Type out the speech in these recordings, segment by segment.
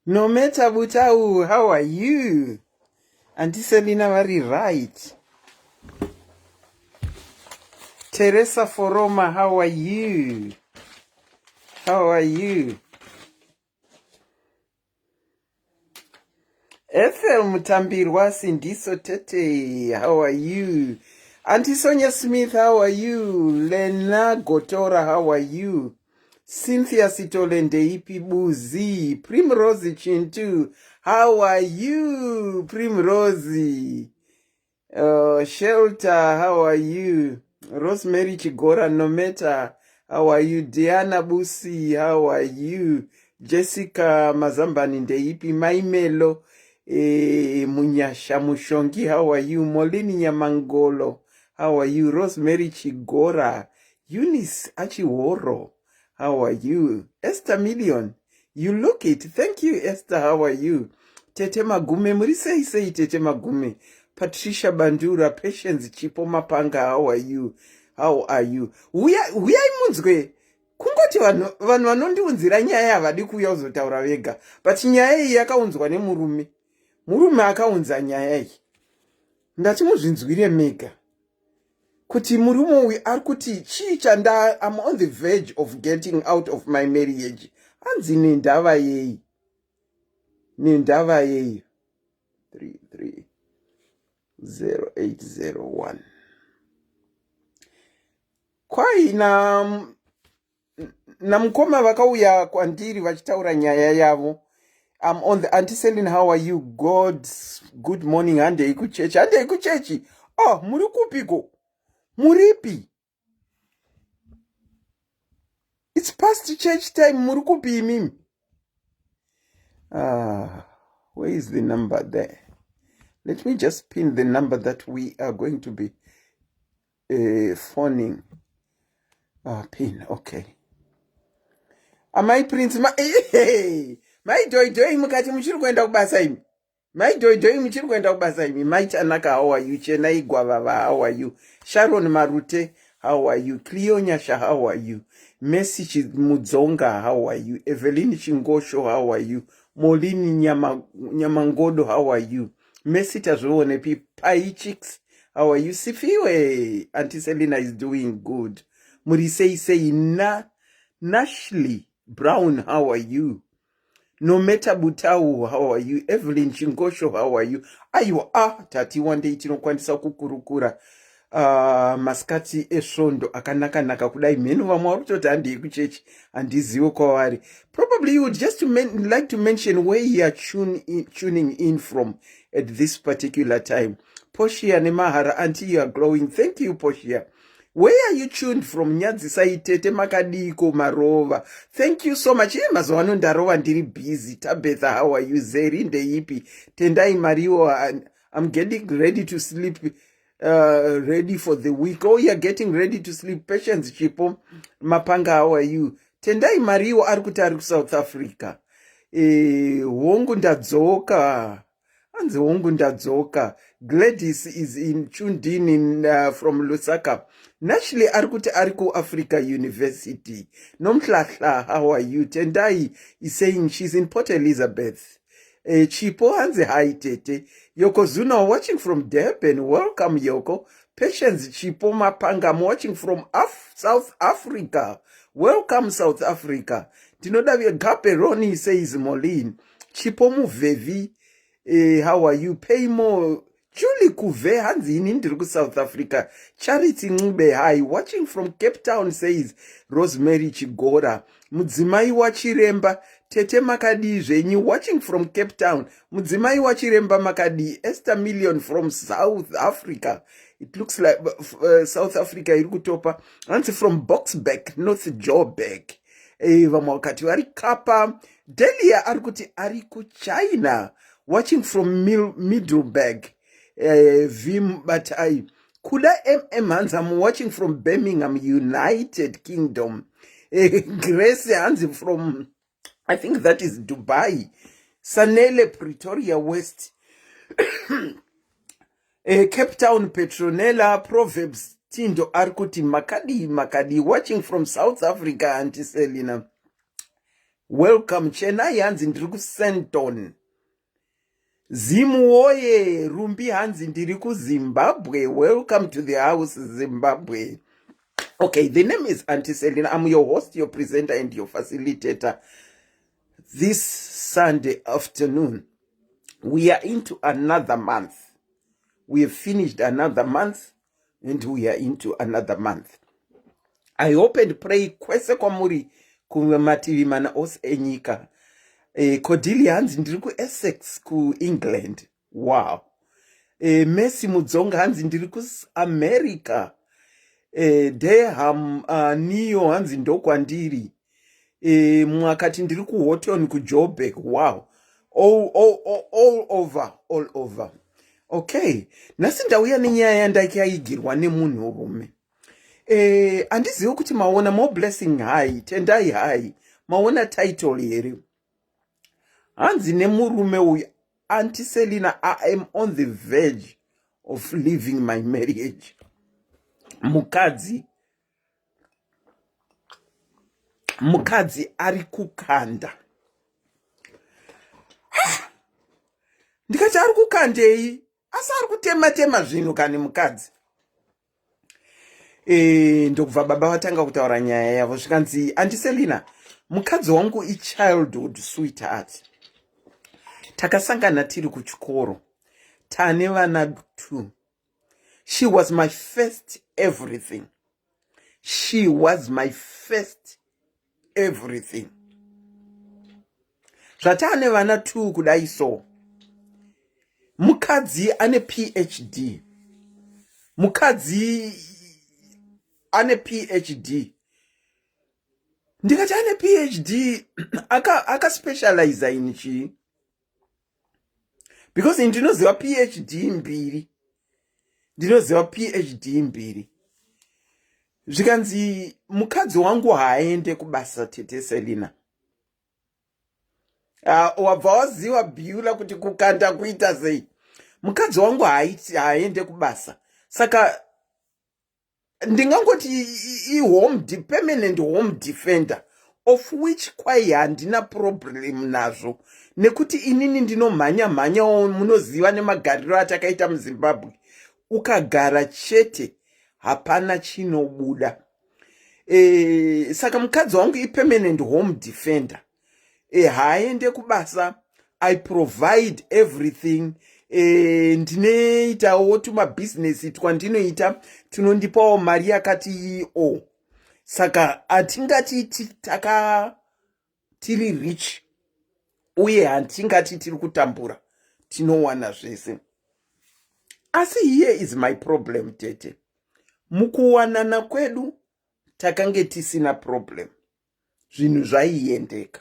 Nometa Butau, how are you? Auntie Selina vari right. Teresa Foroma, how are you? How are you? Ethel Mutambirwa Sindiso Tete, how are you? Auntie Sonia Smith, how are you? Lena Gotora, how are you? Cynthia Sitole Ndeipi Buzi, Primrose Chintu, how are you? Primrose. Shelter, how are you? Rosemary Chigora Nometa, how are you? Diana Busi, how are you? Jessica Mazambani Ndeipi, Maimelo, Munyasha Mushongi, how are you? Molini Nyamangolo, how are you? Rosemary Chigora, Eunice Achihoro, how are you? Esther Million, you look it. Thank you, Esther. How are you? Tete Magume, muri sei sei Tete Magume. Patricia Bandura, Patience Chipo Mapanga, how are you? How are you? Huyai munzwe. Kungoti vanhu vanhu vanondiunzira nyaya havadi kuuya kuzotaura vega. But nyaya iyi yakaunzwa nemurume. Murume akaunza nyaya iyi. Ndati muzvinzwire mega. Kuti murume uyu ari kuti chii chanda, I'm on the verge of getting out of my marriage. Hanzi nendava yei? Nendava yei? 330801. Kwai na namukoma vakauya kwandiri vachitaura nyaya yavo. I'm on the Auntie Celine, how are you? God, good morning. Handei kuchechi, handei kuchechi. Oh, muri kupiko? Muripi? It's past church time. Muri kupi imimi? Ah, where is the number there? Let me just pin the number that we are going to be phoning. Ah, pin, okay. Amai Prince, ma hey, mai Doi mukati muchiri kuenda kubasa imi. Mai Doi muchiri kuenda kubasa imi. Mai Tanaka, how are you? Chenai Gwavava, how are you? Sharon Marute, how are you? Cleo Nyasha, how are you? Messi Mudzonga, how are you? Evelyn Chingosho, how are you? Molini Nyamangodo, how are you? Messi Tazvionepi, Pai Chicks, how are you? Sifiwe, Auntie Selina is doing good. Muri sei sei na Nashley Brown, how are you? Nometa Butau, how are you? Evelyn Chingosho, how are you? Aiwa, ah, tati wandei tinokwanisa kukurukura masikati esvondo akanaka-naka kudai. Mheno vamwe vari kutoti handei kuchechi, handizive kwavari. Probably you would just like to mention where you are tuning in from at this particular time. Portia Nemahara, Auntie, you are glowing. Thank you, Portia. Where are you tuned from? Nyadzisai tete makadiko marova. Thank you so much. Iye mazuva ano ndarova ndiri busy. Tabetha, how are you? Zeri ndeipi? Tendai Mariwo, I'm getting ready to sleep. Ready for the week. Oh, you're getting ready to sleep. Patience Chipo Mapanga, how are you? Tendai Mariwo ari kuti ari kuSouth Africa. Hongu ndadzoka. Hanzi hongu ndadzoka. Gladys is in tuned in from Lusaka. Nashley ari kuti ari kuAfrica University. Nomhlahla, how are you? Tendai is saying she's in Port Elizabeth. Chipo hanzi hi tete. Yokozuna watching from Durban. Welcome, Yoko. Patience Chipo Mapanga, I'm watching from South Africa. Welcome, South Africa. Tinoda Gaperoni says Moline. Chipo Muvevi, how are you? Pay more. Julie Kuve hanzi ini ndiri kuSouth Africa. Charity Ncube, hi, watching from Cape Town says Rosemary Chigora. Mudzimai waChiremba, tete makadii zvenyu? Watching from Cape Town. Mudzimai waChiremba makadii? Esther Million from South Africa. It looks like South Africa iri kutopa. Hanzi from Boksburg, North Joburg. Vamwe vakati vari Kapa. Delia ari kuti ari kuChina. Watching from Middleburg. Vim Batai. Kuda MM hanzi I'm watching from Birmingham, United Kingdom. Grace hanzi from, I think that is Dubai. Sanele, Pretoria West. Cape Town, Petronella. Proverbs Tindo ari kuti makadi makadi, watching from South Africa, Auntie Selina. Welcome Chenai hanzi ndiri kuSenton. Zimu woye Rumbi hanzi ndiri kuZimbabwe. Welcome to the house Zimbabwe. Okay, the name is Auntie Selina. I'm your host, your presenter and your facilitator this Sunday afternoon. We are into another month. We have finished another month and we are into another month. I hope and pray kwese kwamuri kumativi mana ose enyika. Eh, Cordelia hanzi ndiri kuEssex kuEngland. Wow. Eh, Messi Mudzonga hanzi ndiri kuAmerica. Eh, Deham uh, Neo hanzi ndokwandiri. Eh, mwakati ndiri kuHoton kuJoburg. Wow. All, all, all, all over, all over. Okay. Nhasi ndauya nenyaya yandakaigirwa nemunhurume. Eh, andizivi kuti maona more blessing hi tendai hi maona title here hanzi nemurume uyu anti selina i am on the verge of leaving my marriage mukadzi mukadzi ari kukanda ndikati ari kukandei asi ari kutema tema zvinhu kani mukadzi e, ndokubva baba vatanga kutaura nyaya yavo zvikanzi andiselina mukadzi wangu ichildhood sweetheart takasangana tiri kuchikoro tane vana two she was my first everything she was my first everything zvataane vana two kudai so mukadzi ane phd mukadzi ane phd ndikati ane phd akaspecializa aka in chii because ndinoziva phd mbiri ndinoziva phd mbiri zvikanzi mukadzi wangu haaende kubasa tete selina uh, wabva waziva bhiula kuti kukanda kuita sei mukadzi wangu haaende kubasa saka ndingangoti ihome permanent home defender of which kwai handina problem nazvo nekuti inini ndinomhanya mhanyawo munoziva nemagariro atakaita muzimbabwe ukagara chete hapana chinobuda e, saka mukadzi wangu ipermanent home defender e, haaende kubasa i provide everything e, ndinoitawo tumabhizinesi twandinoita tunondipawo mari yakati o saka hatingati taka tiri rich uye hatingati tiri kutambura tinowana zvese asi here is my problem tete mukuwanana kwedu takange tisina problem zvinhu zvaiendeka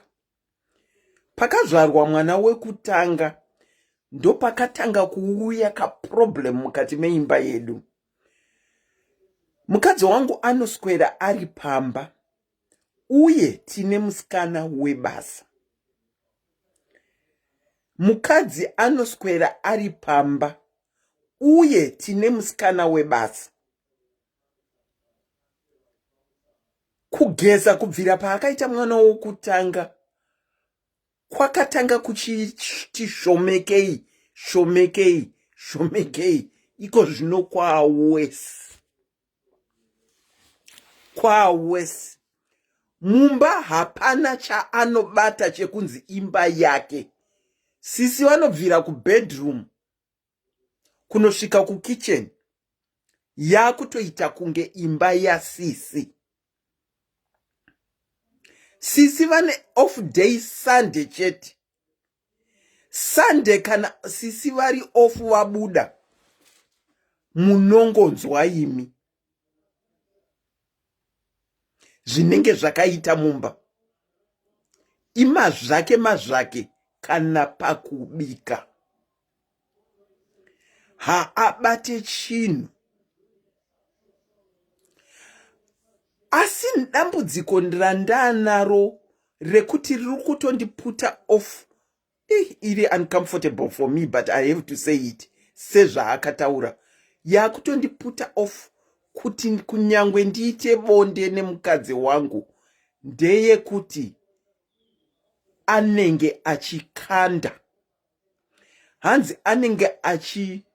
pakazvarwa mwana wekutanga ndopakatanga kuuya kaproblem mukati meimba yedu mukadzi wangu anoswera ari pamba uye tine musikana webasa mukadzi anoswera ari pamba uye tine musikana webasa Kugeza kubvira paakaita mwana wokutanga kwakatanga kuchiti shomekei shomekei shomekei iko zvino kwawesi kwawesi mumba hapana chaanobata chekunzi imba yake sisi vanobvira kubedroom kunosvika kukitchen yakutoita kunge imba yasisi sisi vane off day sunday chete sunday kana sisi vari off vabuda munongonzwa imi zvinenge zvakaita mumba imazvake mazvake kana pakubika haabate chinhu asi dambudziko randaanaro rekuti riri kutondiputa off eh, iri uncomfortable for me but i have to say it sezvaakataura yakutondiputa off kuti kunyangwe ndiite bonde nemukadzi wangu ndeyekuti Anenge achikanda, hanzi anenge achi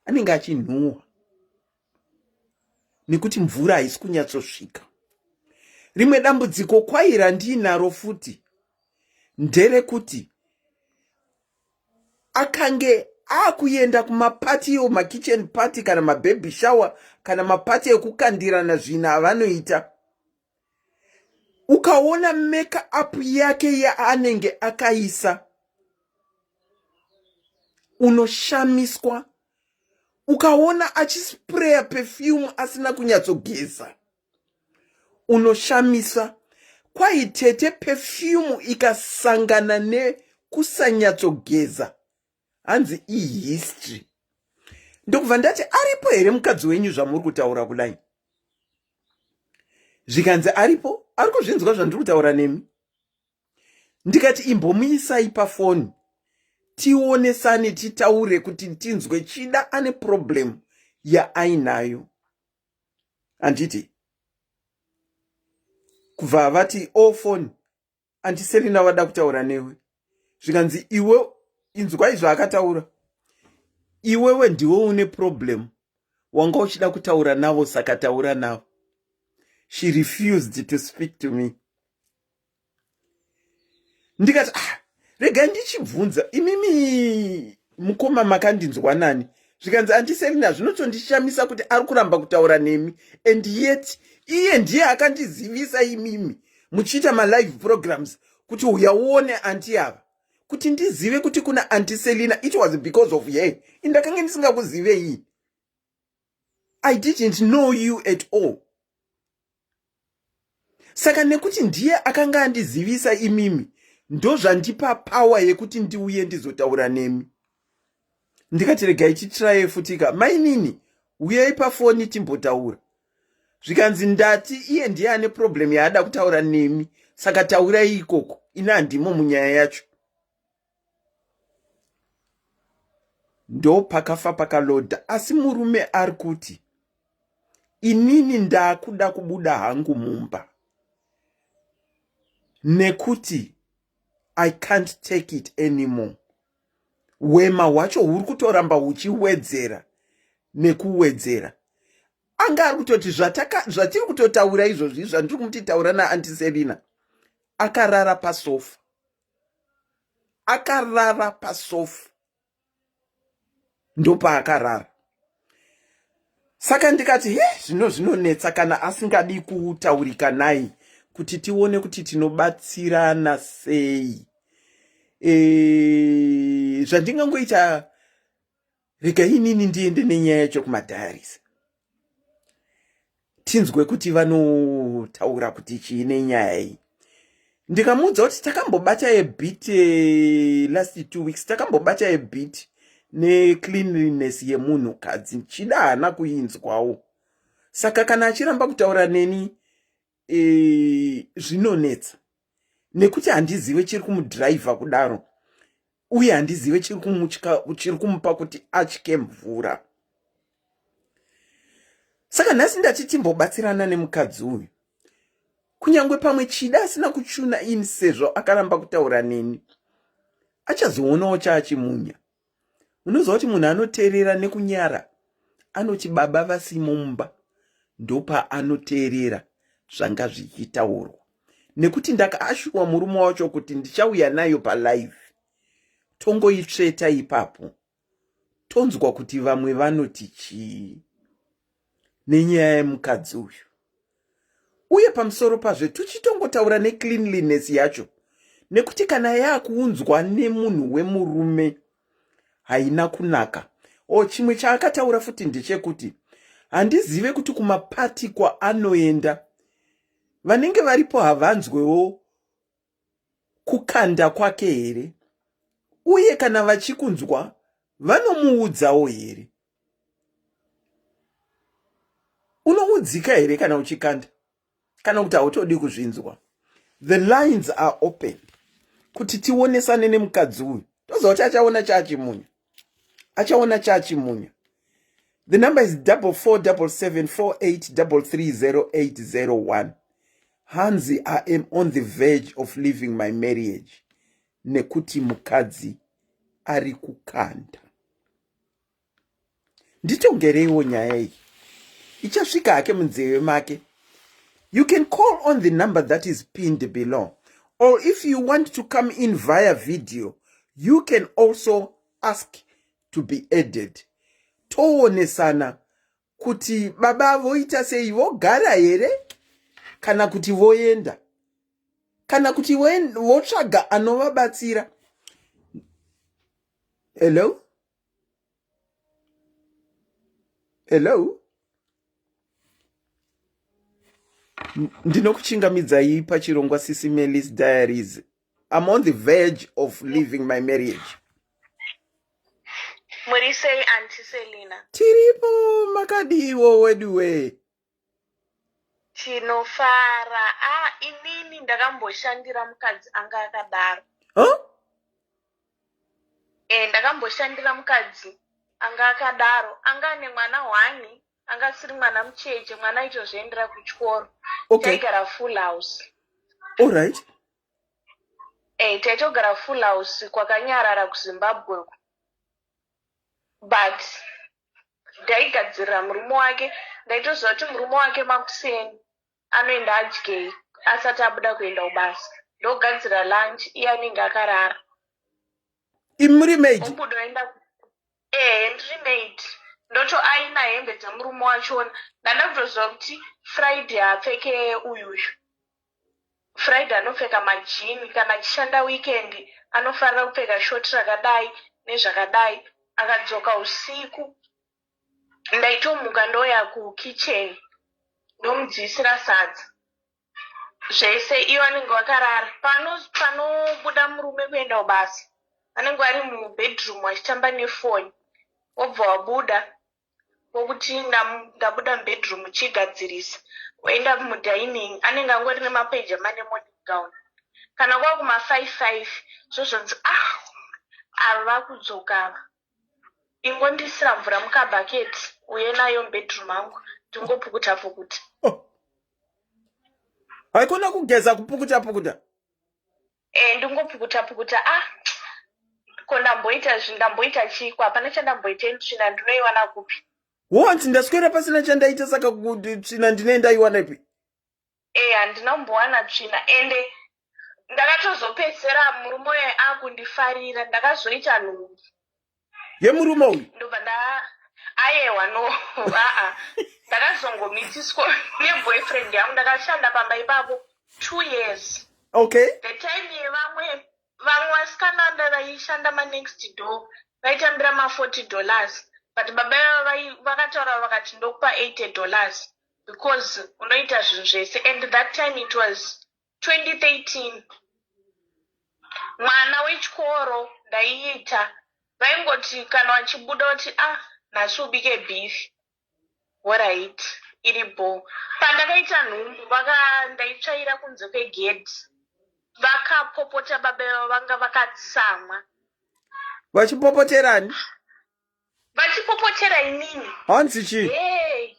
anenge achinhuwa nekuti mvura haisi kunyatsosvika. Rimwe dambudziko kwai randiinaro futi nderekuti akange akuenda kumapati iwo, makitchen party kana mababy shower kana mapati ekukandirana zvinhu avanoita, ukaona make up yake yaanenge akaisa, unoshamiswa. Ukaona achispreya perfume asina kunyatsogeza, unoshamisa. Kwai tete, perfume ikasangana nekusanyatsogeza, hanzi ihistory. Ndokubva ndati, "Aripo here mukadzi wenyu zvamuri kutaura kudai?" Zvikanzi, "Aripo, ari kuzvinzwa zvandiri kutaura nemi." Ndikati, "Imbomuisai pafoni tionesane, titaure kuti tinzwe chida ane problem yaainayo." Handiti kubva vati, "O, foni, Auntie Selina vada kutaura newe." Zvikanzi, "Iwe inzwai zvaakataura. Iwewe ndiwe une problem, wanga uchida kutaura navo, saka taura navo." She refused to speak to me. Ndikati, "Ah, regai ndichibvunza imimi mukoma, makandinzwa nani?" Zvikanzi, "Auntie Selina, zvinotondishamisa kuti ari kuramba kutaura nemi, and yet iye ndiye akandizivisa imimi muchiita malive programs kuti uya uone auntie ava. Kuti ndizive kuti kuna Auntie Selina, it was because of her. Indakange ndisingakuzivei, I didn't know you at all. Saka nekuti ndiye akanga andizivisa imimi, ndozvandipa power yekuti ndiuye ndizotaura nemi." Ndikati, "Regai titraye futika. Mainini, uyai pafoni timbotaura." Zvikanzi, "Ndati iye ndiye ane problem yaada kutaura nemi, saka taurai ikoko, ini handimo munyaya yacho." Ndo pakafa pakalodha. Asi murume ari kuti, "Inini ndaakuda kubuda hangu mumba nekuti I can't take it anymore. Hwema hwacho huri kutoramba huchiwedzera nekuwedzera." Anga ari kutoti zvatiri kutotaura izvozvi, zvandiri kumuti taura naAuntie Selina, akarara pasofa, akarara pasofa, ndopaakarara. Saka ndikati, "He, zvino zvinonetsa kana asingadi kutaurika nai, kuti tione kuti tinobatsirana sei." Zvandingangoita, regai inini ndiende nenyaya yacho kumadiaries, tinzwe kuti vanotaura kuti chii nenyaya iyi. Ndikamuudza kuti takambobata a bit last 2 weeks, takambobata a bit necleanliness yemunhukadzi, chida haana kuinzwawo. Saka kana achiramba kutaura neni, zvinonetsa nekuti handizive chiri kumudhiraivha kudaro, uye handizive chiri kumupa kuti atye mvura. Saka nhasi ndati timbobatsirana nemukadzi uyu, kunyange pamwe chida asina kuchuna ini, sezvo akaramba kutaura neni, achazoonawo chaachimunya. Unoziva kuti munhu anoteerera nekunyara, anoti baba vasimo mumba ndopaanoteerera zvanga zvichitaurwa, nekuti ndakaashuwa murume wacho kuti ndichauya nayo palive, tongoitsveta ipapo, tonzwa kuti vamwe vanoti chii nenyaya yemukadzi uyu. Uye pamusoro pazvo tuchitongotaura necleanliness yacho, nekuti kana yaakuunzwa nemunhu wemurume haina kunaka. O, chimwe chaakataura futi ndechekuti handizive kuti kumapati kwaanoenda vanenge varipo havanzwewo kukanda kwake here, uye kana vachikunzwa vanomuudzawo here? Unoudzika here kana uchikanda, kana kuti hautodi kuzvinzwa? The lines are open kuti tionesane nemukadzi uyu. Toziva kuti achaona chaachimunya, achaona chaachimunya. The number is 447748330801. Hanzi I am on the verge of leaving my marriage nekuti mukadzi ari kukanda. Nditongereiwo nyaya iyi. Ichasvika hake munzeve make. You can call on the number that is pinned below. Or if you want to come in via video, you can also ask to be added. Toonesana kuti baba voita sei vogara here kana kuti voenda kana kuti votsvaga anovabatsira hello hello ndinokuchingamidzai pachirongwa sisi melis diaries I'm on the verge of leaving my marriage. Muri sei Auntie Selina? Tiripo makadiwo weduwe. Tinofara. Ah, inini ndakamboshandira mukadzi anga akadaro. Huh? Eh, ndakamboshandira mukadzi anga akadaro. Anga ane mwana hwani, anga asiri mwana mucheche, mwana aitozviendera kuchikoro. Okay. Taigara full house. All right. Eh, taitogara full house kwakanyarara kuZimbabwe uko. But ndaigadzirira murume wake, ndaitoziva kuti murume wake makuseni anoenda adyei asati abuda kuenda kubasa. Ndogadzira lunch iye anenge akarara. Imi muri maid? Obuda oenda ehe ndiri maid ndotoaina hembe dzemurume wachona ndanda kutoziva kuti Friday haapfeke uyuyu. Friday anopfeka majini kana achishanda weekend anofarira kupfeka short rakadai nezvakadai akadzoka usiku ndaitomuka ndoya kukitchen ndomudziisira sadza zvese ivo vanenge vakarara panobuda murume kuenda kubasa vanenge vari mubedroom vachitamba nefoni wobva wabuda wokuti ndabuda mubedroom chigadzirisa woenda mudining anenge angori nemapejama nemorning gown kana kwava kuma 55 zvozvonzi ah ava vakudzoka ava ingondisira mvura mukabhaketi uye nayo mubedroom angu ndingopukuta pukuta oh. Haikona kugeza kupukuta pukuta Eh, ndingopukuta pukuta ah ko ndamboita zvi ndamboita chiko hapana chandamboita ini tsvina ndinoiwana kupi wonzi ndaswera pasina chandaita saka kuti tsvina ndine ndaiwana ipi eh handina kumbowana tsvina ende ndakatozopedzisira murume uyo akundifarira ndakazoita nhumbu yemurume uyu ndobva nda ayewa no aa ndakazongomitiswa neboyfriend yangu ndakashanda pamba ipapo two years okay the time yevamwe vamwe vasikana nda vaishanda manext door vaitambira ma40 dollars but baba ivava vakataura vakati ndokupa 80 dollars because unoita zvinhu zvese and that time it was 2013 mwana wechikoro ndaiita vaingoti kana vachibuda kuti ah nhasi ubike beef horait iri bho pandakaita nhumbu vaka ndaitsvaira kunze kwegedhi vakapopota baba ivavo vanga vakatsamwa vachipopoterani vachipopotera inini hanzi chii hey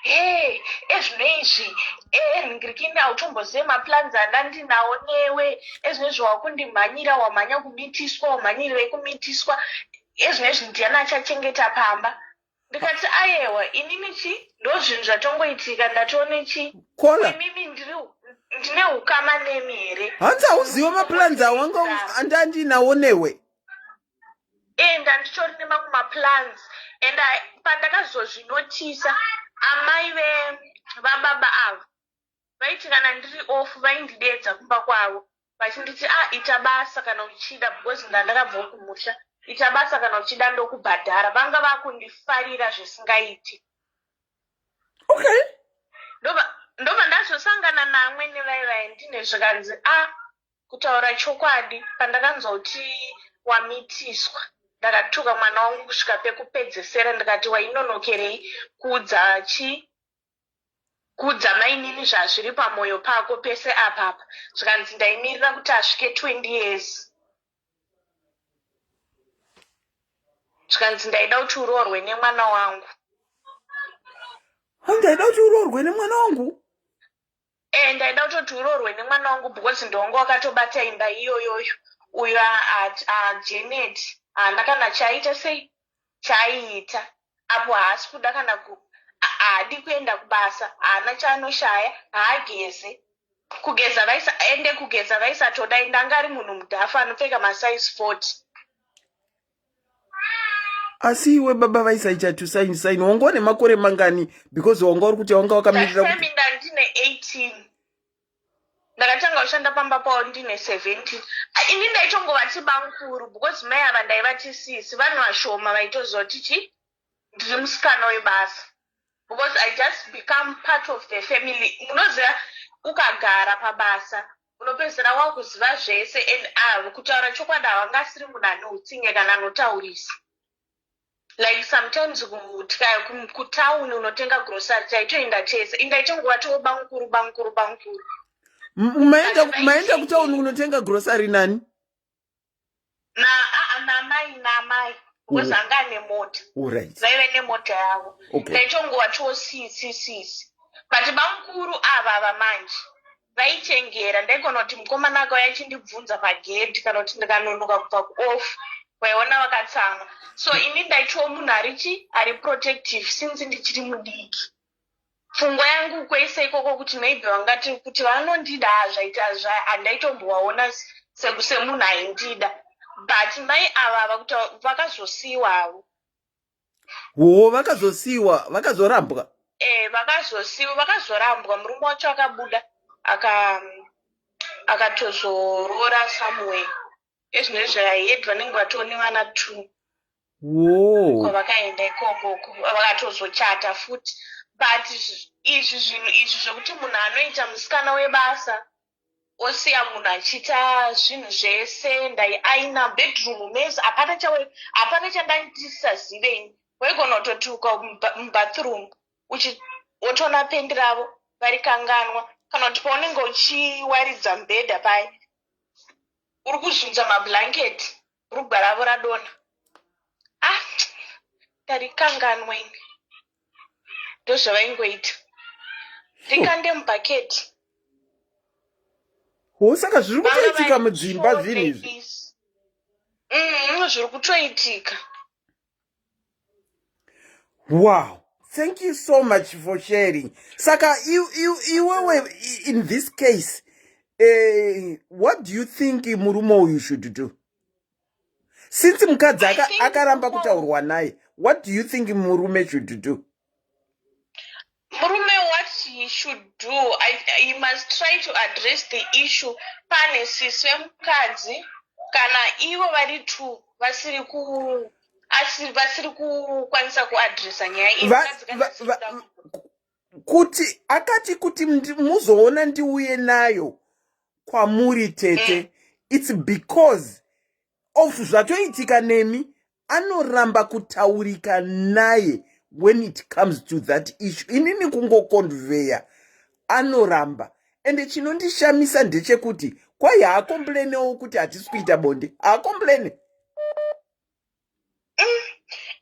hey ezvino izvi enhingirikini hautombozive maplans andandinawo newe ezvino izvi wakundimhanyira wamhanya kumitiswa wamhanyirirei kumitiswa ezvino izvi ndiyani achachengeta pamba ndikati ayewa inini chi ndozvinhu zvatongoitika ndatoone chi kola imimi ndiri ndine ukama nemi here hanzi hauzive maplans awanga andandinawo newe Eh, ndanditori nemamwe maplans and pandakazozvinotisa amai vababa ava vaiti kana ndiri off vaindideedza kumba kwavo vachinditi ah ita basa kana uchida because ndandakabvawo kumusha ita basa kana uchida ndokubhadhara vanga vakundifarira zvisingaiti okay ndobva ndazosangana naamwene vaye vaye ndine zvikanzi a ah, Kutaura chokwadi pandakanzwa kuti wamitiswa ndakatuka mwana wangu kusvika pekupedzesera ndikati wainonokerei kuudza chi kuudza mainini zvazviri pamoyo pako pese apapa zvikanzi ndaimirira kuti asvike 20 years zvikanzi ndaida kuti uroorwe nemwana wangu Hanzi ndaida kuti uroorwe nemwana wangu. Eh, ndaida kutoti uroorwe nemwana wangu because ndonga wakatobata imba iyoyoyo. Uyo Janet haana kana chaaita sei chaaiita apo haasi kuda kana ku haadi kuenda kubasa haana chaanoshaya haageze kugeza vaisa ende kugeza vaisatoda ende anga ari munhu mudhafu anopfeka masize 40. Asi iwe baba vaisaita to sign sign wanga une makore mangani because wanga uri kuti wanga wakamirira kuti ndandine 18 ndakatanga kushanda pamba pavo ndine 17. Ini ndaitongovati bamkuru because mai ava ndaivati sisi vanhu vashoma vaitoziva kuti chi ndiri musikana webasa because I just become part of the family. Munoziva ukagara pabasa unopedzisira wakuziva zvese and avo kutaura chokwadi havangasiri munhu ane utsinye kana anotaurisa. Like sometimes kutown unotenga grocery taitoenda tese indaitongovatiwo bamkuru bamkuru bamkuru. Maenda kutown unotenga grocery nani? Namai namai because anga ane mota. Vaive nemota yavo. Ndaitongovatiwo sisi sisi but bamkuru ava ava manje vaichengera. Ndaigona kuti mukomana akauya achindibvunza pagedhi kana kuti ndikanonoka kubva kuoff waiona vakatsamwa. So ini ndaitiwo munhu ari chi ari protective since ndichiri mudiki. Pfungwa yangu kwese ikoko kuti maybe vangati kuti vanondida zvaita handaitombovaona semunhu aindida but mai ava ava kuti vakazosiyiwavo. Wo vakazosiyiwa vakazorambwa? Eh, vakazosiyiwa vakazorambwa. Murume wacho akabuda akatozoroora somewhere. Ezvinezvi ahead vanenge vatone vana 2. Kwavakaenda ikokoko vakatozochata futi. But izvi zvinhu izvi zvekuti munhu anoita musikana webasa osiya munhu achiita zvinhu zvese ndaiaina bedroom mese hapana chawe hapana chandandisisazive ini. Waigona kutoti uka mubathroom wotoona pendi ravo varikanganwa kana kuti paunenge uchiwaridza mubhedha paya uri kuzunza mablanketi rugwa ravo radonha. Ah, ndarikanganwa ini. Ndozvavaingoita ndikande mubhaketi. Ho saka zviri kutoitika mudzimba zvinhu izvi? Zviri kutoitika. Wow, thank you so much for sharing. Saka iwewe in this case what do you think murume uyu should do since mukadzi akaramba kutaurwa naye? What do you think murume should do? Murume, what he should do, he must try to address the issue pane sisi vemukadzi kana ivo vari two vasiri ku asi vasiri kukwanisa kuadresa nyaya iyi. Mukadzi kana asiri Kuti akati kuti muzoona ndiuye nayo kwamuri tete, it's because of zvatoitika nemi. Anoramba kutaurika naye when it comes to that issue. Inini kungoconveya anoramba. Ende chinondishamisa ndechekuti kwai haacomplainewo kuti hatisi kuita bonde, haacomplaine.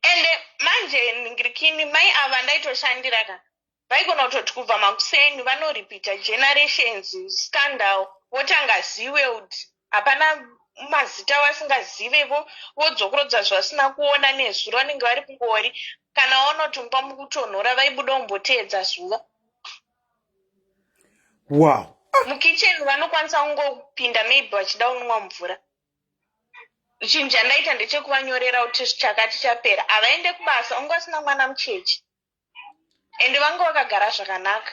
Ende manje ningirikini mai ava ndaitoshandira ka vaigona kutoti kubva makuseni vanoripita Generations, Scandal, votanga Zeeworld, hapana mazita vasingazive, vodzokorodza zvavasina kuona nezuro. Vanenge vari kungori kana vaona kuti mumba mukutonhora vaibuda kumboteedza zuva. Mukicheni vanokwanisa kungopinda maybe vachida kunwa mvura. Chinhu chandaita ndechekuvanyorera kuti chakati chapera havaende kubasa unge vasina mwana muchechi ende vanga vakagara zvakanaka.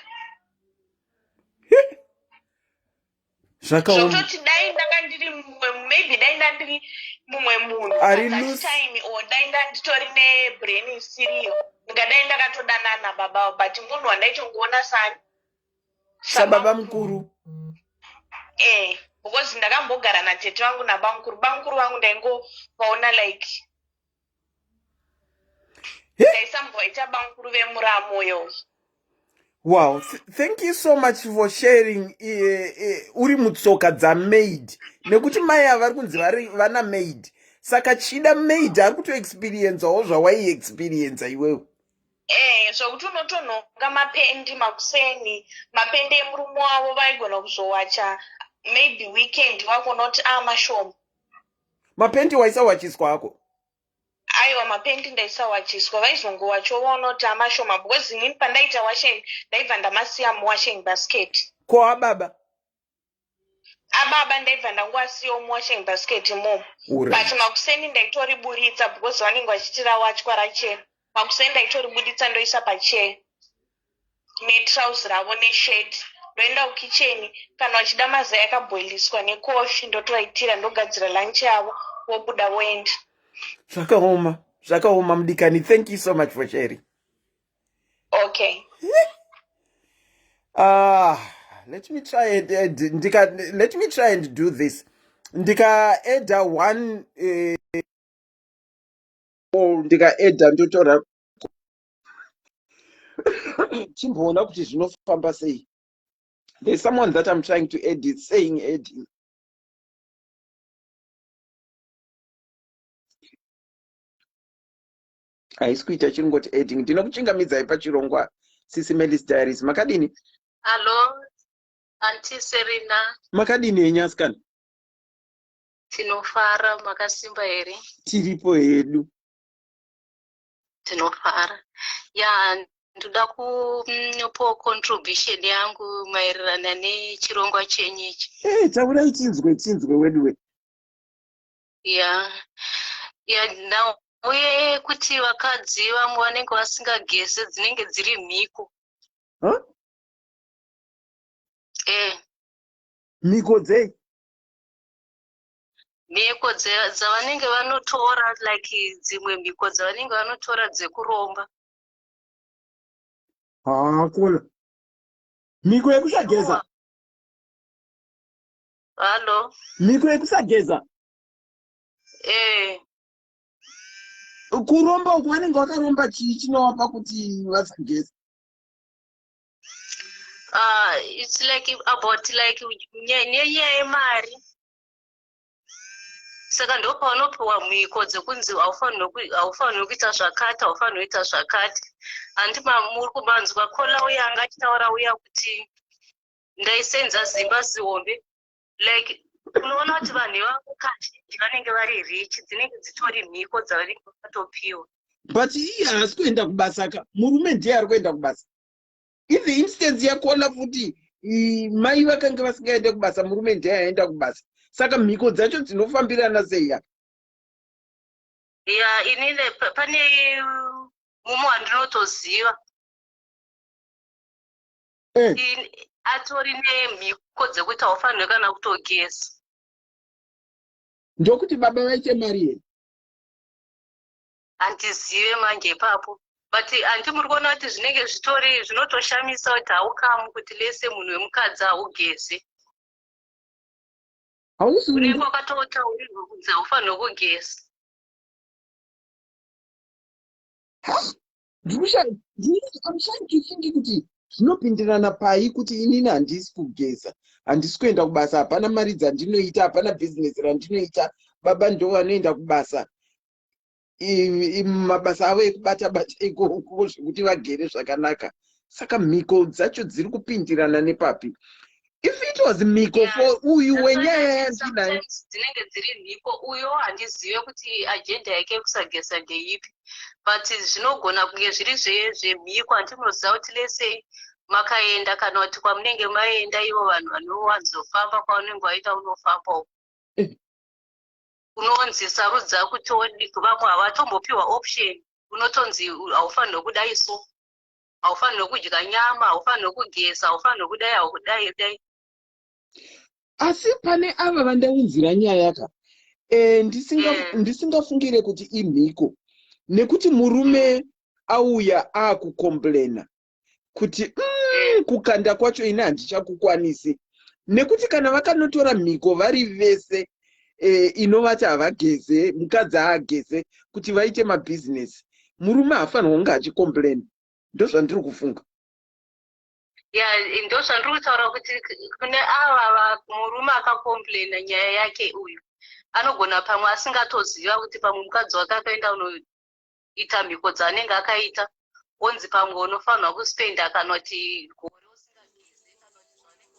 Zvakaoma. Zvokutoti dai ndanga ndiri mumwe, maybe dai ndandiri mumwe munhu ari at that loose time or dai ndanditori nebrain isiriyo ndingadai ndakatodanana nababa, but munhu wandaitongoona sani sababa mukuru. Eh, because ndakambogara natete vangu nabamukuru. Bamukuru vangu ndaingovaona like ndaisambovaita bamukuru vemuramo yoyo. Wow, thank you so much for sharing. Uri mutsoka dzamaid nekuti mai ava vari kunzi vari vana maid, saka chida maid ari kutoexperiencewo zvawaiexperienca iwewe. Eh, zvokuti unotonhonga mapendi makuseni, mapendi emurume wavo vaigona kuzowacha maybe weekend vakuona kuti a ah, mashoma. Mapendi waisawachiswa hako? Aiwa, mapendi ndaisawachiswa, vaizongowacho voona kuti amashoma because inini pandaita washing ndaibva ndamasiya muwashing basket. Ko ababa? Ababa ndaibva ndangoasiyawo muwashing basket imomo, but makuseni ndaitoriburitsa because vanenge vachiti rawachwa rachena. Makuseni ndaitoribuditsa ndoisa pachair netrouse ravo neshirt, ndoenda kukicheni, kana vachida mazai akabhoiliswa nekofi ndotovaitira, ndogadzira lunch yavo, vobuda voenda. Zvakaoma, zvakaoma mudikani. Thank you so much for sharing. Okay. Ah, let me try and add, ndika, let me try and do this. Ndika add one oh, ndika add ndotora chimboona kuti zvinofamba sei. There's someone that I'm trying to add, it's saying adding. Haisi kuita, chingoti adding. Ndinokuchingamidzai pachirongwa Sisi Melis Diaries. Makadini? Hallo, Auntie Serina. Makadini henyu asikana? Tinofara, makasimba here? Tiripo hedu. Tinofara. Ya, ndoda kupa contribution yangu maererano nechirongwa chenyu ichi. Eh, taurai tinzwe, tinzwe weduwe. Ya, now uye kuti vakadzi vamwe vanenge vasingageze, dzinenge dziri mhiko. Huh? Eh. Mhiko dzei? Mhiko dzavanenge vanotora, like dzimwe mhiko dzavanenge vanotora dzekuromba. Hakuna mhiko yekusageza. Hallo? Mhiko yekusageza? Eh. Kuromba uku vanenge vakaromba chii chinovapa kuti vasageza? It's like about like nenyaya yemari, saka ndopaunopiwa mhiko dzekunzi haufanirwi kuita zvakati, haufanirwi kuita zvakati. Handi muri kumanzwa caller uya anga achitaura uya kuti ndaisenza zimba zihombe? Like unoona kuti vanhu ivavo kazhinji vanenge vari rich, dzinenge dzitori mhiko dzavanenge vakatopiwa. But iye haasi kuenda kubasa ka, murume ndiye ari kuenda kubasa. In the instance yacaller futi, mai vakange vasingaende kubasa, murume ndiye aenda kubasa, saka mhiko dzacho dzinofambirana sei apa? Ya, inini pane mumwe wandinotoziva. Atori nemhiko dzekuti haufanirwi kana kutogeza. Ndokuti baba vaite mari here? Handizive manje ipapo, but handi muri kuona kuti zvinenge zvitori zvinotoshamisa kuti haukamu kuti lese munhu wemukadzi haugeze. Hausi Unenge wakatotaurirwa kunzi haufanirwi kugeza. I'm trying to think kuti zvinopindirana pai kuti inini handisi kugeza, handisi kuenda kubasa, hapana mari dzandinoita, hapana bhizinesi randinoita, baba ndo vanoenda kubasa, mabasa avo ekubata bata ikoko zvekuti vagere zvakanaka. Saka mhiko dzacho dziri kupindirana nepapi? If it was mhiko for uyu wenyaya yandinayo. Sometimes dzinenge dziri mhiko. Uyo handizive kuti agenda yake yekusageza ndeipi, but zvinogona kunge zviri zvemhiko. Handinoziva kuti lese makaenda kana kuti kwamunenge maenda, ivo vanhu vanowanzofamba kwaunenge waenda unofamba uko. Unonzi sarudza kuti vamwe havatombopiwa option, unotonzi haufanirwi kudai, so haufanirwi kudya nyama, haufanirwi kugeza, haufanirwi kudai, haukudai dai. Asi pane ava vandaunzira nyaya ka, ndisingafungire kuti imhiko, nekuti murume auya akucomplaina kuti kukanda kwacho ini handichakukwanisi, nekuti kana vakanotora mhiko vari vese inovati havageze, mukadzi haageze kuti vaite mabhizinesi, murume haafanirwa kunge achicomplaina. Ndozvandiri kufunga. Ya, ndo zvandiri kutaura kuti kune ava murume akacomplaina nyaya yake uyu anogona pamwe asingatoziva kuti pamwe mukadzi wake akaenda unoita mhiko dzaanenge akaita. Onzi pamwe unofanirwa kuspenda kana kuti gore usingageze kana kuti zvavanenge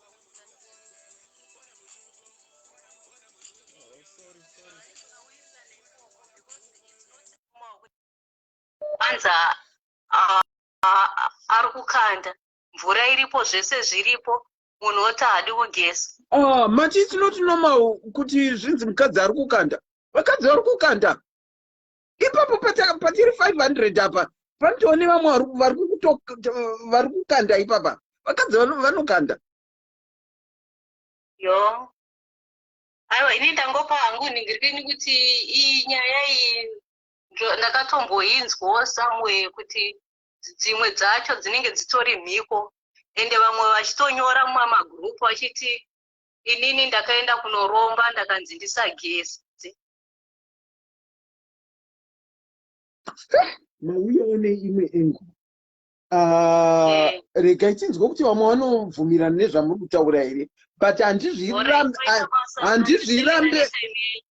vakuanza ari kukanda mvura iripo, zvese zviripo, munhu oti haadi kugeza. Ah, mati it's not normal kuti zvinzi mukadzi ari kukanda. Vakadzi vari kukanda ipapo patiri 500 apa, panotova nevamwe vari kukanda ipapa. Vakadzi vanokanda. Yo, aiwa, ini ndangopa hangu ningirikini kuti iyi nyaya iyi ndakatomboinzwawo somewhere kuti dzimwe dzacho dzinenge dzitori mhiko, ende vamwe vachitonyora mumamagurupu vachiti, "Inini ndakaenda kunoromba, ndakanzi ndisageze." Mauyawo neimwe angle. Ah, regai tinzwe kuti vamwe vanobvumirana nezvamuri kutaura here, but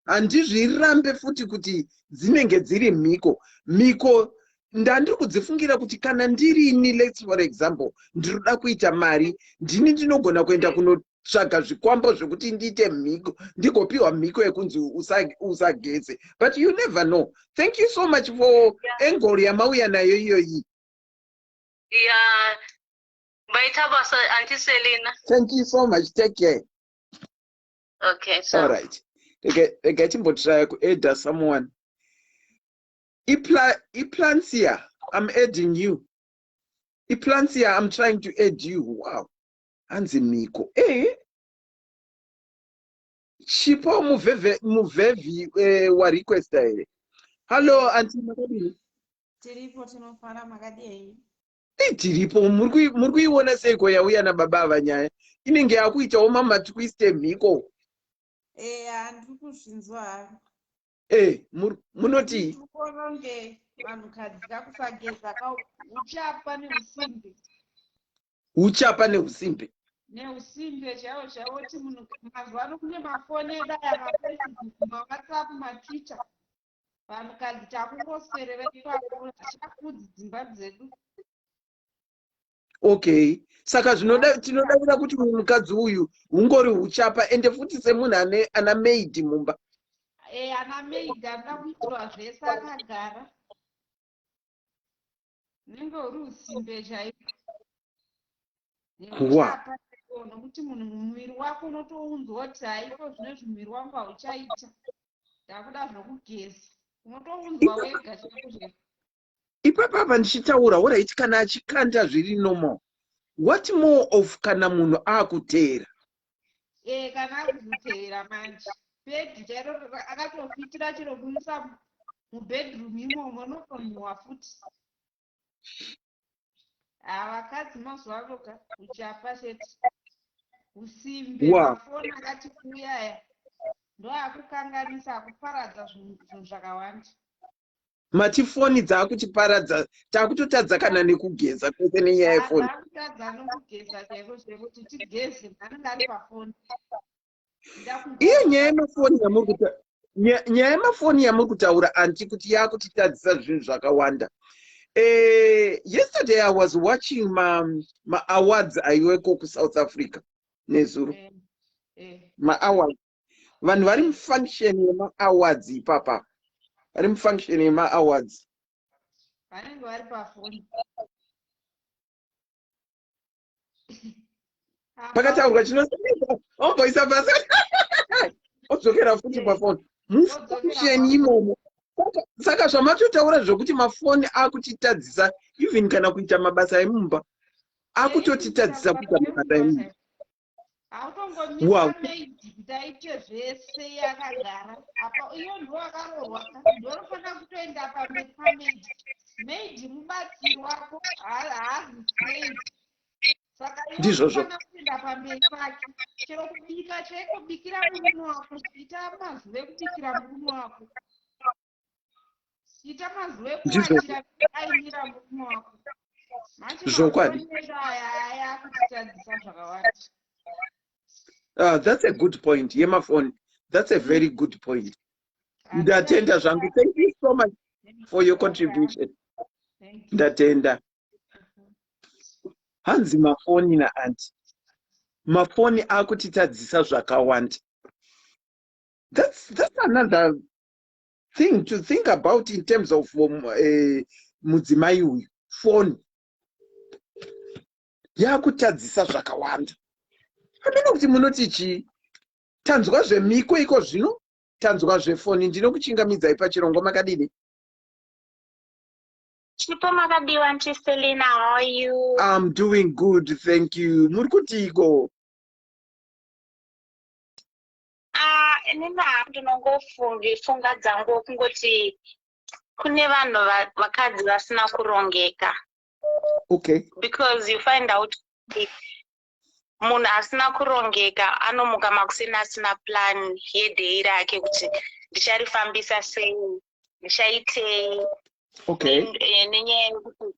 handizvirambe futi kuti dzinenge dziri mhiko. Mhiko ndandiri kudzifungira kuti kana ndirini, lets for example, ndinoda kuita mari, ndini ndinogona kuenda kunotsvaga zvikwambo zvekuti ndiite mhiko, ndigopiwa mhiko yekunzi usageze, but you never know. Thank you so much for angle yamauya nayo iyoyi. Ya, maita basa, Auntie Selina. Thank you so much, take care. Okay, so All right, rega timbotraya kuadda someone. Iplancia, I'm adding you. Iplancia, I'm trying to add you. Wow, hanzi mhiko. Chipo muvhevhe, muvhevhi, warequesta here? Hallo auntie, makadini? Tiripo, tinofara, makadii? Tiripo. Muri kuiona seiko yauya nababa ava? Nyaya inenge yakuitawo mamatwist emhiko. Eya, ndiri kuzvinzwa hangu. Munotii? Ndiri kuona kunge vanhukadzi kakusageza kauchapa neusimbe. Uchapa neusimbe. Neusimbe chaiwo chaiwo, kuti munhu mazuva ano kune mafoni edu aya, maFacebook, maWhatsApp, maTwitter. Vanhukadzi takungoswerera ipapo, hatichakudzi dzimba dzedu. Okay, saka zvinoda tinodavira kuti uyu mukadzi uyu hungori huchapa, ende futi semunhu ane ana maid mumba. Ana maid, anoda kuitirwa zvese akagara, unenge uri usimbe chaiko neuchapa chaiwo, nokuti munhu mumuviri wako unotounzwa kuti haiko zvinezvi muviri wangu hauchaita, ndakuda zvokugeza, unotounzwa wega chaiko chaiko. Ipapa ndichitaura, alright, kana achikanda zviri normal, what more of kana munhu akuteera? Kana akuzotevera manje, bhedhi chairo akatofitira, chero kuisa mubedroom imomo unotonhuwa futi. Havakadzi mazuva ano ka, uchapa chete, usimbe. Mafoni akati kuuya aya ndo akukanganisa, akuparadza zvinhu zvakawanda. Mati foni dzaakutiparadza, taakutotadza kana nekugeza kwese nenyaya yefoni. Akutadza nokugeza chaiko chaiko, kuti tigeze anenge ari pafoni. Iyo nyaya yemafoni yamuri kuta nyaya yemafoni yamuri kutaura, auntie, kuti yaakutitadzisa zvinhu zvakawanda. Yesterday I was watching maawards ma aiweko kuSouth Africa nezuro. Maawards, vanhu vari mufunction yemaawards ipapa, vari mufunction yemaawards. Vanenge vari pafoni. Pakataurwa chinosemesa, omboisa pasi, odzokera futi pafoni mufunction imomo. Saka zvamatotaura zvokuti mafoni akutitadzisa even kana kuita mabasa emumba, akutotitadzisa kuita mabasa emumba. Hautongomisa maid kuti aite zvese iye akagara apa. Iyo ndo akaroorwa ka, ndorofanira kutoenda pamberi pamaid. Maid mubatsiri wako, haazi slave, saka iwe Ndizvozvo. unofanira kuenda pamberi pake. Chero kubika chaiko, bikira murume wako, ita mazuva ekubikira murume wako, ita mazuva Ndizvozvo. ekuwachira, ainira murume wako. Manje mafoni edu aya aya akutitadzisa zvakawanda. That's a good point yemafoni, that's a very good point. Ndatenda zvangu, thank you so much for your contribution. Thank you. Ndatenda. Hanzi mafoni naaunty, mafoni akutitadzisa zvakawanda. That's another thing to think about in terms of mudzimai uyu. Foni yakutadzisa zvakawanda. Hamene kuti munoti chii? Tanzwa zvemiko iko zvino, tanzwa zvefoni. Ndinokuchingamidzai pachirongwa, makadini? Chipo, makadiwa, Auntie Selina, how are you? I'm doing good, thank you. Muri kutiiko? Ah, inini hangu ndinongofungi funga dzangu kungoti kune vanhu vakadzi vasina kurongeka. Because you find out kuti munhu asina kurongeka anomuka makuseni asina plan yeday rake, kuti ndicharifambisa sei, ndichaitei. Nenyaya yekuti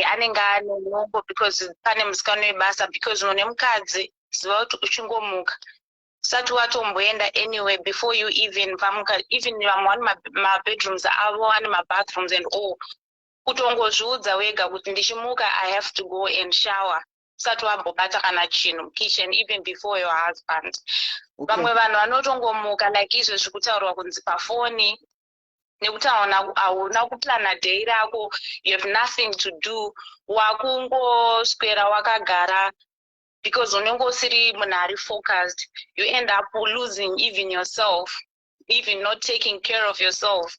anenge ane nhombo because pane musikana webasa, because une mukadzi, ziva kuti uchingomuka usati watomboenda anywhere, before you even vamuka, even vamwe vane mabedrooms avo ane mabathrooms and all, kutongozviudza wega kuti ndichimuka I have to go and shower, usati wambobata kana chinhu mukitchen, even before your husband. Vamwe vanhu vanotongomuka like izvezvi kutaurwa kunzi pafoni, nekuti hauna kuplana day rako, you have nothing to do, wakungoswera wakagara because unenge usiri munhu ari focused. You end up losing even yourself, even not taking care of yourself.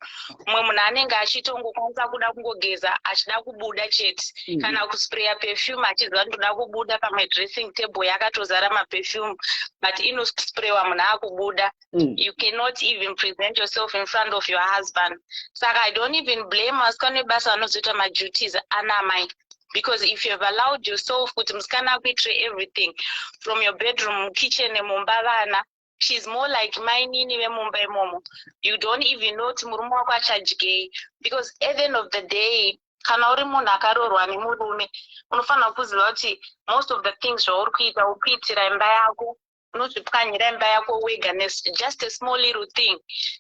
Mumwe munhu anenge achitongokwanisa kuda kungogeza achida kubuda chete, kana kuspraya perfume achiziva kuti ndoda kubuda. Pamwe dressing table yakatozara maperfume, but inosprayiwa munhu akubuda. You cannot even present yourself in front of your husband. Saka I don't even blame vasikana vebasa vanozoita maduties ana mai, because if you have allowed yourself kuti musikana akuitire everything from your bedroom, kitchen, mumba, vana, she's more like mainini vemumba imomo. You don't even know kuti murume wako achadyei, because at the end of the day, kana uri munhu akaroorwa nemurume, unofanira kuziva kuti most of the things zvauri kuita, uri kuitira imba yako. Unozvipwanyira imba yako wega, just a small little thing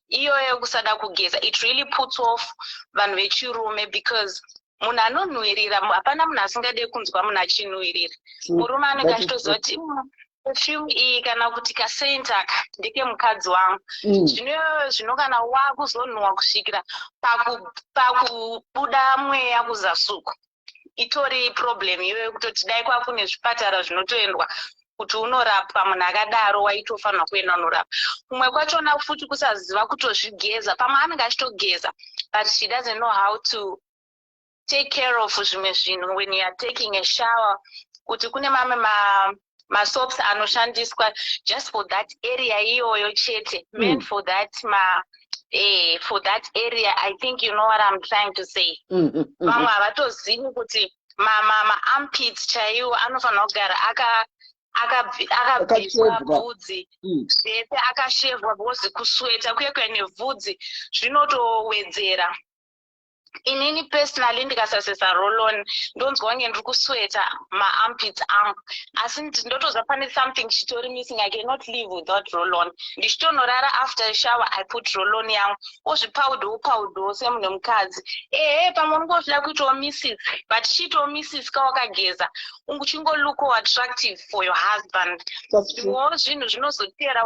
iyoyo yekusada kugeza. It really puts off vanhu vechirume, because munhu anonhuhwirira, hapana munhu asingade kunzwa munhu achinhuhwirira. Murume anenge achitoziva kuti perfume iyi kana kuti kascent aka ndekemukadzi wangu. Zvino zvino kana wakuzonhuhwa kusvikira pakubuda mweya kuzasuku, itori problem iyoyo, kutoti dai kwakune zvipatara zvinotoendwa kuti unorapwa munhu akadaro, waitofanirwa kuenda unorapwa. Kumwe kwachona futi kusaziva kutozvigeza. Pamwe anenge achitogeza, but she doesn't know how to take care of zvimwe zvinhu when you are taking a shower, kuti kune mamwe masoaps anoshandiswa just for that area iyoyo chete, meant for that area. I think you know what I'm trying to say. Vamwe havatozivi kuti maarmpits chaiwo anofanira kugara akabviswa Akashevwa. bvudzi zvese, akashevwa, because kusweta kuye kuya nevhudzi zvinotowedzera. Inini personally, ndikasasesa roll-on, ndonzwa kunge ndiri kusweta maarmpits angu, asi ndotoziva pane something chitori missing. I cannot live without roll-on. Ndichitonorara, after shower I put roll-on yangu, ozvipowder, upowderwo semunhu mukadzi. Ehe, pamwe unenge uchida kuitawo missis, but chiitawo missis kawakageza, uchingolookawo attractive for your husband. That's true. Zvimwewo zvinhu zvinozotera,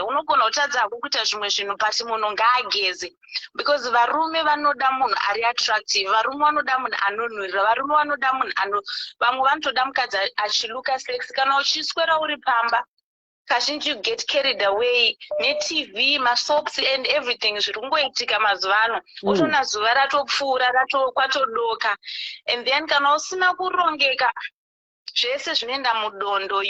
unogona kutadza hako kuita zvimwe zvinhu, but munhu ngaageze, because varume vanoda munhu ari attractive, varume vanoda munhu anonhuhwirira, varume vanoda munhu ano, vamwe vanotoda mukadzi achilooka sexy. Kana uchiswera uri pamba, kazhinji you get carried away neTV, masoaps and everything zviri kungoitika mazuva ano. Otoona zuva ratopfuura, kwatodoka, and then kana usina kurongeka, zvese zvinoenda mudondo.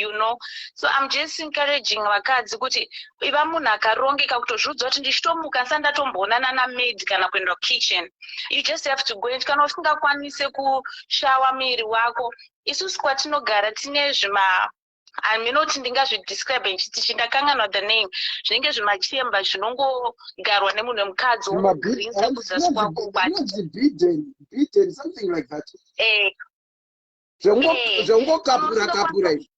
So I'm just encouraging vakadzi kuti iva munhu akarongeka, kutozviudza kuti ndichitomuka ndisati ndatomboonana namaid kana kuenda kukitchen, you just have to go. And kana usingakwanise kushawa muviri wako, isusu kwatinogara tine zvima, haminoti ndingazvidescribe nchiti chindakanganwa the name, zvinenge zvimachemba zvinongogarwa nemunhu wemukadzi, wongogrinsa kuzasi kwako. But Zvinonzi bidden, something like that. Zvongokapura kapura izvi.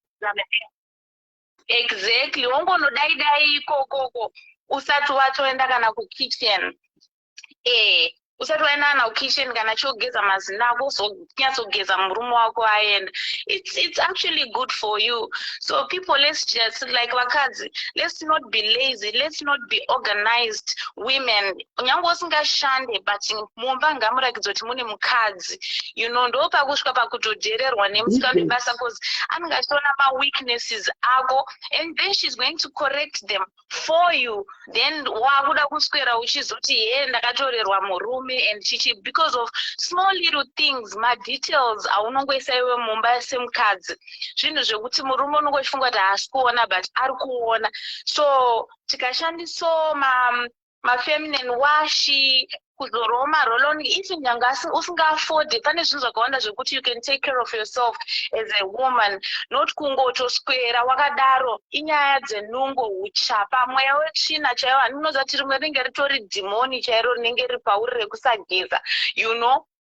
Exactly, wongonodai dai ikokoko usati watoenda kana kukitchen. Usati waenda kukitchen kana chogeza mazino ako, uzonyatsogeza murume wako aenda. It's actually good for you. So people, let's just, like, vakadzi, let's not be lazy. Let's not be organized women. Nyange usingashande, but mumba ngamurakidza kuti mune mukadzi. Ndo pakusvika pakutodhererwa nemusikana webasa, 'cause anenge achiona maweaknesses ako and then she's going to correct them for you. Then wakuda kuswera uchizoti, "He, ndakatorerwa murume," and chichi, because of small little things, madetails aunongoisa iwe mumba semukadzi, zvinhu zvekuti murume unonge uchifunga kuti haasi kuona, but ari kuona. So tikashandisawo mafeminine wash, kuzorawo maroll-on, even nyange usingaafodi, pane zvinhu zvakawanda zvekuti you can take care of yourself as a woman, not kungotoswera wakadaro. Inyaya dzenungo, uchapa, mweya wetsvina chaiwo. Handinoziva kuti rimwe rinenge ritori dhimoni chairo rinenge riri pauri rekusageza.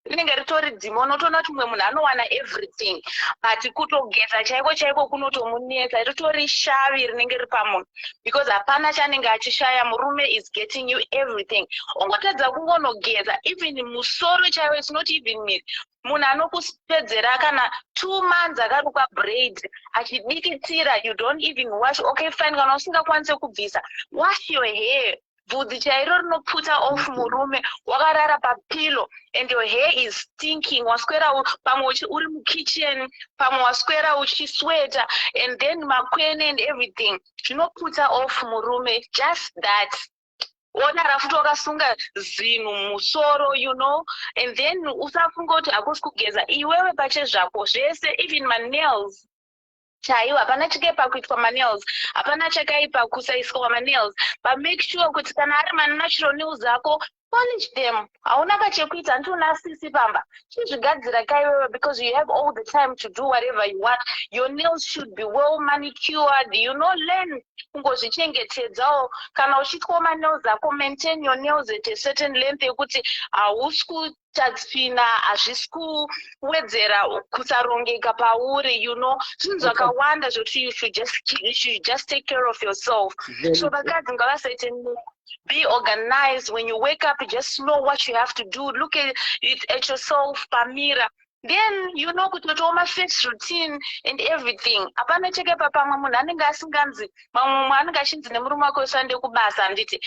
Rinenge ritori dhimoni. Utoona kuti mumwe munhu anowana everything, but kutogeza chaiko chaiko kunotomunetsa. Ritori shavi rinenge riri pamunhu, because hapana chanenge achishaya. Murume is getting you everything, ungotadza kungonogeza even musoro chaiwo. It's not even miri. Munhu anokupedzera kana 2 months akarukwa braid achidikitira, you don't even wash. Okay, fine, kana usingakwanisi kubvisa, wash your hair. Bvudzi chairo rinoputa off murume. Wakarara papillow and your hair is stinking. Waswera pamwe uri mukitchen, pamwe waswera uchisweta, and then makwene and everything, zvinoputa off murume. Just that wodara futi wakasunga zinhu musoro, and then usafunga kuti hakusi kugeza iwewe pachezvako zvese, even manails chaiwo. Hapana chakaipa kuitwa manails, hapana chakaipa kusaiswa manails, but make sure kuti kana ari manatural nails ako, polish them. Hauna kachekuita, handiti una sisi pamba? Chizvigadzira kaiwewe, because you have all the time to do whatever you want. Your nails should be well manicured. Learn kungozvichengetedzawo. Kana uchiitwawo manails ako, maintain your nails at a certain length yekuti hausi kuita tsvina, hazvisi kuwedzera kusarongeka pauri. Zvinhu zvakawanda zvekuti you should just take care of yourself. So vakadzi ngavasaite, be organized. When you wake up, just know what you have to do. Look at yourself pamirror, then you know kuti totooma face routine and everything. Hapana chakaipa. Pamwe munhu anenge asinganzi, mamwe mumwe anenge achinzi nemurume wake, "Usaende kubasa," handiti?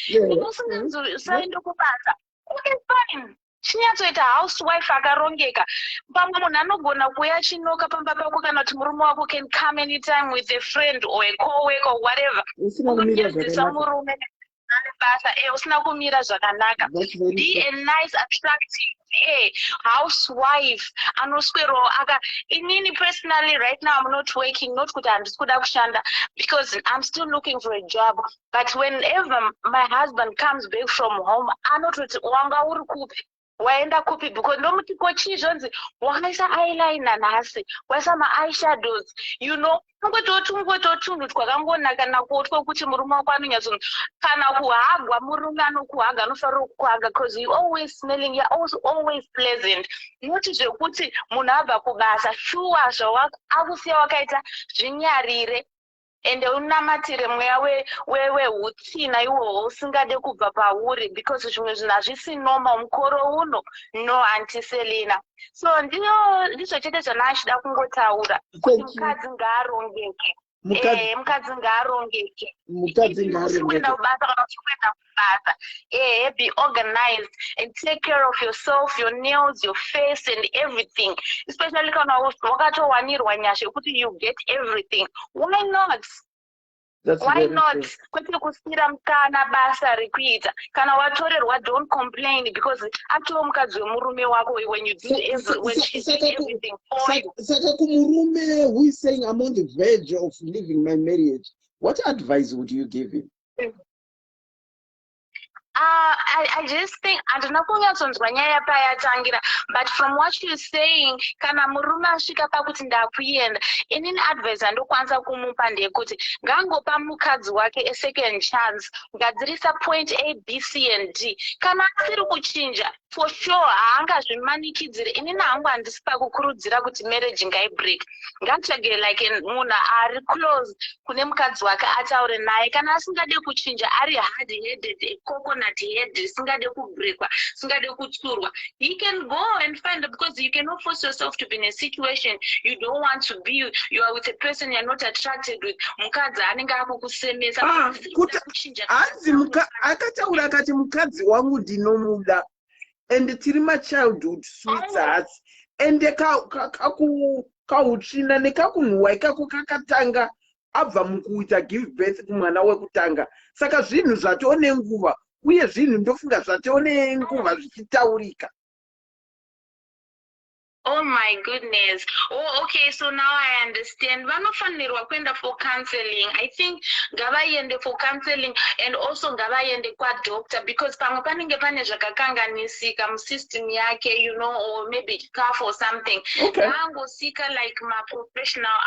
Usinganzi usaende kubasa, okay, fine, chinyatsoita housewife akarongeka. Pamwe munhu anogona kuuya achinoka pamba pako, kana kuti murume wako can come anytime with a friend or a coworker or whatever. Usina kumira Unonyadzisa zvakanaka. murume ane basa usina kumira zvakanaka. That's very Be true. a nice, attractive housewife anoswerawo aka. Inini personally, right now I'm not working, not kuti handisi kuda kushanda, because I'm still looking for a job, but whenever my husband comes back from home, anototi, "Wanga uri kupi? Waenda kupi?" Because ndomuti, "Ko chii?" Zvonzi, "Wakaisa eyeliner nhasi, waisa maeyeshadows." Ungototungoto tunhu twakangonaka nako twekuti murume wako anonyatso kana kuhagwa, murume anokuhaga, anofarira kukuhaga because you always smelling, you're also always pleasant. Noti zvekuti munhu abva kubasa, shuwa zvaakusiya wakaita, zvinyarire ende unamatire mweya wehutsina iwowo usingade kubva pauri, because zvimwe zvinhu hazvisi normal mukoro uno. No, Auntie Selina, so ndiyo ndizvo chete zvana achida kungotaura, kuti Thank you. mukadzi ngaarongeke. Mukadzi Mukadzi ngaarongeke. Mukadzi Usiri kuenda ngaarongeke. kubasa kana usiri kuenda kubasa, ehe, be organized and take care of yourself, your nails, your face and everything, especially kana wakatowanirwa nyasha yekuti you get everything. Why not? That's Why very not? true. Kwete kusiyira mukana basa rekuita. Kana watorerwa, don't complain, because atova mukadzi wemurume wako when you do every, when she's doing everything for you. Saka kumurume who is saying, "I'm on the verge of leaving my marriage," what advice would you give him? I just think handina kunyatsonzwa nyaya payatangira, but from what you're saying, kana murume asvika pakuti ndakuenda, inini advice andokwanisa kumupa ndeyekuti ngaangopa mukadzi wake a second chance. Gadzirisa point A, B, C and D. Kana asiri kuchinja, for sure haangazvimanikidziri. Inini hangu handisi pakukurudzira kuti marriage ngaibreak. Ngatsvage like munhu ari close kune mukadzi wake, ataure naye. Kana asingade kuchinja, ari hard headed, coconut. Coconut head isingade kubrekwa, isingade kutsurwa. He can go and find, because you cannot force yourself to be in a situation you don't want to be. You are with a person you're not attracted with. Mukadzi anenge akukusemesa. Ah, Kuchinja. Hanzi akataura akati, "Mukadzi wangu ndinomuda and tiri machildhood sweethearts," ende kautsvina nekakunhuhwa ikako kakatanga abva mukuita give birth kumwana wekutanga. Saka zvinhu zvatoo nenguva, uye zvinhu ndofunga zvatoo nenguva zvichitaurika. Oh my goodness. Oh, okay. So now I understand. Vanofanirwa kuenda for counseling. I think ngavaende for counseling and also ngavaende kwadoctor, because pamwe panenge pane zvakakanganisika musystem yake, or maybe chikafu or something. Ngaangosika like ma-professional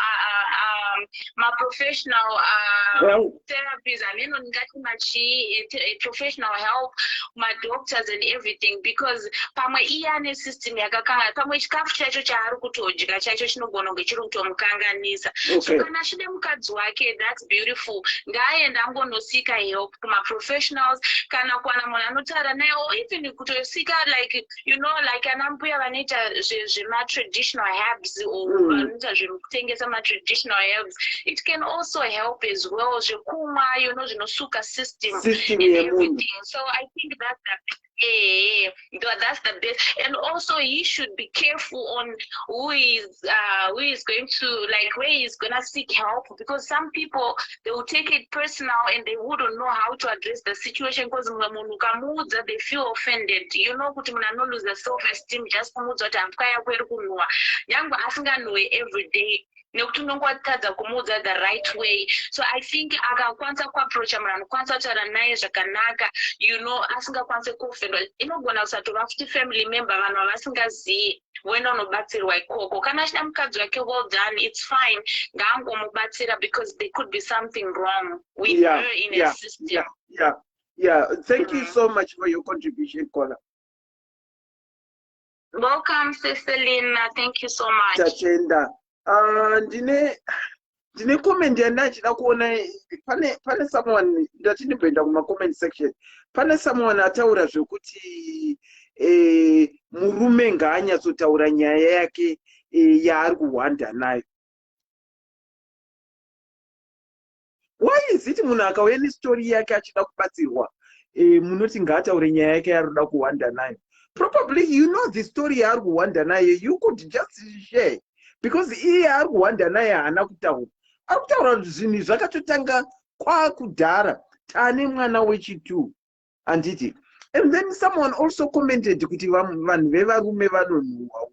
Well, therapies, hameno ndingati machii, professional help, madoctors and everything, because pamwe iye ane system yakakanga, pamwe chikafu chacho chaari kutodya chacho chinogona kunge chiri kutomukanganisa. So kana achida mukadzi wake, that's beautiful. Ngaaende angonosika help kumaprofessionals, kana kuwana munhu anotaura naye, or even kutosika like like ana mbuya vanoita zvematraditional herbs or vanoita zvekutengesa matraditional herbs. It can also help as well, zvekumwa zvinosuka system System and yemunhu. everything. So I think that's the that's the best. And also he should be careful on who is going to, like, where he's gonna seek help, because some people, they will take it personal and they wouldn't know how to address the situation, because mumwe munhu ukamuudza, they feel offended, kuti munhu anoluza self esteem just kumuudza kuti hapwa yako iri kunhuhwa, nyangwe asinganhuhwe every day, nekuti unonge watadza kumuudza the right way. So I think akakwanisa kuapproacha munhu anokwanisa kutaura naye zvakanaka, asingakwanisi kuofendwa, inogona kusatova futi family member, vanhu vavasingazivi, voenda unobatsirwa ikoko. Kana achida mukadzi wake, well done, it's fine, ngaangomubatsira, because there could be something wrong with her in a system. Yeah. Thank you so much for your contribution, Kola. Welcome, Cecilina. Thank you so much. Tatenda. Ndine comment yandachida kuona. Pane someone, ndati ndimboenda kuma-comment section. Pane someone ataura zvekuti murume ngaanyatsotaura nyaya yake yaari kuhwanda nayo. Why is it munhu akauya nestori yake achida kubatsirwa, munoti ngaataure nyaya yake yaari kuda kuhwanda nayo? Probably you know the story yaari kuhwanda nayo. You could just share, because iye ari kuhwanda naye haana kutaura. Ari kutaura kuti zvinhu zvakatotanga kwakudhara, taane mwana wechi2, handiti? And then someone also commented kuti vanhu vevarume vanonhuhwa.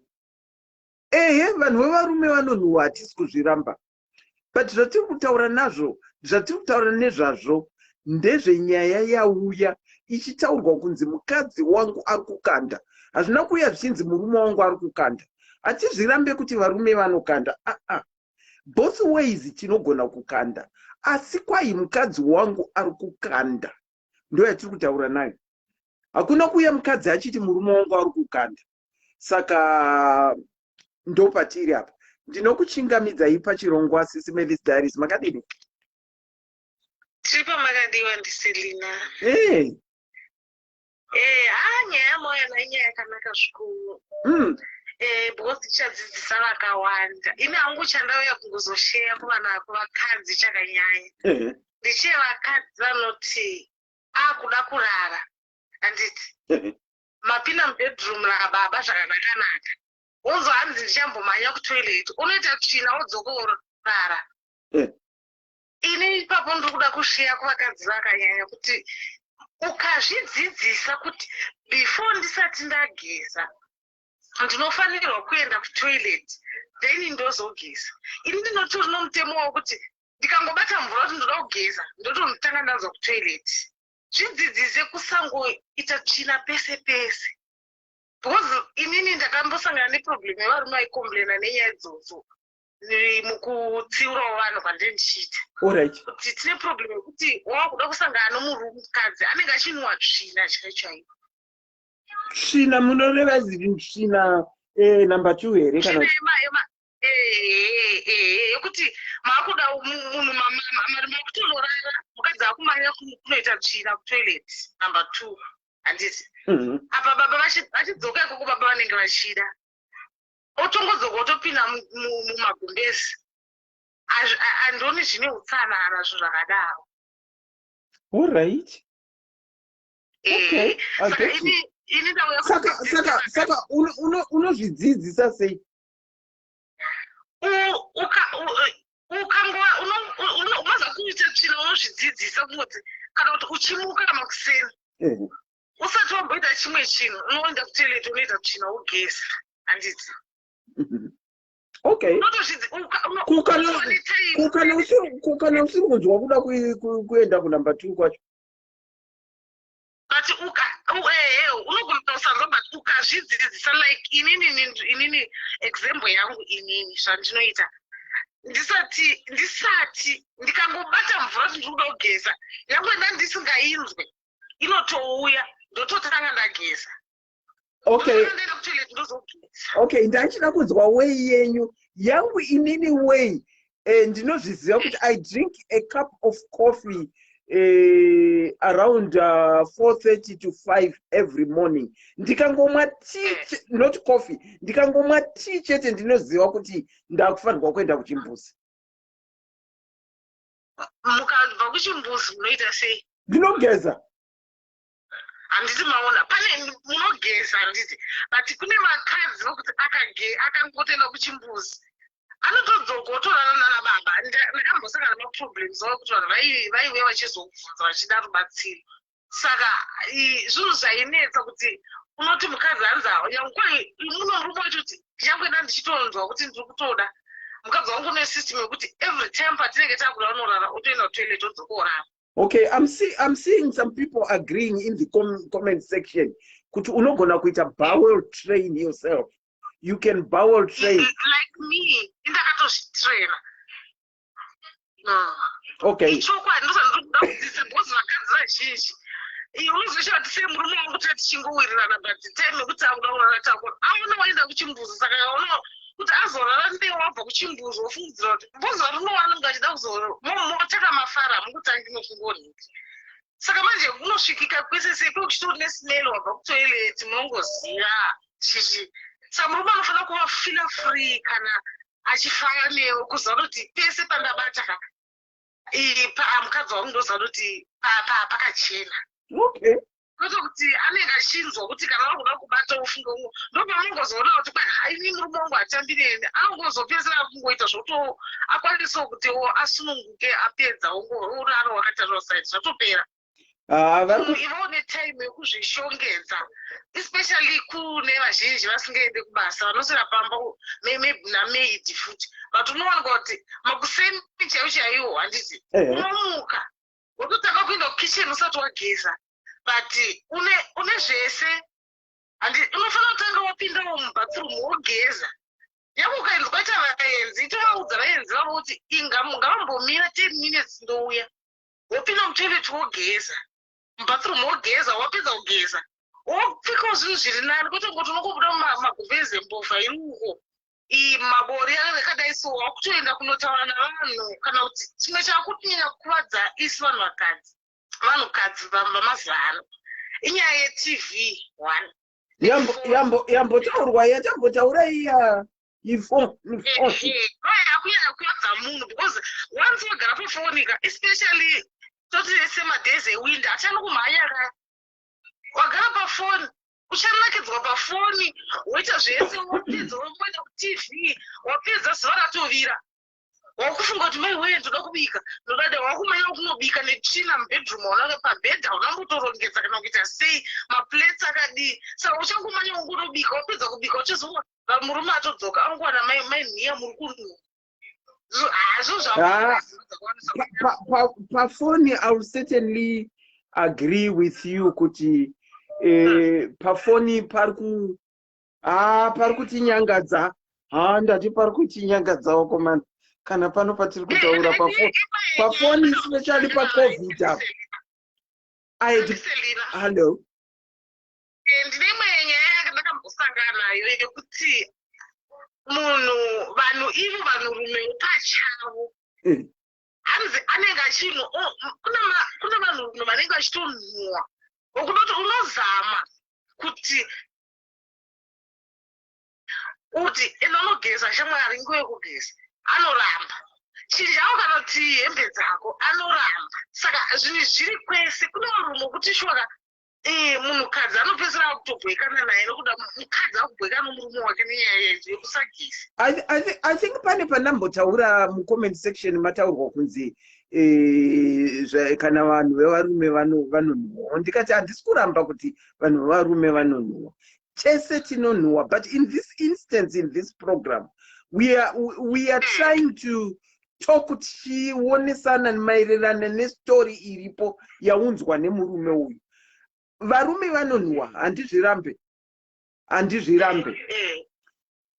Ehe, vanhu vevarume vanonhuhwa, hatisi kuzviramba, but zvatiri kutaura nazvo, zvatiri kutaura nezvazvo ndezvenyaya yauya ichitaurwa kunzi mukadzi wangu ari kukanda. Hazvina kuuya zvichinzi murume wangu ari kukanda. Hatizvirambe kuti varume vanokanda, aa, both ways tinogona kukanda, asi kwai mukadzi wangu ari kukanda, ndo yatiri kutaura nayo. Hakuna kuuya mukadzi achiti murume wangu ari kukanda. Saka ndopatiri apa. Ndinokuchingamidzai pachirongwa, Sisi Melis Diaries. Makadini? Tiri pamakadiwa, ndiSelina. Hey. Nyaya yamauya nayo inyaya yakanaka zvikuru, because ichadzidzisa vakawanda. Ini hangu chandauya kungozosheya kuvana, kuvakadzi chakanyanya, ndeche vakadzi vanoti akuda kurara, handiti? Mapinda mubedroom rababa zvakanaka-naka, wonzwa hanzi, "Ndichambomhanya kutoilet." Unoita tsvina, wodzoka, worara. Ini ipapo ndiri kuda kusheya kuvakadzi vakanyanya kuti ukazvidzidzisa kuti before ndisati ndageza ndinofanirwa kuenda kutoilet, then ndozogeza. Ini ndinotori nomutemo wekuti ndikangobata mvura kuti ndoda kugeza, ndotonotanga ndanzwa kutoilet. Zvidzidzise kusangoita tsvina pese pese, because inini ndakambosangana neproblem yevarume vaicomplaina nenyaya idzodzo mukutsiurawo vanhu kwandiri ndichiita, kuti tine problem yekuti wakuda kusangana nomurumukadzi anenge achinwa tsvina chaiyo chaiyo. Tsvina, munoreva tsvina number 2 here kana? Tsvina. Ehe, yekuti maakuda munhu makutonorara, mukadzi akumanya kunoita tsvina kutoilet number two, handiti? Apa baba vachidzoka ikoko, baba vanenge vachida otongodzoka, otopinda mumagumbezi. Handioni zvine utsanana zvinhu zvakadaro. All right, okay, I Saka get you. ini ndauya Saka kudzidzisa saka vakadzi. Saka unozvidzidzisa sei? Ukangova unoza kuita tsvina, unozvidzidzisa kungoti kana kuti uchimuka makuseni, usati wamboita chimwe chinhu, unoenda kutoilet, unoita tsvina, wogeza, handiti? Okay. Ko kana usiri kunzwa kuda kuenda kunumber two kwacho? But ehe, unogona kusanzwa, but ukazvidzidzisa, like inini, example yangu, inini zvandinoita, ndisati ndikangobata mvura kuti ndiri kuda kugeza, yangu nda ndisingainzwe, inotouya, ndototanga ndageza. Ndoenda kutoilet, ndozogeza. Okay, ndachida kunzwa way yenyu. Yangu inini way, ndinozviziva kuti I drink a cup of coffee around 4:30 to 5 every morning. Ndikangomwa tea, not coffee, ndikangomwa tea chete, ndinoziva kuti ndakufanirwa kuenda kuchimbuzi. Mukabva kuchimbuzi munoita sei? Ndinogeza. Handiti maona, pane munogeza, handiti? But kune vakadzi vokuti akangotoenda kuchimbuzi, anotodzoka otorara nana baba. Ndakambosangana nemaproblems avo kuti vanhu vaiuya vachizobvunza vachida rubatsiro. Saka zvinhu zvainetsa kuti unoti mukadzi hanzi nyangwe muno murume wacho kuti nyangwe ndandichitonzwa kuti ndiri kutoda mukadzi wangu, une system yekuti every time patinenge takuda unorara, otoenda kutoilet, odzoka, orara. Okay, I'm seeing some people agreeing in the comment section kuti unogona kuita bowel train yourself. You can bowel train. Like me, indakatozvitraina. Ichokwadi, ndosandiri kuda kudzidza because vakadzi vazhinji unozoshaa kuti sei murume wangu tati tichingowirirana, but time yekuti akuda kurara takura, aona waenda kuchimbuzi, saka aona kuti azorara ndee wabva kuchimbuzi, wofungidzira kuti mbuzi varume wanenge achida kuzomotaka mafara, hamungotangi nokungonhiki. Saka manje kunosvikika kwese sei kwekuchitori nesmell wabva kutoilet, munongoziva chichi. Saka murume anofanira kuva feel free kana achifara newe, kuziva kuti pese pandabata ka mukadzi wangu, ndoziva kuti pakachena. Kwete kuti anenge achinzwa kuti kana wakuda kubata ufunge umwe, ndopamungozoona kuti ini murume wangu hatambi neni, anongozopedzera kungoita zvoto akwanisawo kuti asununguke, apedza uraro wakatarira side, zvatopera. Ah, Ivawo netime yekuzvishongedza, especially kune vazhinji vasingaendi kubasa, vanoswera pamba maybe namaid futi, but unowanikwa kuti makuseni chaiwo chaiwo, handiti? Unomuka wototanga kuenda kukitchen usati wageza, but une zvese, handi? Unofanira kutanga wapindawo mubathroom, wogeza. Yange ukaenzi kwaita vaenzi, itovaudza vaenzi vavo kuti inga ngavambomira 10 minutes, ndouya. Wopinda mutoilet, wogeza, mubathroom wogeza, wapedza kugeza, wopfekawo zvinhu zviri nani, kwete kungoti unongobuda mumagumbeze, mbovha iri uko, mabori akadai, so wakutoenda kunotaura navanhu. Kana kuti chimwe chakunyanya kukuvadza isu vanhu vakadzi, vanhukadzi vamazuva ano, inyaya yeTV one. Yambotaurwa, yatambotaura iya ifoni. Yakunyanya kuvadza munhu because once wagara pafoni ka, especially toti semadays ewinter, achani kumhanya ka, wagara pafoni, uchanakidzwa pafoni, woita zvese, wapedza womboenda kuTV, wapedza zuva ratovira, wakufunga kuti mai wee, ndoda kubika, ndodada, wakumanya kunobika netsvina mubedroom, waunanga pabhedha, haunambotorongedza kana kuita sei, maplates akadii. Saka uchangomanya wongonobika, wapedza kubika, uchazoona murume atodzoka, angowana mai nhiya muri kunhuhwa hazvo. Ah, pafoni I will certainly agree with you kuti pafoni pari ku pari kutinyangadza. Ha, ndati pari kutinyangadza wakomana, kana pano patiri kutaura pafoni, especially paCovid apa. Hallo. Ndine imwe nyaya ndakambosangana nayo yekuti Munhu, vanhu ivo, vanhurumewo pachavo, hanzi anenge achinhu, kune vanhurume vanenge vachitonhuwa wekutoti unozama kuti enda unogeza, shamwari, nguva yekugeza, anoramba. Chinjawo kana kuti hembe dzako, anoramba. Saka zvinhu zviri kwese. Kune varume wekuti shuwaka, munhukadzi anopedzisira akutobwekana naye nekuda mukadzi akubwekana nomurume wake nenyaya yekusageza. I think pane pandambotaura mucomment section, mataurwa kunzi kana vanhu vevarume vanonhuwa. Ndikati handisi kuramba kuti vanhu vevarume vanonhuwa, tese tinonhuwa, but in this instance, in this program, we are trying to talk tichionesana maererano nestori iripo yaunzwa nemurume uyu. Varume vanonhuwa, handizvirambe, handizvirambe.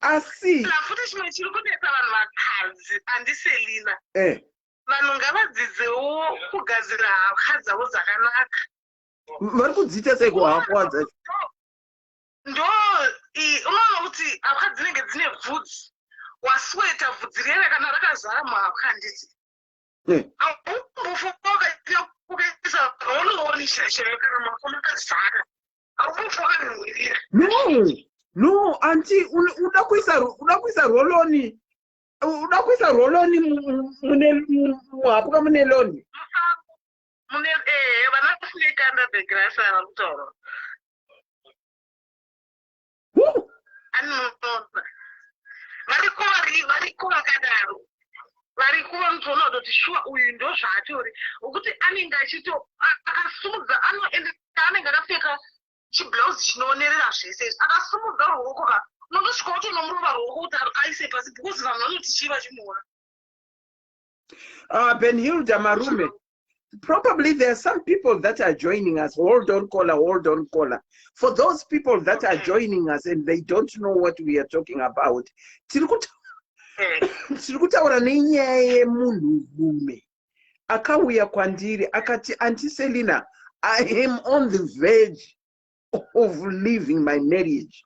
Asi Futi chimwe chiri kunetsa vanhu vakadzi, Auntie Selina, vanhu ngavadzidzewo kugadzira hapwa dzavo dzakanaka. Vari kudziita seiko hapwa dzacho? Ndo unoona kuti hapwa dzinenge dzine bvudzi, wasweta bvudzi rere kana rakazara muhapwa, handiti? Aumbofa ukaisa raunooni chaiyo kana mafoni akazara, aumbofa wakanhuhwirira. No, auntie, uda kuisa roll-on, uda kuisa roll-on mune muhapwa mune loni. Mune vana snake under the grass ava kutaura. Anoona variko, variko vakadaro, variko vanotoona kutoti shuwa uyu ndo zvaatori, wekuti anenge achito akasumudza, ende anenge akapfeka chiblausi chinoonerera zvese izvi, akasumudza ruoko ka, unotosvika utonomurova ruoko kuti aise pasi, because vanhu vanoti chii vachimuona. Benhilda Marume, probably there are some people that are joining us. Hold on, caller, hold on, caller. For those people that are joining us and they don't know what we are talking about, tiri kutaura nenyaya yemunhurume akauya kwandiri akati, "Auntie Selina, I am on the verge of leaving my marriage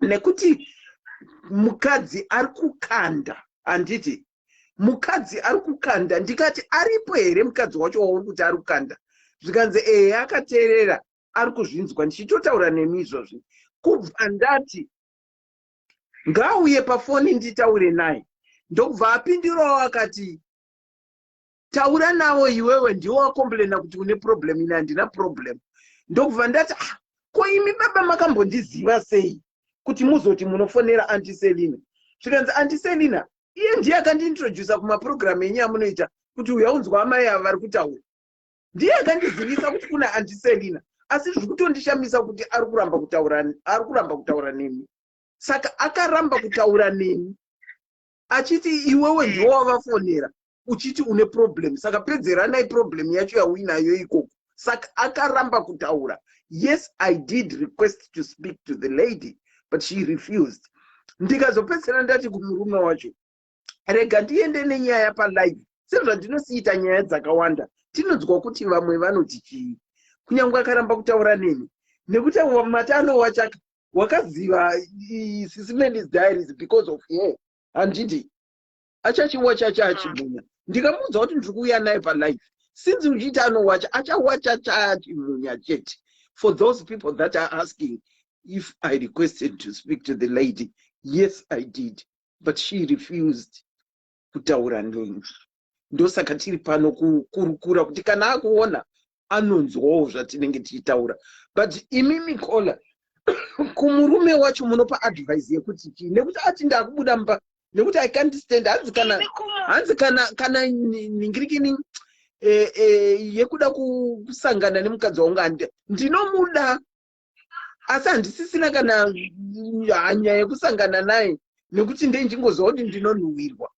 nekuti mukadzi ari kukanda." Handiti mukadzi ari kukanda? Ndikati, "Aripo here mukadzi wacho wauri kuti ari kukanda?" Zvikanzi, "Ehe, akateerera, ari kuzvinzwa ndichitotaura nemi izvozvi." Kubva ndati ngauye pafoni nditaure naye. Ndokubva apindurawo akati, "Taura navo iwewe, ndiwo wacomplaina kuti une problem, ini handina problem." Ndokubva ndati, "Ah, ko imi baba makambondiziva sei kuti muzoti munofonera Auntie Selina?" Zvikanzi, "Auntie Selina iye ndiye akandiintrodusa kumapurogiramu enyu amunoita, kuti uya unzwa amai ava vari kutaura, ndiye akandizivisa kuti kuna Auntie Selina. Asi zviri kutondishamisa kuti ari kuramba kutaura, ari kuramba kutaura nemi." Saka akaramba kutaura nemi achiti iwewe ndiwo wavafonera uchiti une problem, saka pedzeranai problem yacho yauinayo ikoko. Saka akaramba kutaura. Yes, I did request to speak to the lady, but she refused. Ndikazopedzisira ndati kumurume wacho, rega ndiende nenyaya palive sezvandinosiita nyaya dzakawanda, tinonzwa kuti vamwe vanoti chii, kunyange akaramba kutaura neni, nekuti matano wachaka wakaziva Sis Melly's Diaries because of her, handiti? Achachiwacha chachimunya. Ndikamuudza kuti ndiri kuuya naye palive, since uchiiti anowacha, achawacha chachimunya chete. For those people that are asking if I requested to speak to the lady, yes, I did, but she refused kutaura neni. Ndosaka tiri pano kukurukura kuti kana akuona anonzwawo zvatinenge tichitaura. But imimi caller, kumurume wacho munopa advice yekuti chii? Nekuti ati ndakubuda mumba nekuti I can't stand. Hanzi kana hanzi kana ningirikini yekuda kusangana nemukadzi wangu, ndinomuda, asi handisisina kana hanya yekusangana naye nekuti ndendingoziva kuti ndinonhuhwirwa.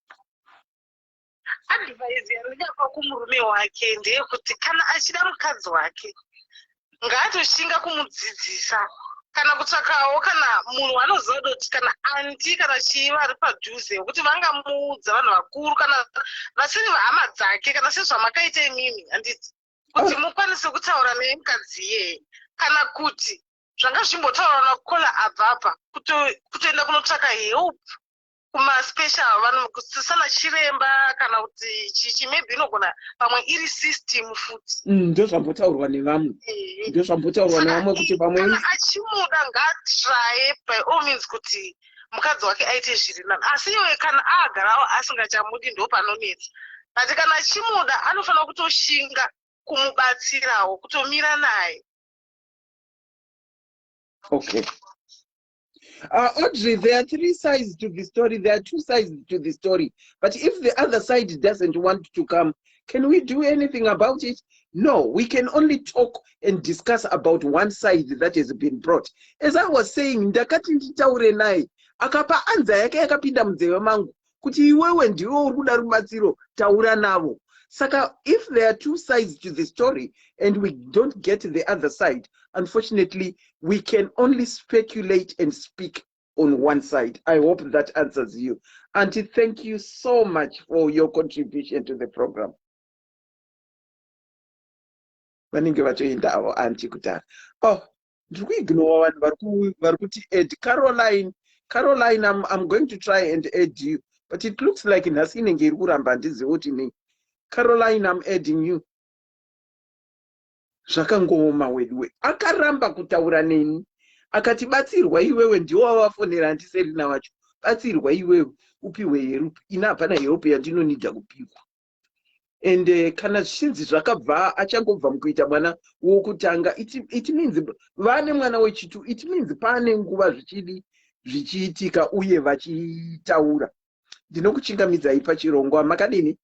Advice yandingapa kumurume wake ndeyekuti kana achida mukadzi wake, ngaatoshinga kumudzidzisa kana kutsvakawo kana munhu wanoziva kuti kana auntie kana chii vari padhuze, wekuti vangamuudza, vanhu vakuru kana vasiri vahama dzake, kana sezvamakaita imimi, handiti, kuti mukwanise kutaura naye mukadzi iyeye, kana kuti zvanga zvichimbotaura nacaller abvapa, kutoenda kunotsvaka help. Kumaspecial vanhu kusana chiremba kana kuti chichi, maybe inogona pamwe iri system futi. Ndozvambotaurwa nevamwe. Ndozvambotaurwa nevamwe kuti pamwe kana achimuda, ngaatraye by all means kuti mukadzi wake aite zviri nani. Asi iwe kana agarawo asingachamudi, ndo panonetsa. But kana achimuda, anofanira kutoshinga kumubatsirawo, kutomira naye. Okay. Audrey, there are three sides to the story. There are two sides to the story. But if the other side doesn't want to come, can we do anything about it? No, we can only talk and discuss about one side that has been brought. As I was saying, ndakati nditaure naye, akapa answer yake yakapinda munzeve mangu kuti iwewe ndiwe uri kuda rubatsiro, taura navo. Saka if there are two sides to the story and we don't get the other side, unfortunately, we can only speculate and speak on one side. I hope that answers you. Auntie, thank you so much for your contribution to the program. Vanenge vatoenda avo auntie kudhara. Oh, ndiri kuignora vanhu vari kuti add Caroline. Caroline, I'm going to try and add you, but it looks like nhasi inenge iri kuramba, handizivi kuti nei. Caroline, I'm adding you. Zvakangooma weduwe. Akaramba kutaura neni, akati batsirwa iwewe, ndiwo wavafonera andiserina wacho, batsirwa iwewe upiwe help. Ini hapana help yandinonidha kupiwa. And kana zvichinzi zvakabva achangobva mukuita mwana wokutanga, it means vane mwana wechitu. It means paane nguva zvichidi zvichiitika uye vachitaura. Ndinokuchingamidzai pachirongwa, makadini?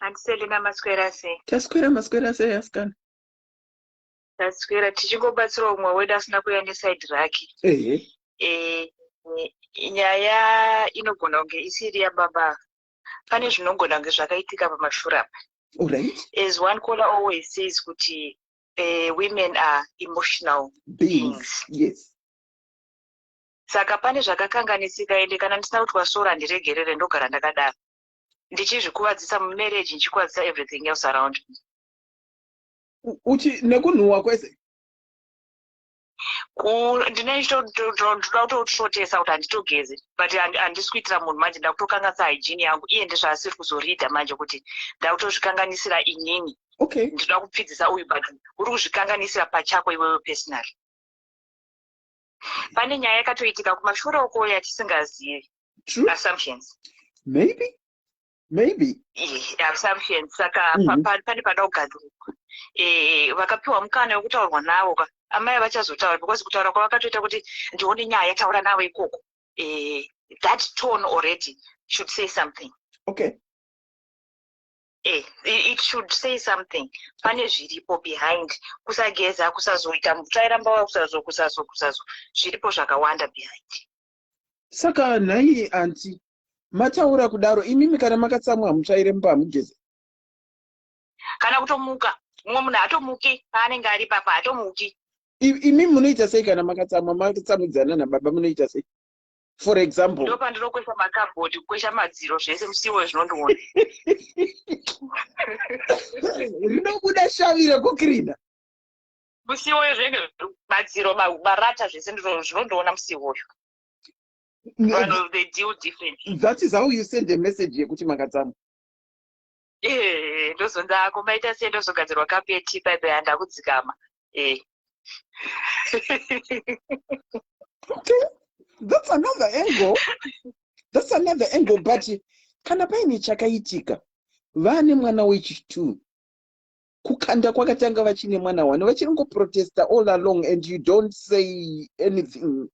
Andiselina, maswera sei? Taswera, maswera sei asikana? Taswera, tichingobatsirawo umwe wedu asina kuuya neside rake. Nyaya inogona kunge isiri yababa. Pane zvinogona kunge zvakaitika pamashure apa. As one caller always says kuti women are emotional beings. Yes. Saka pane zvakakanganisika, ende kana ndisina kuti wasora handiregerere, ndogara ndakadaro ndichizvikuvadzisa mumarriage, ndichikuvadzisa everything else around me. Uchi nekunhuhwa kwese. Ndinoda kutoshotesa kuti handitogezi, but handisi kuitira munhu manje, ndakutokanganisa hygiene yangu. Iye ndezvaasiri kuzoridha manje kuti ndakutozvikanganisira inini. Ndinoda kupfidzisa uyu, but uri kuzvikanganisira pachako iwewe personally. Pane nyaya yakatoitika kumashure uko yatisingazivi. Assumptions. Maybe. Assumptions. Saka pane pada kugadzirwa. Vakapiwa mukana wekutaurwa navo ka, amai vachazotaura, because kutaura kwavakatoita kuti ndione nyaya, taura navo ikoko, that tone already should say something. It should say something. Pane zviripo behind kusageza, kusazoita mutsvaira mbava, kusazo kusazo kusazo, zviripo zvakawanda behind. Saka nhai auntie, mataura kudaro, imimi kana makatsamwa hamutsvaire mumba, hamugeze? Kana kutomuka, mumwe munhu hatomuki paanenge ari papa, hatomuki. Imi munoita sei kana makatsamwa, makatsamwidzana nababa, munoita sei, for example? Ndo pandinokwesha makabhodhi, kukwesha madziro, zvese, musiwo zvinondiona. Rinobuda shavi rekukirina. Musiwoyo zvinenge madziro, marata, zvese zvinondiona musiwoyo. Vanhu, they deal differently. That is how you send a message yekuti makatsamwa? Ndozonzi ako maita sei, ndozogadzirwa kapu yetii paipa, yandakudzikama. Okay, that's another angle, that's another angle. But kana paine chakaitika, vane mwana wechi2, kukanda kwakatanga vachine mwana one, vachingoprotesta all along, and you don't say anything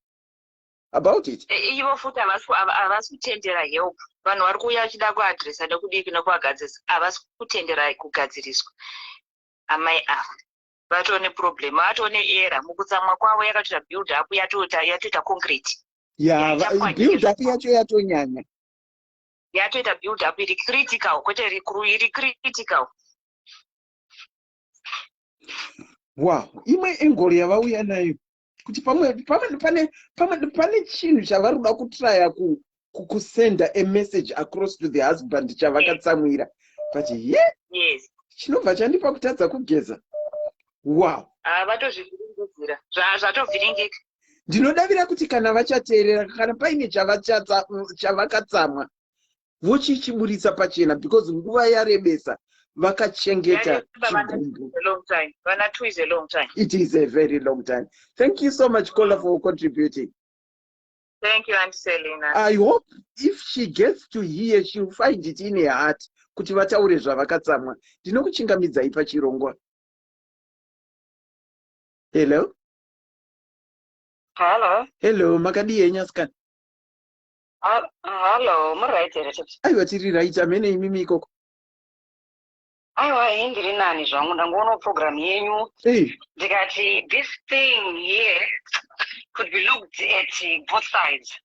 about it? Ivo futi havasi kutendera help. Vanhu vari kuuya vachida kuadresa nekudiki nekuagadzirisa, havasi kutendera kugadziriswa. Amai ava vatoo neproblem, vatoo neerror mukutsamwa kwavo, yakatoita build up, yatoita concrete. Ya. Yaichapwanyika. Build up yacho yatonyanya. Yatoita build up iri critical, kwete iri critical. Wow, imwe angle yavauya nayo kuti pamwe pane chinhu chavari kuda kutraya kusenda a message across to the husband chavakatsamwira, but ye chinobva chandipa kutadza kugeza. Wow. Vatozvivhiringidzira, zvatovhiringika. Ndinodavira kuti kana vachateerera, kana paine chavakatsamwa, vochichiburitsa pachena, because nguva yarebesa vakachengeta chigumbu. Vana two is a long time. It is a very long time. Thank you so much, caller, for contributing. Thank you, Aunt Selina. I hope if she gets to hear, she'll find it in her heart kuti vataure zvavakatsamwa. Ndinokuchingamidzai pachirongwa. Hello. Hello. Hello, makadii henyu, asikana? Hello, muri right here, tete? Aiwa, tiri right amene. Imimi ikoko? Aiwa, ini ndiri nani zvangu. Ndangoonawo program yenyu, ndikati this thing here could be looked at both sides,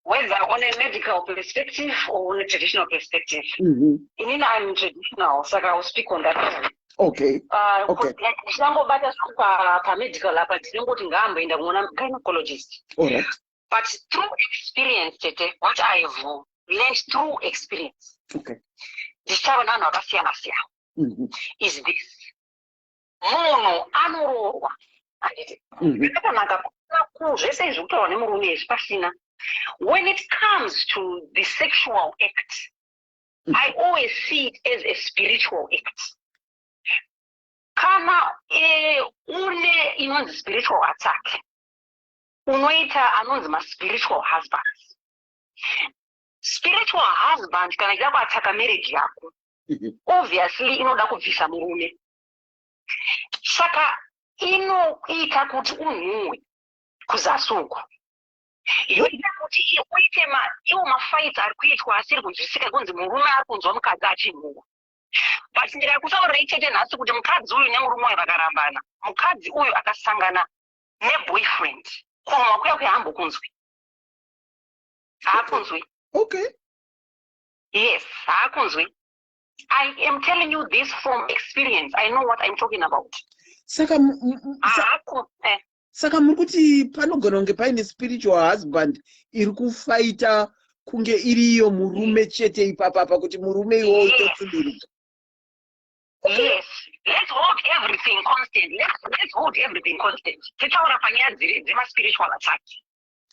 whether on a medical perspective or on a traditional perspective. Inini I'm traditional, saka I will speak on that one. Ndichinangobata zvangu pamedical apa, ndinongoti ngaamboenda kunoona gynecologist. All right. But through experience, tete, what I've learned through experience, ndichitaura nevanhu vakasiyana siyana, is this: munhu anoroorwa, handiti? Zvakanaka ku zvese izvi kutaurwa nemurume izvi pasina. When it comes to the sexual act, I always see it as a spiritual act. Kana une inonzi spiritual attack, unoita anonzi maspiritual husbands. Spiritual husband kana ichida kuattacka marriage yako, obviously inoda kubvisa murume, saka inoita kuti unhuhwe kuzasi uku, yoita kuti uite iwo mafights ari kuitwa asiri kunzwisika, kunzi murume ari kunzwa mukadzi achinhuhwa. But ndikakutaurirai, chete, nhasi kuti mukadzi uyu nemurume uyu vakarambana, mukadzi uyu akasangana neboyfriend, kunhuhwa kuya kuya hambokunzwi, haakunzwi. Yes, haakunzwi. I am telling you this from experience. I know what I'm talking about. Saka Haaku. Saka muri kuti panogona kunge paine spiritual husband iri kufighta kunge iriyo murume chete ipapapa, kuti murume iwowo utotsubirika? Yes, let's hold everything constant. Let's hold everything constant. Titaura panyaya dzema-spiritual attack,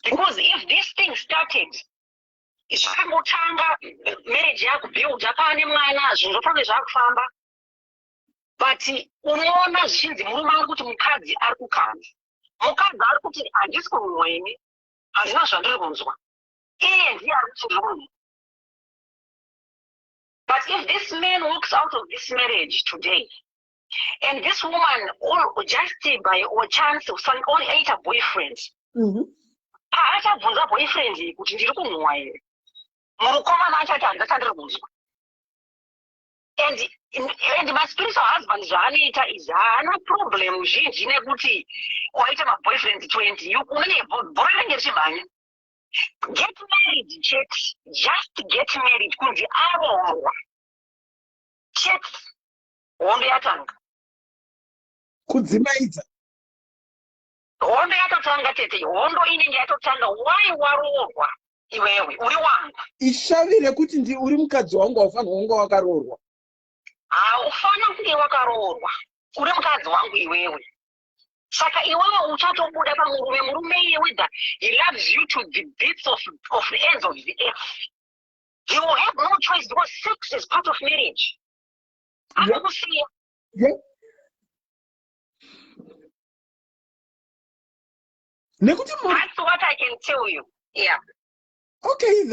because if this thing started, zvakangotanga, marriage yakubuilda, paane mwana, zvinhu zvofange zvakufamba, but unoona zvichinzi murume ari kuti mukadzi ari kukanda, mukadzi ari kuti handisi kunhuhwa ini, handina zvandiri kunzwa, iye ndiye ari kuti ndiri kunhuhwa. But if this man walks out of this marriage today and this woman, all just by or chance only aita boyfriend, paachabvunza boyfriend iyi kuti ndiri kunhuhwa here, murukomana achati handina chandiri kunzwa. And maspiritual husband zvaanoita is haana problem zhinji nekuti waita maboyfriends 20. Unenge bhora rinenge richimhanya. Get married chete, just get married. Kunzi aroorwa chete, hondo yatanga. Kudzimaidza. Hondo yatotanga, tete. Hondo inenge yatotanga. Wai waroorwa iwewe, uri wangu. Ishavi rekuti ndi uri mukadzi wangu, haufanirwa kunge wakaroorwa. Haufana kunge wakaroorwa, uri mukadzi wangu iwewe. Saka iwewe uchatobuda pamurume. Murume iye, whether he loves you to the bits of the ends of the earth, he will have no choice, because sex is part of marriage. Anokusiya. Nekuti That's what I can tell you, yeah. Okay,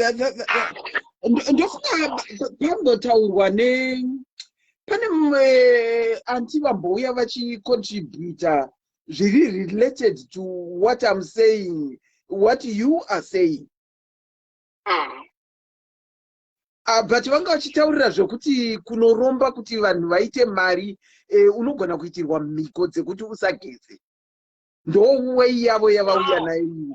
ndofunga pambotaurwa ne pane mumwe aunty vambouya vachicontributa zviri related to what I'm saying, what you are saying. But vanga vachitaurira zvekuti kunoromba kuti vanhu vaite mari, unogona kuitirwa mhiko dzekuti usageze. Ndowei yavo yavauya nayo ivo.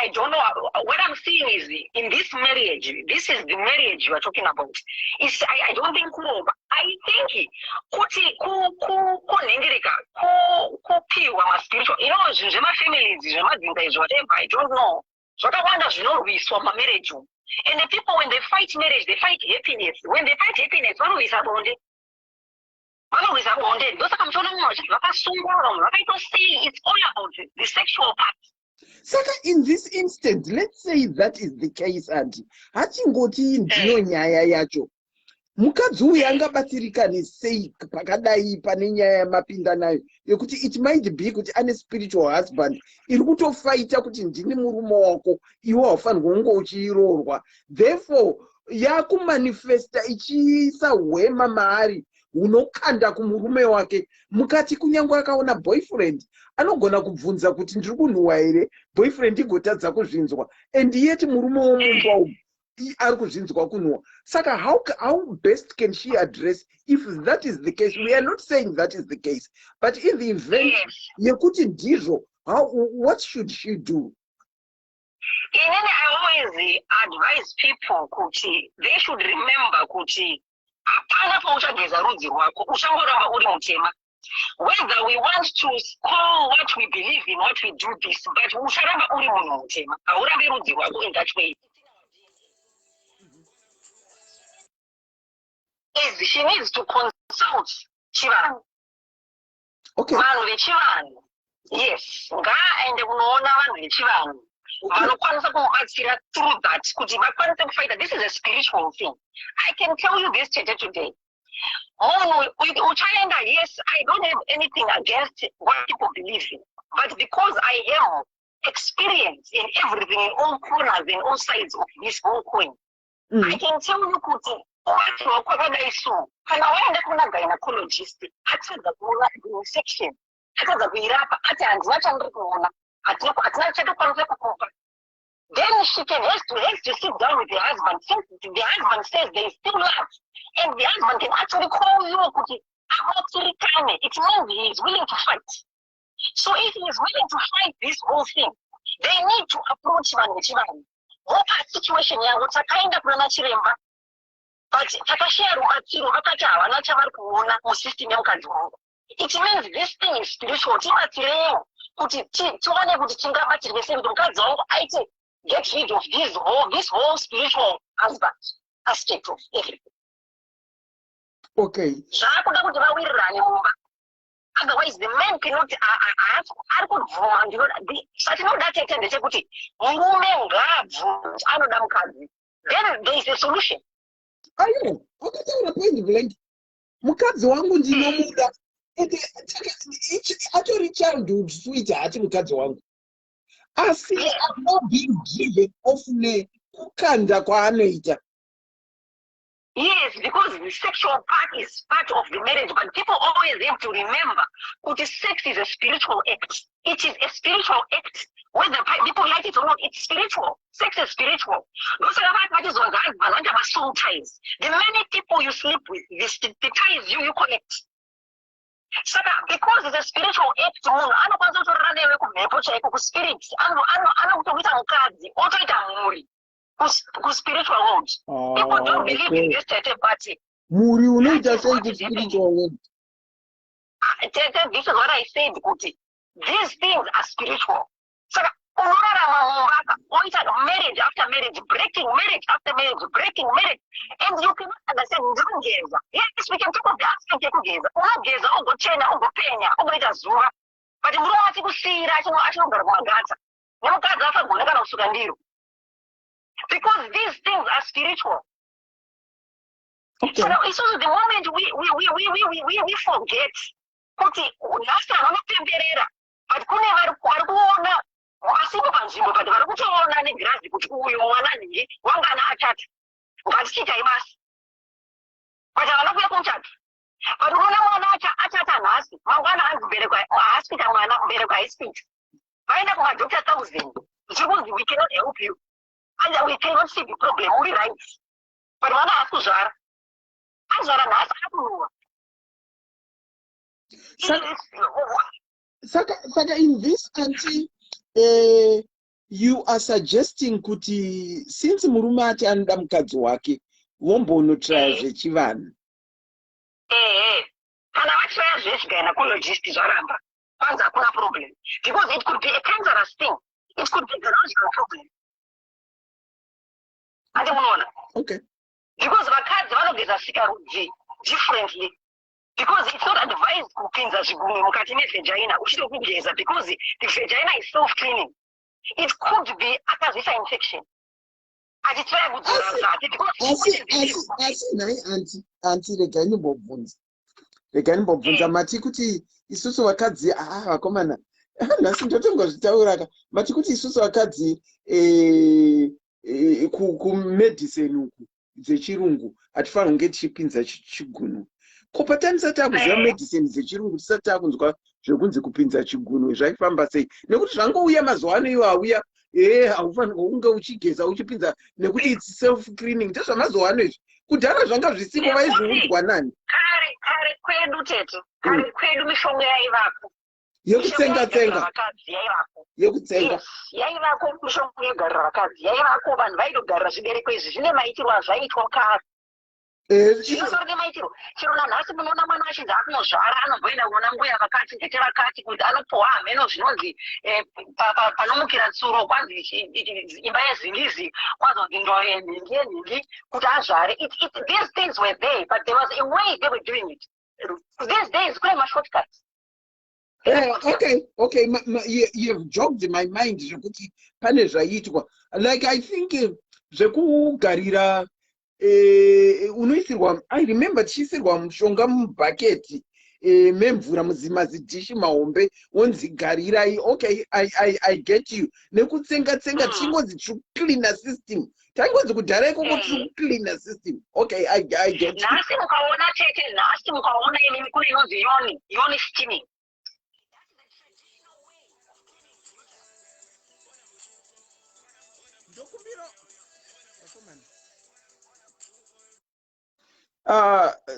I don't know. What I'm seeing is in this marriage, this is the marriage you are talking about. I don't think kuromba. I think kuti kunhingirika, kupiwa maspiritual, zvinhu zvemafamilies, zvemadzinza izvi, whatever, I don't know. Zvakawanda zvinorwiswa mumamarriage umu. And the people, when they fight marriage, they fight happiness. When they fight happiness, vanorwisa bonde. Vanorwisa bonde. Ndosaka muchiona munhu vachiti vakasungwa, vamwe vakaitwa sei. It's all about the sexual part. Saka in this instance, let's say that is the case, aunty, hachingoti ndiyo nyaya yacho. Mukadzi uyu angabatsirikane sei pakadai pane nyaya yamapinda nayo yekuti it might be kuti ane spiritual husband iri kutofaita kuti ndini murume wako, iwe haufanirwa kunge uchiroorwa, therefore yakumanifesta ichiisa hwema maari hunokanda kumurume wake mukati? Kunyange akaona boyfriend, anogona kubvunza kuti, "Ndiri kunhuhwa here?" Boyfriend igotadza kuzvinzwa, and yet murume womumba umu ari kuzvinzwa kunhuhwa. Saka how best can she address if that is the case? We are not saying that is the case, but in the event yekuti ndizvo, what should she do? Inini I always advise people kuti they should remember kuti hapana pauchageza rudzi rwako, uchangoramba uri mutema. Whether we want to call what we believe in, what we do this, but ucharamba uri munhu mutema, haurambi rudzi rwako in that way. Is she needs to consult chivanhu. Vanhu vechivanhu, yes, ngaaende kunoona vanhu vechivanhu vanokwanisa kumubatsira through that kuti vakwanise kufighta. This is a spiritual thing. I can tell you this chete, today munhu uchaenda, yes, I don't have anything against what people believe in, but because I have experience in everything, in all corners, in all sides of this whole coin, I can tell you kuti kubatsirwa kwakadai, so kana waenda kuna gynecologist, atadza kuona infection, atadza kuirapa, ati handina chandiri kuona, hatina chatokwanisa kukupa, then she can has to sit down with the husband, since the husband says there is still love and the husband can actually call you kuti abatsirikane. It means he is willing to fight. So if he is willing to fight this whole thing, they need to approach vanhu vechivanhu, vopa situation yavo. Takaenda kuna nachiremba, but takashaya rubatsiro, vakati havana chavari kuona musystem yemukadzi wangu. It means this thing is spiritual. Tibatsirewo kuti tione kuti tingabatsirwe sei kuti mukadzi wangu aite get rid of this whole spiritual husband aspect of everything. Zvaakuda kuti vawirirane mumba, otherwise the man cannot, ari kubvuma. Chatinoda tete ndechekuti murume ngaabvume kuti anoda mukadzi, then there is a solution. Ayo akataura point blank, "Mukadzi wangu ndinomuda." Ende atori childhood sweetheart mukadzi wangu, asi I'm not being driven off nekukanda kwaanoita. Yes, because the sexual part is part of the marriage, but people always have to remember that sex is a spiritual act. It is a spiritual act. Whether people like it or not, it's spiritual. Sex is spiritual. Ndosaka vanhu vachizonzi hanzi vanhu vanoita ma-soul ties. The many people you sleep with, the ties you connect. Saka because it's a spiritual act, munhu anokwanisa kutorara newe kumhepo chaiko, kuspirit, anokutokuita mukadzi, otoita mhuri kuspiritual world. People don't believe in this, tete, but Muri unoita sei kuspiritual world? Tete, this is what I said, kuti these things are spiritual. Saka unorarama mumba, oita marriage after marriage, breaking marriage after marriage, breaking marriage, and you cannot understand. Ndiri kugeza. Yes, we can talk of the aspect yekugeza. Unogeza, ugochena, ugopenya, ugoita zuva, but murume achikusiyira, achinogara kumagadza nemukadzi asagone kana kusuka ndiro, because these things are spiritual. So isusu, the moment we forget kuti nhasi vanhu vanopemberera, but kune vari kuona asipo panzvimbo, but vari kutoona negirazi kuti uyu mwana nhingi wangana achata, ngatichiitai basa, but havana kuuya kumuchato. But unoona mwana achata nhasi, mangwana anzi mbereko haasi kuita mwana, mbereko haisi kuita. Vaenda kumadoctor thousand, zviri kunzi, "We cannot help you and we cannot see the problem. Uri right, but mwana haasi kuzvara, azvara nhasi akunuwa." Saka in this, aunty, you are suggesting kuti since murume ati anoda mukadzi wake, vombonotraya zvechivanhu? Ehe, kana vatraya zvechigynecologist zvaramba, kwanzi hakuna problem, because it could be a cancerous thing, it could be a biological problem, handi munoona? Okay. Because vakadzi vanogeza sikarudzi differently. Because it's not advised kupinza zvigunwe mukati mevagina uchida kugeza because the vagina is self cleaning. It could be akazoisa infection achitraya kudzora zvake because Asi asi asi nhai anti anti regai ndimbobvunza. Regai ndimbobvunza mati kuti isusu vakadzi ah vakomana nhasi ndotongozvitaura ka mati kuti isusu vakadzi eh, eh, kumedicine uku dzechirungu hatifanira kunge tichipinza chigunwe ko patanisati takuziva eh. medicine dzechirungu tisati takunzwa zvekunzi kupinza chigunwe zvaifamba sei nekuti zvangouya mazuva ano iwo auya ee haufanirwa kunge uchigeza uchipinza nekuti its self cleaning ndezvamazuva ano izvi kudhara zvanga zvisiko vaizviudzwa nani kare kare kwedu tete kare mm. kwedu mishonga yaivako yekutsenga tsenga yekutsenga yaivako mishonga yegarira vakadzi yaivako vanhu vaitogarira zvibereko izvi zvine maitirwo azvaiitwa kare eh, zvinosori nemaitirwo chero nanhasi munoona mwana achinzi akunozvara anomboenda kunoona mbuya vakati tete vakati kuti anopohwa hameno zvinonzi eh, panomukira tsuro kwanzi imba yezingizi kwazonzi ndoye nhingi yenhingi kuti azvare these things were there but there was a way they were doing it these days kune mashortcuts Eh, okay okay ma, ma, you, you've jogged my mind zvekuti pane zvaiitwa like i think eh, zvekugarira eh, unoisirwa i remember tichiisirwa mushonga mubhaketi eh, memvura muzimazidhishi mahombe wonzi garirai okay I, I, i get you nekutsenga tsenga mm. tichingonzi tiri kucleaner system taingonzi kudhara ikoko tiri mm. kucleaner system okay i, I get nhasi mukaona tete nhasi mukaona imimi kune inonzi yoni yoni steaming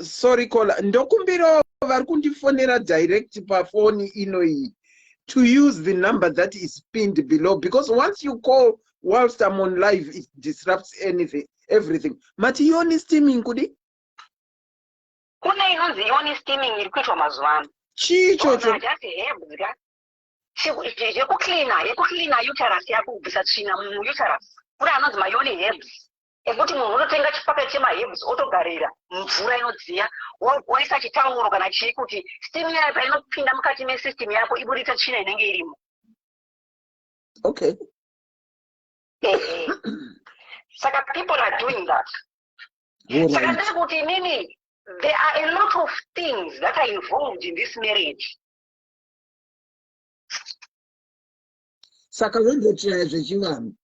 Sorry caller ndokumbirawo vari kundifonera direct pafoni ino iyi to use the number that is pinned below because once you call whilst I'm on live it disrupts anything everything mati yoni steaming kudi kune inonzi yoni steaming iri kuitwa mazuva ano chii ichocho just herbs ka yekucleana yekucleana uterus yako kubvisa tsvina muuterus kune anonzi mayoni herbs ekuti munhu unotenga chipaketi chemaherbs otogarira mvura inodziya woisa chitauro kana chii kuti steam yayo painopinda mukati mesystem yako iburitsa tsvina inenge irimo okay saka people are doing that saka ndiri kuti inini there are a lot of things that are involved in this marriage saka vondotiraya zvechivanhu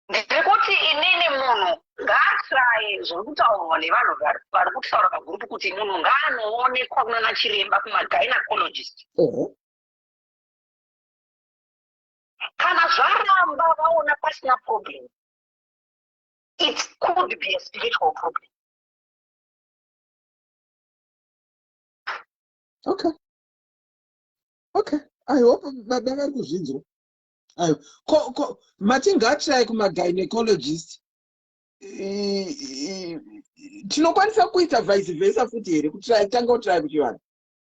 Ndiri kuti inini munhu ngaatraye zviri kutaurwa nevanhu vari kutaura pagurupu kuti munhu ngaanoonekwa kunana chiremba kumagynacologist. Kana zvaramba vaona pasina problem, it could be a spiritual problem. Okay. Okay. I hope baba vari kuzvinzwa. Ayo. Ko ko mati ngaatry kumagynecologist. Tinokwanisa kuita vice versa futi here kutry tanga kutry kuchivanhu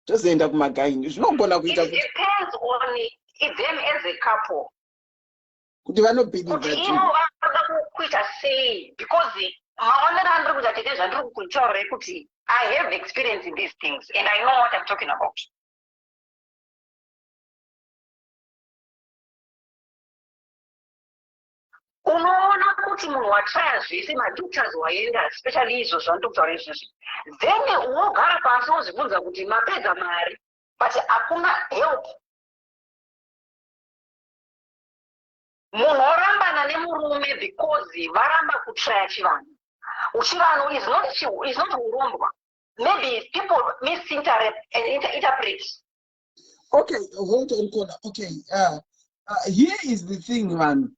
tozoenda kumagaini zvinogona kuita It depends on them as a couple. Kuti vanobhilivha kuti ivo vanoda kuita sei because maonero andiri kuita tete zvandiri kukutaurirai kuti I have experience in these things and I know what I'm talking about. Unoona kuti munhu watraya zvese madoctors waenda especially izvo zvandokutaura izvozvi then wogara pasi wozvibvunza kuti mapedza mari but hakuna help munhu orambana nemurume because varamba kutraya chivanhu uchivanhu is not, is not urombwa maybe people misinterpret Okay, hold on caller. Okay, here is the thing vanhu.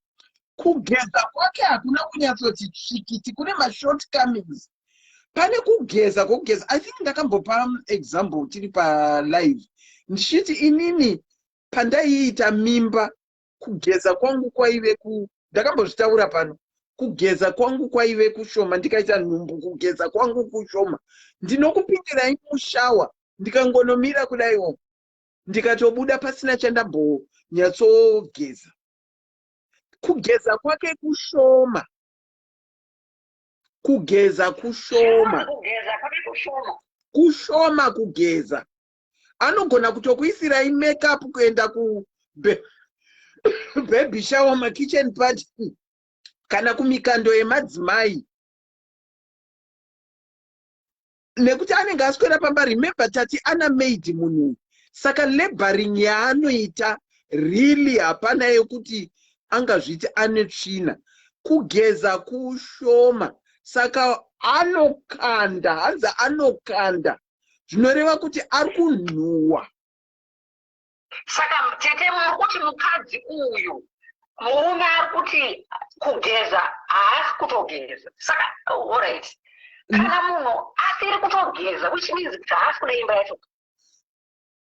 Kugeza kwake hakuna kunyatsoti tsvikiti, kune mashortcomings. Pane kugeza kwokugeza. I think ndakambopa example tiri palive. Ndichiti inini pandaiita mimba kugeza kwangu kwaive ku ndakambozvitaura pano kugeza kwangu kwaive kushoma ndikaita nhumbu kugeza kwangu kushoma ndinokupindirai mushawa ndikangonomira kudaiwo ndikatobuda pasina chandambonyatsogeza kugeza kwake kushoma. Kugeza kushoma. Kugeza kwake kushoma. Kushoma kugeza. Anogona kutokuisirai makeup kuenda ku baby shower, makitchen party kana kumikando yemadzimai, nekuti anenge aswera pamba. Remember, tati ana maid munhu, saka laboring yaanoita really hapana yekuti angazviti ane tsvina. Kugeza kushoma, saka anokanda, hanzi anokanda, zvinoreva kuti ari kunhuhwa. Saka tete, muri kuti mukadzi uyu, murume ari kuti kugeza haasi kutogeza. Saka alright, kana munhu asiri kutogeza, which means kuti haasi kuda imba yacho.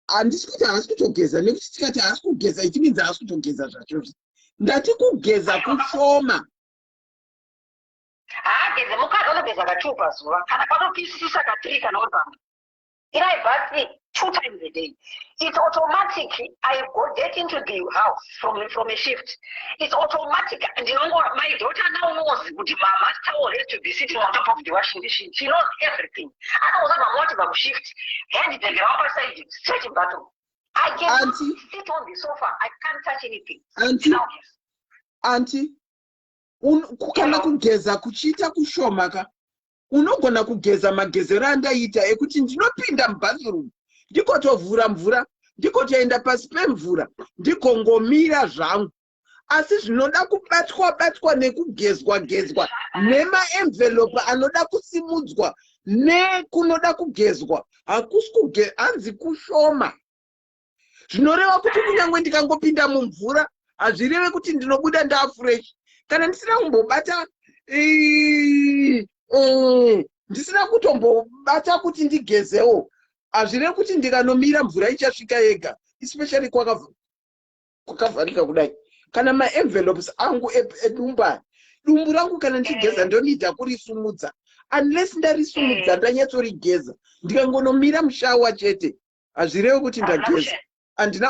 Handisi kuti haasi kutogeza, nekuti tikati haasi kugeza, it means haasi kutogeza zvachozvo. Ndati kugeza kushoma. Haageze. Mukadzi anogeza ka2 pazuva, kana kwatopisisa ka3 kana uri pamba. I bath two times a day. It's automatic. I go get into the house from a shift, it's automatic. Ndinongo, my daughter now knows kuti mama's towel has to be sitting on top of the washing machine. She knows everything. Anoudza mama wati pakushift, handbag rava paside, straight in bathroom. I can Auntie. sit on the sofa, I can't touch anything. Auntie. Auntie, kana kugeza kuchiita kushoma ka, unogona kugeza magezero andaita ekuti ndinopinda mubathroom, ndikotovhura mvura, ndikotoenda pasi pemvura, ndigongomira zvangu. Asi zvinoda kubatwa batwa nekugezwa gezwa nemaenvelope anoda kusimudzwa nekunoda kugezwa, hakusi kuge. Hanzi kushoma, zvinoreva kuti kunyange ndikangopinda mumvura, hazvireve kuti ndinobuda ndafresh. Kana ndisina kumbobata, ndisina kutombobata kuti ndigezewo, hazvirevi kuti ndikanomira mvura ichasvika yega, especially kwakavharika kudai. Kana maenvelopes angu edumba, dumbu rangu, kana ndichigeza ndonida kurisumudza. Unless ndarisumudza, ndanyatsorigeza, ndikangonomira mushower chete, hazvirevi kuti ndageza.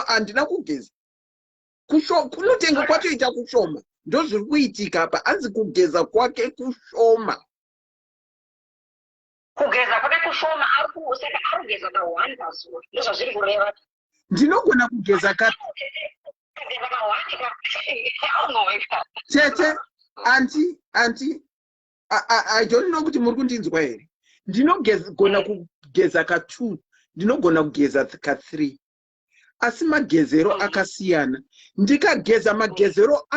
Handina kugeza. Kunotenga kwatoita kushoma. Ndozviri kuitika apa, hanzi kugeza kwake kushoma. Kugeza kwake kushoma. Saka ari kugeza ka1 pazuva, ndozvazviri kureva. Ndinogona kugeza ka Kugeza ka1 ka aunoweka. Tete, auntie, I don't know kuti muri kundinzwa here. Ndinogona kugeza ka2, ndinogona kugeza ka3, asi magezero akasiyana. Ndikageza magezero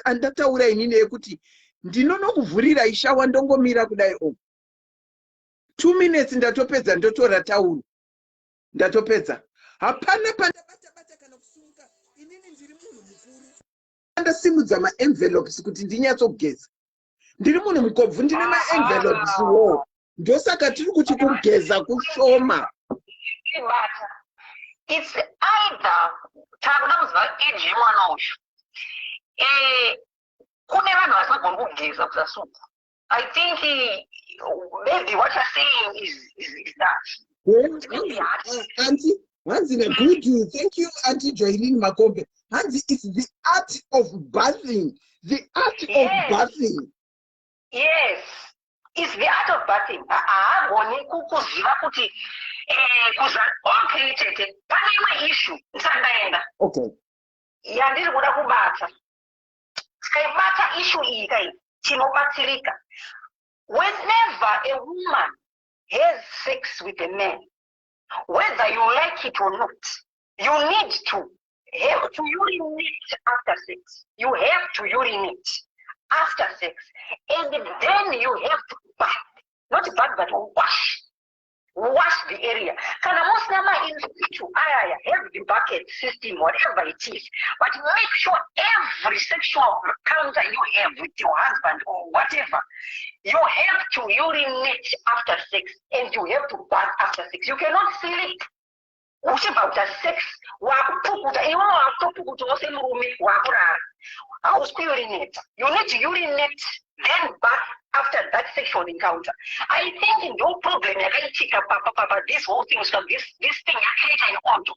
andataura inini ekuti ndinonokuvhurirai shower, ndongomira kudai, o 2 minutes ndatopedza, ndotora tauro, ndatopedza, hapana pandabata-bata kana kusimuka. Inini ndiri munhu mukuru, ndasimudza maenvelopes kuti ndinyatsogeza. Ndiri munhu mukobvu, ndine maenvelopes wo. Ndosaka tiri kuti kugeza kushoma. Ibata, it's either takuda kuziva age yemwana uyu. Kune vanhu vasingagoni kugeza kuzasuku. I think maybe what you're saying is that maybe Auntie, hanzi nagood. Thank you, Auntie Joilin Makombe. Hanzi it's the art of bathing, the art of bathing. Yes, it's the art of bathing. Haagoni kuziva kuti kuza. Okay tete, pane imwe issue ndisati ndaenda yandiri kuda kubata. Tikaibata issue iyi kai, tinobatsirika. Whenever a woman has sex with a man, whether you like it or not, you need to have to urinate after sex. You have to urinate after sex, and then you have to bath, not bath, but wash, wash the area. Kana musina ma-institute ayaya, have the bucket system, whatever it is, but make sure every sexual encounter you have with your husband or whatever, you have to urinate after sex and you have to bath after sex. You cannot sleep uchibva kuita sex, wakupukuta, iwe wakutopukutawo semurume, wakurara, hausi kuurinate. You need to urinate, then bath after that sexual encounter. I think ndo problem yakaitika pa this whole thing. So this thing yakaita in order.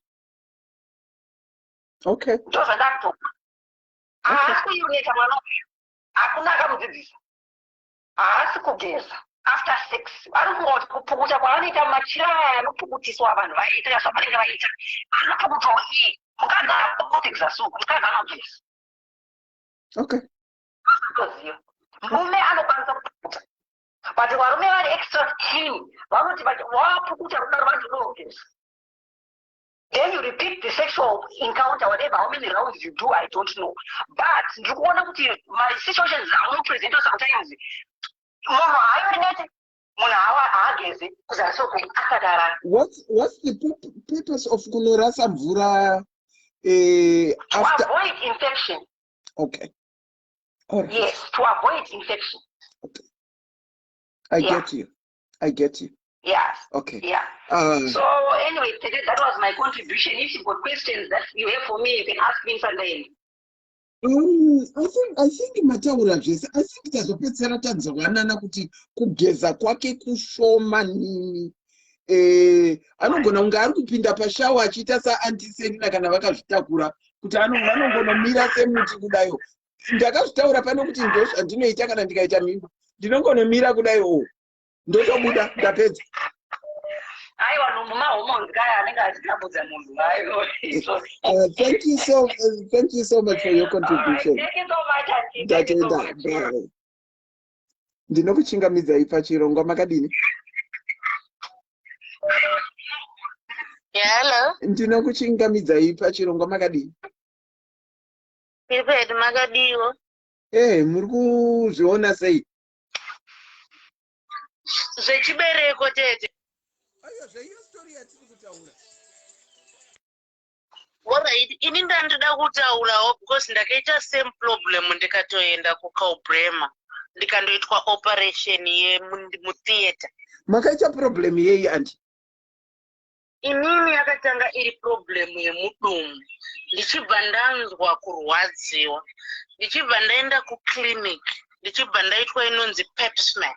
Ndo zvandakutoka. Haasi kuurinata mwana uyu, hakuna akamudzidzisa. Haasi kugeza after sex. Ari kufunga kuti kupukuta kwaanoita machira aya anopukutiswa vanhu vaita zvavanenge vaita, anopukutawo iye. Mukadzi haapukute kuzasi uku, mukadzi anogeza. Toziva murume anokwanisa kupukuta, but varume vari extra clean. Vanoti wapukuta kudaro, vanotodogeza. Then you repeat the sexual encounter, whatever, how many rounds you do, I don't know. But ndiri kuona kuti masituations amunopresenta, sometimes munhu haaurinate, munhu haageze kuzasi uku asati arara. What's the purpose of kunorasa mvura To after? avoid infection. Okay, all right. Yes, to avoid infection. I get you, I get you. Okay. So anyway, that was my contribution. If you've got questions that you have for me, you can ask me Sunday. I think mataura zvese. I think tazopedzisira tanzwanana kuti kugeza kwake kushoma nini. Anogona kunge ari kupinda pashawa achiita saAuntie Selina kana vakazvitakura, kuti vanongonomira semuti kudayo. Ndakazvitaura pano kuti ndo zvandinoita kana ndikaita mimba, ndinongonomira kudai o, ndotobuda, ndapedza. Aiwa, nhumbu mahormones kaya anenge achitambudza munhu ayo. Thank you so much for your contribution. Thank you so much, Auntie. Thank you so Ndatenda. much. Bye. Ndinokuchingamidzai pachirongwa, makadini? Hello. Ndinokuchingamidzai pachirongwa, makadini? Ipedi, makadiwo? Muri kuzviona sei? Zvechibereko, tete? Aiwa, zvaiyo story yatiri kutaura. Alright, ini ndandida kutaurawo because ndakaita same problem, ndikatoenda kuKarl Bremer, ndikandoitwa operation yemutheatre. Makaita problem yei, auntie? Inini yakatanga iri problem yemudumbu, ndichibva ndanzwa kurwadziwa, ndichibva ndaenda kuclinic, ndichibva ndaitwa inonzi pap smear.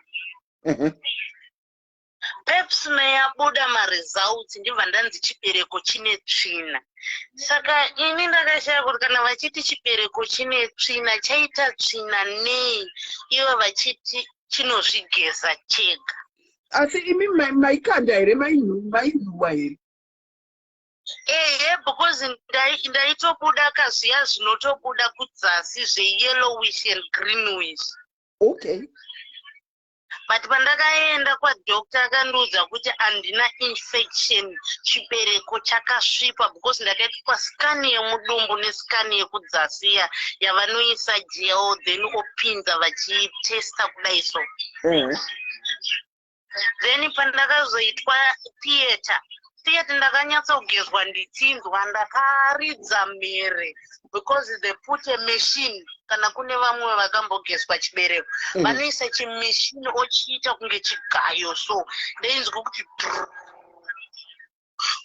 Pap smear yabuda maresults, ndibva ndanzi chibereko chine tsvina. Saka ini ndakashaya kuti kana vachiti chibereko chine tsvina, chaita tsvina nei, ivo vachiti chinozvigeza chega? Asi imi maikanda here? Mainhuwa here? Ehe, because ndaitobuda kaziya zvinotobuda kudzasi zveyellowish and greenish. But pandakaenda kwadoctor, akandiudza kuti handina infection, chibereko chakasvipa, because ndakaitwa scan yemudumbu nescan yekudzasiya yavanoisa gel, then opinza vachitesta kudai so. Then pandakazoitwa theatre, ndakanyatsogezwa ndichinzwa, ndakaridza mhere because they put a machine. Kana kune vamwe vakambogezwa chibereko, vanoisa chimachine ochiita kunge chigayo so, ndainzwa kuti drrr.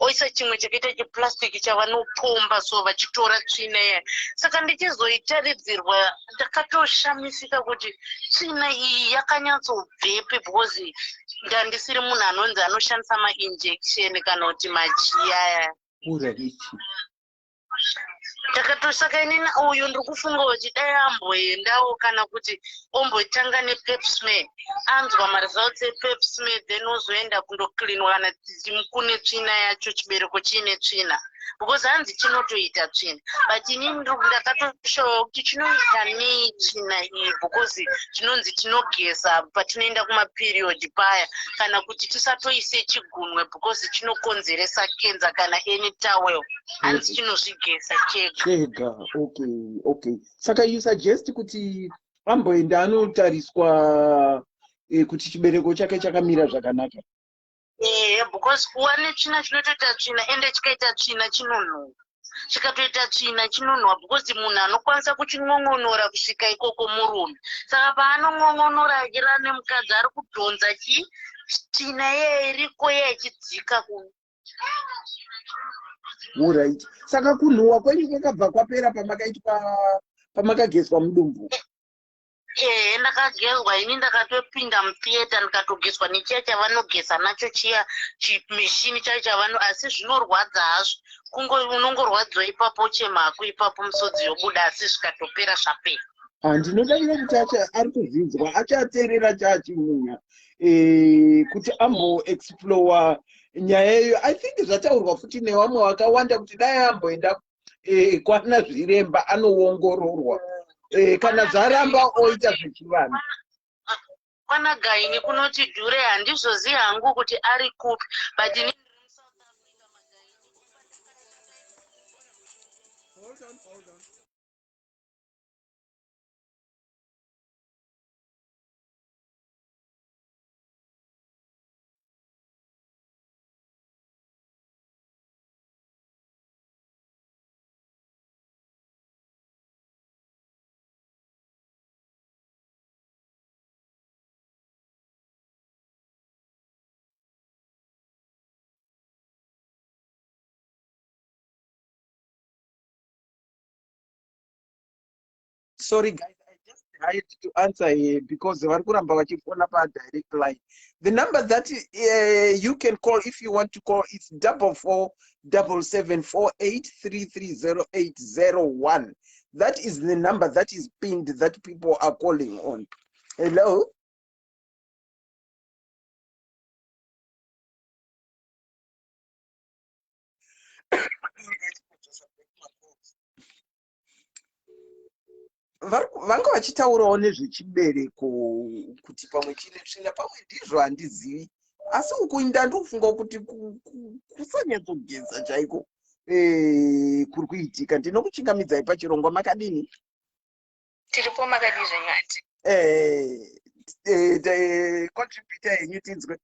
Oisa chimwe chakaita chiplastic chavanopomba so, vachitora tsvina iya. Saka ndichizoitaridzirwa, ndakatoshamisika kuti tsvina iyi yakanyatsobvepi, because ndandisiri munhu anonzi anoshandisa mainjection kana kuti machiya. Alright. Ndakatosaka inini uyu ndiri kufunga kuti dai amboendawo, kana kuti ombotanga nepap smear, anzwa maresults epap smear, then ozoenda kundocleanwa kana kune tsvina yacho, chibereko chiine tsvina, because hanzi chinotoita tsvina. But inini ndakatoshawa kuti chinoita nei tsvina iyi, because chinonzi tinogeza patinoenda kumaperiod paya, kana kuti tisatoise chigunwe because chinokonzeresa kenza, kana any towel, hanzi chinozvigeza chega. Chega, okay. Saka you suggest kuti amboenda anotariswa kuti chibereko chake chakamira zvakanaka? Ehe, because kuva netsvina, chinotoita tsvina, ende chikaita tsvina chinonhuhwa, chikatoita tsvina chinonhuhwa, because munhu anokwanisa kuchin'on'onora kusvika ikoko murume. Saka paanon'on'onora achirara nemukadzi, ari kudhonza chi tsvina iye iriko iye ichidzika ku Alright, saka kunhuhwa kwenyu kwakabva kwapera pamakaitwa, pamakagezwa mudumbu? Ehe, ndakagezwa ini, ndakatopinda mutheatre, ndikatogezwa nechiya chavanogeza nacho chiya, chimishini chacho chavano. Asi zvinorwadza hazvo, kungo unongorwadziwa ipapo, chemhako ipapo, musodzi yobuda, asi zvikatopera zvapera. Handinodavira kuti ari kuzvinzwa, achateerera chaachimunya kuti amboexplore nyaya iyo. I think zvataurwa futi nevamwe vakawanda kuti dai amboenda kwana zviremba anoongororwa, kana zvaramba oita zvechivanhu. Kwana Gaini kunoti dhure, handizvozivi hangu kuti ari kupi, but ini Hold on, hold on. Sorry guys, I just had to answer here because vari kuramba vachifona padirect line. The number that you can call if you want to call is 447748330801. That is the number that is pinned that people are calling on. Hello. Vanga vachitaurawo nezvechibereko kuti pamwe chine tsvina, pamwe ndizvo, handizivi. Asi uku ndandikufunga kuti kusanyatsogeza chaiko kuri kuitika. Ndinokuchingamidzai pachirongwa, makadini? Tiripo, makadii zvenyu, auntie? Contributor yenyu tinzwe.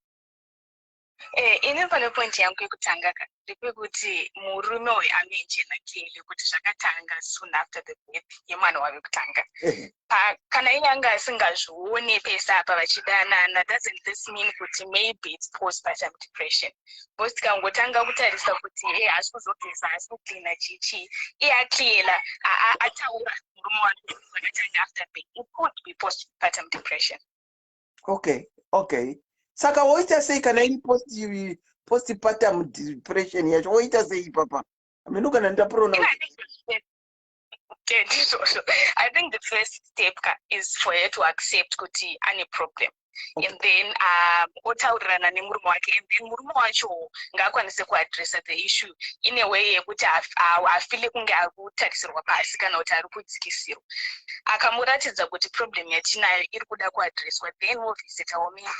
Ini pane point yangu yekutanga ka, ndepekuti murume uyu amentiona clearly kuti zvakatanga soon after the birth yemwana wave kutanga. Kana iye anga asingazvione pese apa vachidanana, doesn't this mean kuti maybe it's postpartum depression? Because tikangotanga kutarisa kuti e haasi kuzogeza, haasi kucleana, chichii, iye aclearly ataura murume wake zvakatanga after birth, it could be postpartum depression. Okay, saka woita sei kana iri postpartum depression yacho? Woita sei ipapa? Hameno kana ndaprona. Ndizvozvo. I think the first step ka is for her to accept kuti ane problem and then otaurirana nemurume wake, and then murume wacho ngaakwanise kuaddressa the issue in a way yekuti hafeele kunge ari kutarisirwa pasi kana kuti ari kudzikisirwa. Akamuratidza kuti problem yatinayo iri kuda kuaddresswa, then wovisitawo maybe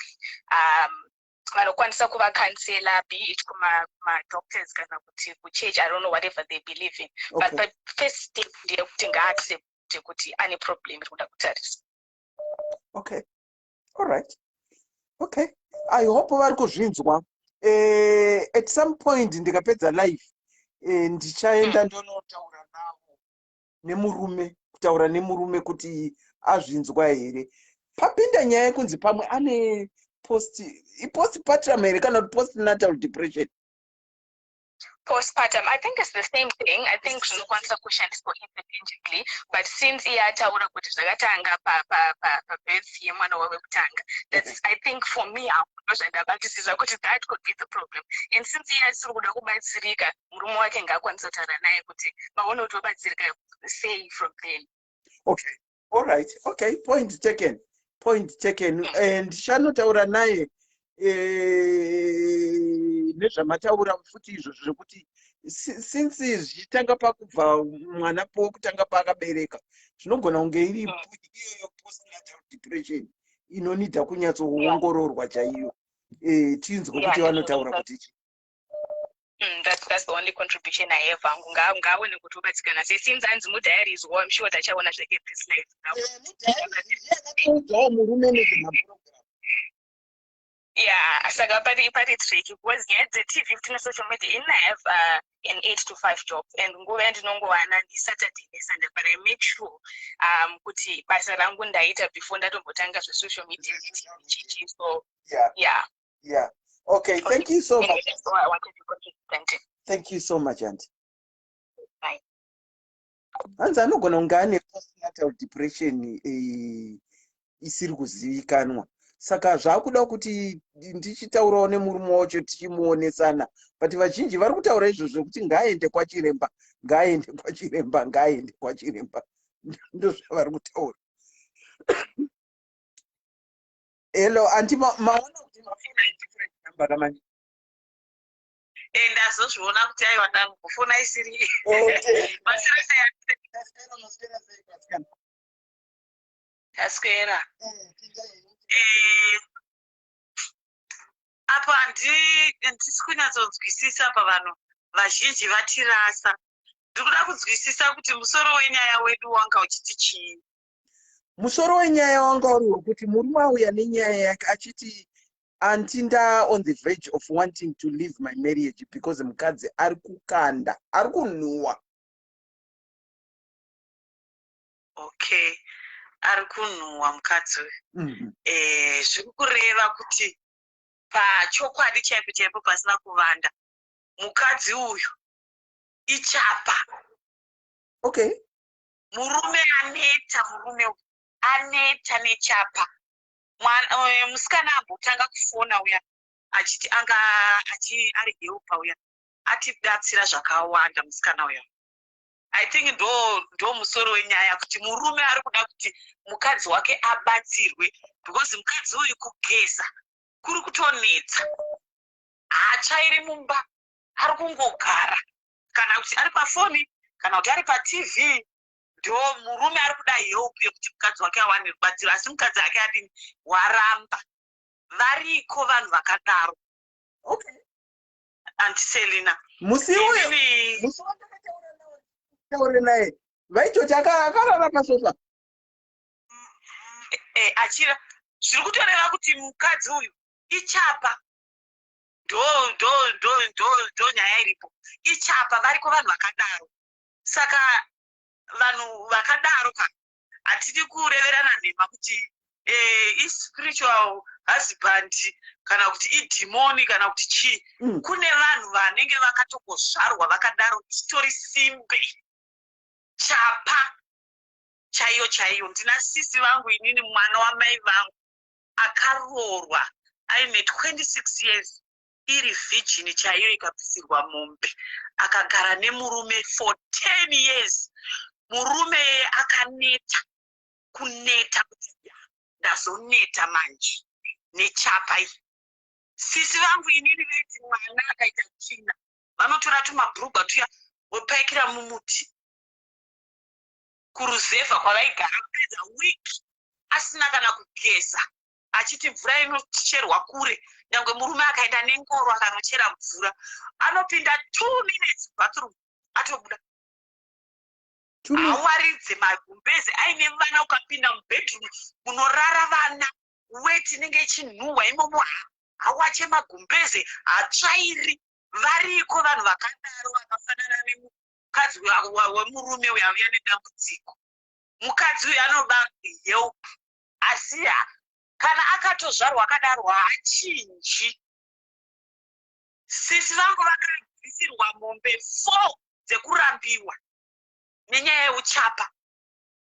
vanokwanisa kuvacounsela, be it kumadoctors kana kuti kuchurch, I don't know, whatever they believe in. But the first step ndeyekuti ngaaccepte kuti ane problem iri kuda kutarisa. Okay, all right, okay, I hope vari kuzvinzwa. At some point ndikapedza live, ndichaenda ndonotaura navo nemurume, kutaura nemurume kuti azvinzwa here. Papinda nyaya yekunzi pamwe ane post, postpartum here kana kuti postnatal depression? Postpartum, I think it's the same thing. I think zvinokwanisa kushandiswa interchangeably, but since iye ataura kuti zvakatanga pabirth yemwana wavo wekutanga, that's, I think for me ndo zvandabatisisa kuti that could be the problem. And since iye asiri kuda kubatsirika, murume wake ngaakwanisa kutaura naye kuti vaone kuti vabatsirika sei from then. Okay, all right, okay, point taken, point taken. And ndichanotaura naye nezvamataura futi izvozvo zvekuti since zvichitanga pakubva mwana pokutanga paakabereka, zvinogona kunge iri iyoyo postnatal depression inoneeda kunyatsoongororwa chaiyo, tinzwe kuti vanotaura kuti chii. That's the only contribution I have hangu. Ngaaone kuti ubatsirikana sei, since anzi mudiaries wo, I'm sure tachaona zvake this live. Akaudzawo murume nezvemaprogram. Yeah, saka pari tricky because nyaya dzeTV futi nesocial media, ini I have an 8 to 5 job and nguva yandinongowana ndiSaturday neSunday, but I make sure kuti basa rangu ndaita before ndatombotanga zvesocial media neTV, so yeah. Yeah, okay, thank you so Anyway, much. That's all I wanted to contribute. Thank you so much, auntie. Bye. Hanzi anogona kunge ane postnatal depression isiri kuzivikanwa, saka zvaakuda kuti ndichitaurawo nemurume wacho tichimuonesana. But vazhinji vari kutaura izvozvo kuti ngaaende kwachiremba, ngaaende kwachiremba, ngaaende kwachiremba, ndozvavari kutaura. Hello anti, maona kuti mafona different number kamanje? Eh, ndazozviona kuti aiwa, ndambofona isiri. Taswera. Eh, apo handisi kunyatsonzwisisa pavanhu vazhinji vatirasa. Ndiri kuda kunzwisisa kuti musoro wenyaya wedu wanga uchiti chii? Musoro wenyaya wanga uri wekuti murume auya nenyaya yake achiti, "Anti, nda on the verge of wanting to leave my marriage because mukadzi ari kukanda, ari kunhuhwa." Okay, ari kunhuhwa mukadzi uyu. Zviri kureva kuti pachokwadi chaipo chaipo, pasina kuvanda, mukadzi uyu ichapa. Murume aneta, murume uyu aneta nechapa. Musikana ambotanga kufona uya achiti anga achi ari helper uya, atibatsira zvakawanda musikana uya. I think ndo musoro wenyaya, kuti murume ari kuda kuti mukadzi wake abatsirwe because mukadzi uyu kugeza kuri kutonetsa, haatsvairi mumba, ari kungogara, kana kuti ari pafoni, kana kuti ari paTV. Ndo murume ari kuda help yekuti mukadzi wake awane rubatsiro, asi mukadzi ake adini? Waramba. Variko vanhu vakadaro. Auntie Selina. Musi uyo, musi wandakataura naye, vaitoti akarara pasofa. Eh, achira zviri kutoreva kuti mukadzi uyu ichapa. Ndo nyaya iripo, ichapa. Variko vanhu vakadaro. Saka vanhu vakadaro ka, hatidi kureverana nhema kuti ispiritual husband kana kuti idhimoni kana kuti chii. Kune vanhu vanenge vakatongozvarwa vakadaro, titori simbe, chapa chaiyo chaiyo. Ndina sisi vangu inini, mwana wamai vangu, akaroorwa aine 26 years, iri virgin chaiyo, ikabvisirwa mombe, akagara nemurume for 10 years. Murume yeye akaneta, kuneta kuti ya, ndazoneta manje nechapa iyi. Sisi vangu inini vaiti mwana akaita tsvina, vanotora tumabhurugwa tuya vopaikira mumuti kuruzevha kwavaigara, kupedza wiki asina kana kugeza, achiti mvura inocherwa kure. Nyange murume akaenda nengoro akanochera mvura, anopinda 2 minutes bathroom, atobuda. Hawaridze magumbeze aine vana. Ukapinda mubedroom munorara vana, weti inenge ichinhuhwa imomo. Hawache magumbeze, hatsvairi. Variko vanhu vakadaro, vakafanana nemukadzi wemurume uyo auya nedambudziko. Mukadzi uyu anoda help, asi kana akatozvarwa akadaro, haachinji. Sisi vangu vakabvisirwa mombe four dzekurambiwa nenyaya yeuchapa.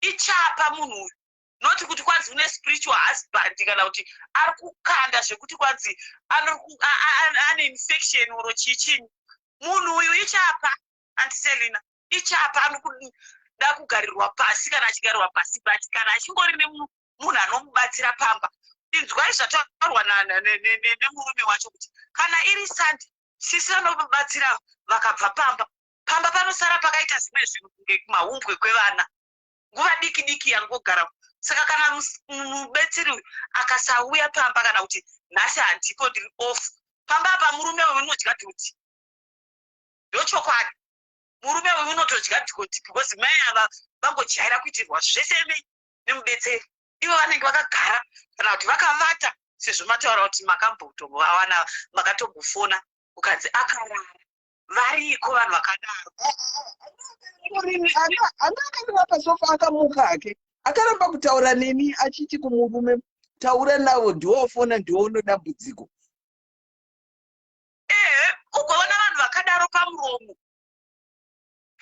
Ichapa munhu uyu, noti kuti kwanzi une spiritual husband kana kuti ari kukanda zvekuti kwanzi ane infection oro chii chini. Munhu uyu ichapa, Auntie Selina, ichapa. Anokuda kugarirwa pasi kana achigarirwa pasi, but kana achingori nemunhu anomubatsira pamba. Inzwai zvataurwa nemurume wacho kuti kana iri Sunday, sisi vanomubatsira vakabva pamba, pamba panosara pakaita zvimwe zvinhu kunge mahumbwe kwevana, nguva diki diki yangogara. Saka kana mubetseri uyu akasauya pamba, kana kuti nhasi handipo, ndiri off, pamba apa murume uyu unodya dhoti. Ndochokwadi, murume uyu unotodya dhoti because mai ava vangojaira kuitirwa zvese nemubetseri. Ivo vanenge vakagara kana kuti vakavata, sezvo mataura kuti makambotovawana, makatombofona ukanzi akarara. Variko vanhu vakadaro. Anga akarara pasofa, akamuka hake, akaramba kutaura neni, achiti kumurume, "Taura navo, ndiwofona, ndiwo uno dambudziko." Ehe, ugoona vanhu vakadaro pamuromo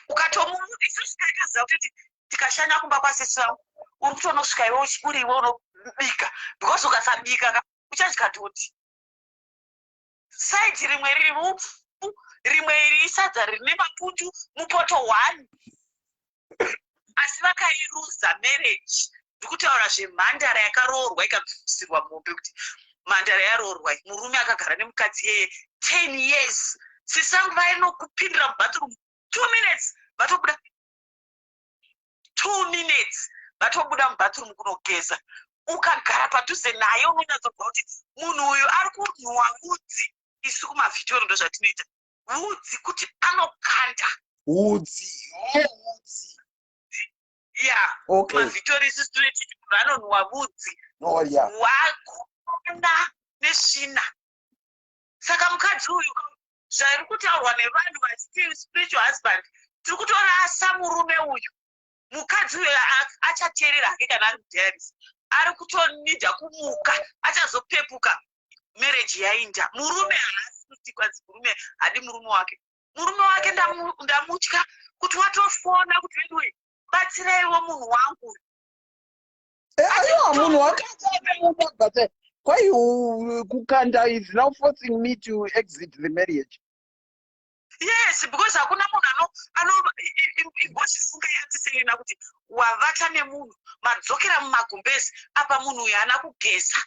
ukatomu isusu taitoziva kuti tikashanya kumba kwasisi vangu, uri kutonosvika iwe uri iwe unobika, because ukasabika ka, uchadya dhoti. Side rimwe riri upfu, rimwe iri isadza rine mapundu mupoto one. Asi vakairuza marriage. Ndiri kutaura zvemhandara yakaroorwa ikabvisirwa mombe kuti mhandara yaroorwa, murume akagara nemukadzi iyeye 10 years. Sisi vangu vainokupindira mubathroom 2 minutes vatobuda, 2 minutes vatobuda mubathroom kunogeza. Ukagara padhuze naye unonyatsobva kuti munhu uyu ari kunhuwa vhudzi. Isu kumaVhitori ndo zvatinoita, vhudzi kuti anokanda. Hudzi, oh, hudzi. Ya. KumaVhitori isusu tinotiti munhu anonhuwa vhudzi. Wakona nesvina. Saka mukadzi uyu, zvairi kutaurwa nevanhu vachiti spiritual husband, tiri kutorasa murume uyu. Mukadzi uyu achateerera hake kana ari mudiaries, ari kutonidha kumuka, achazopepuka marriage yainda. Murume haasi kuti kwanzi murume hadi murume wake. Murume wake ndamutya kuti watofona kuti, "Anyway, batsiraiwo munhu wangu." Aiwa, munhu wake achamuda, but kwai kukanda is now forcing me to exit the marriage. Yes, because hakuna munhu ano imbozvifunga yatiserena kuti wavata nemunhu, madzokera mumagumbezi apa, munhu uyu haana kugeza.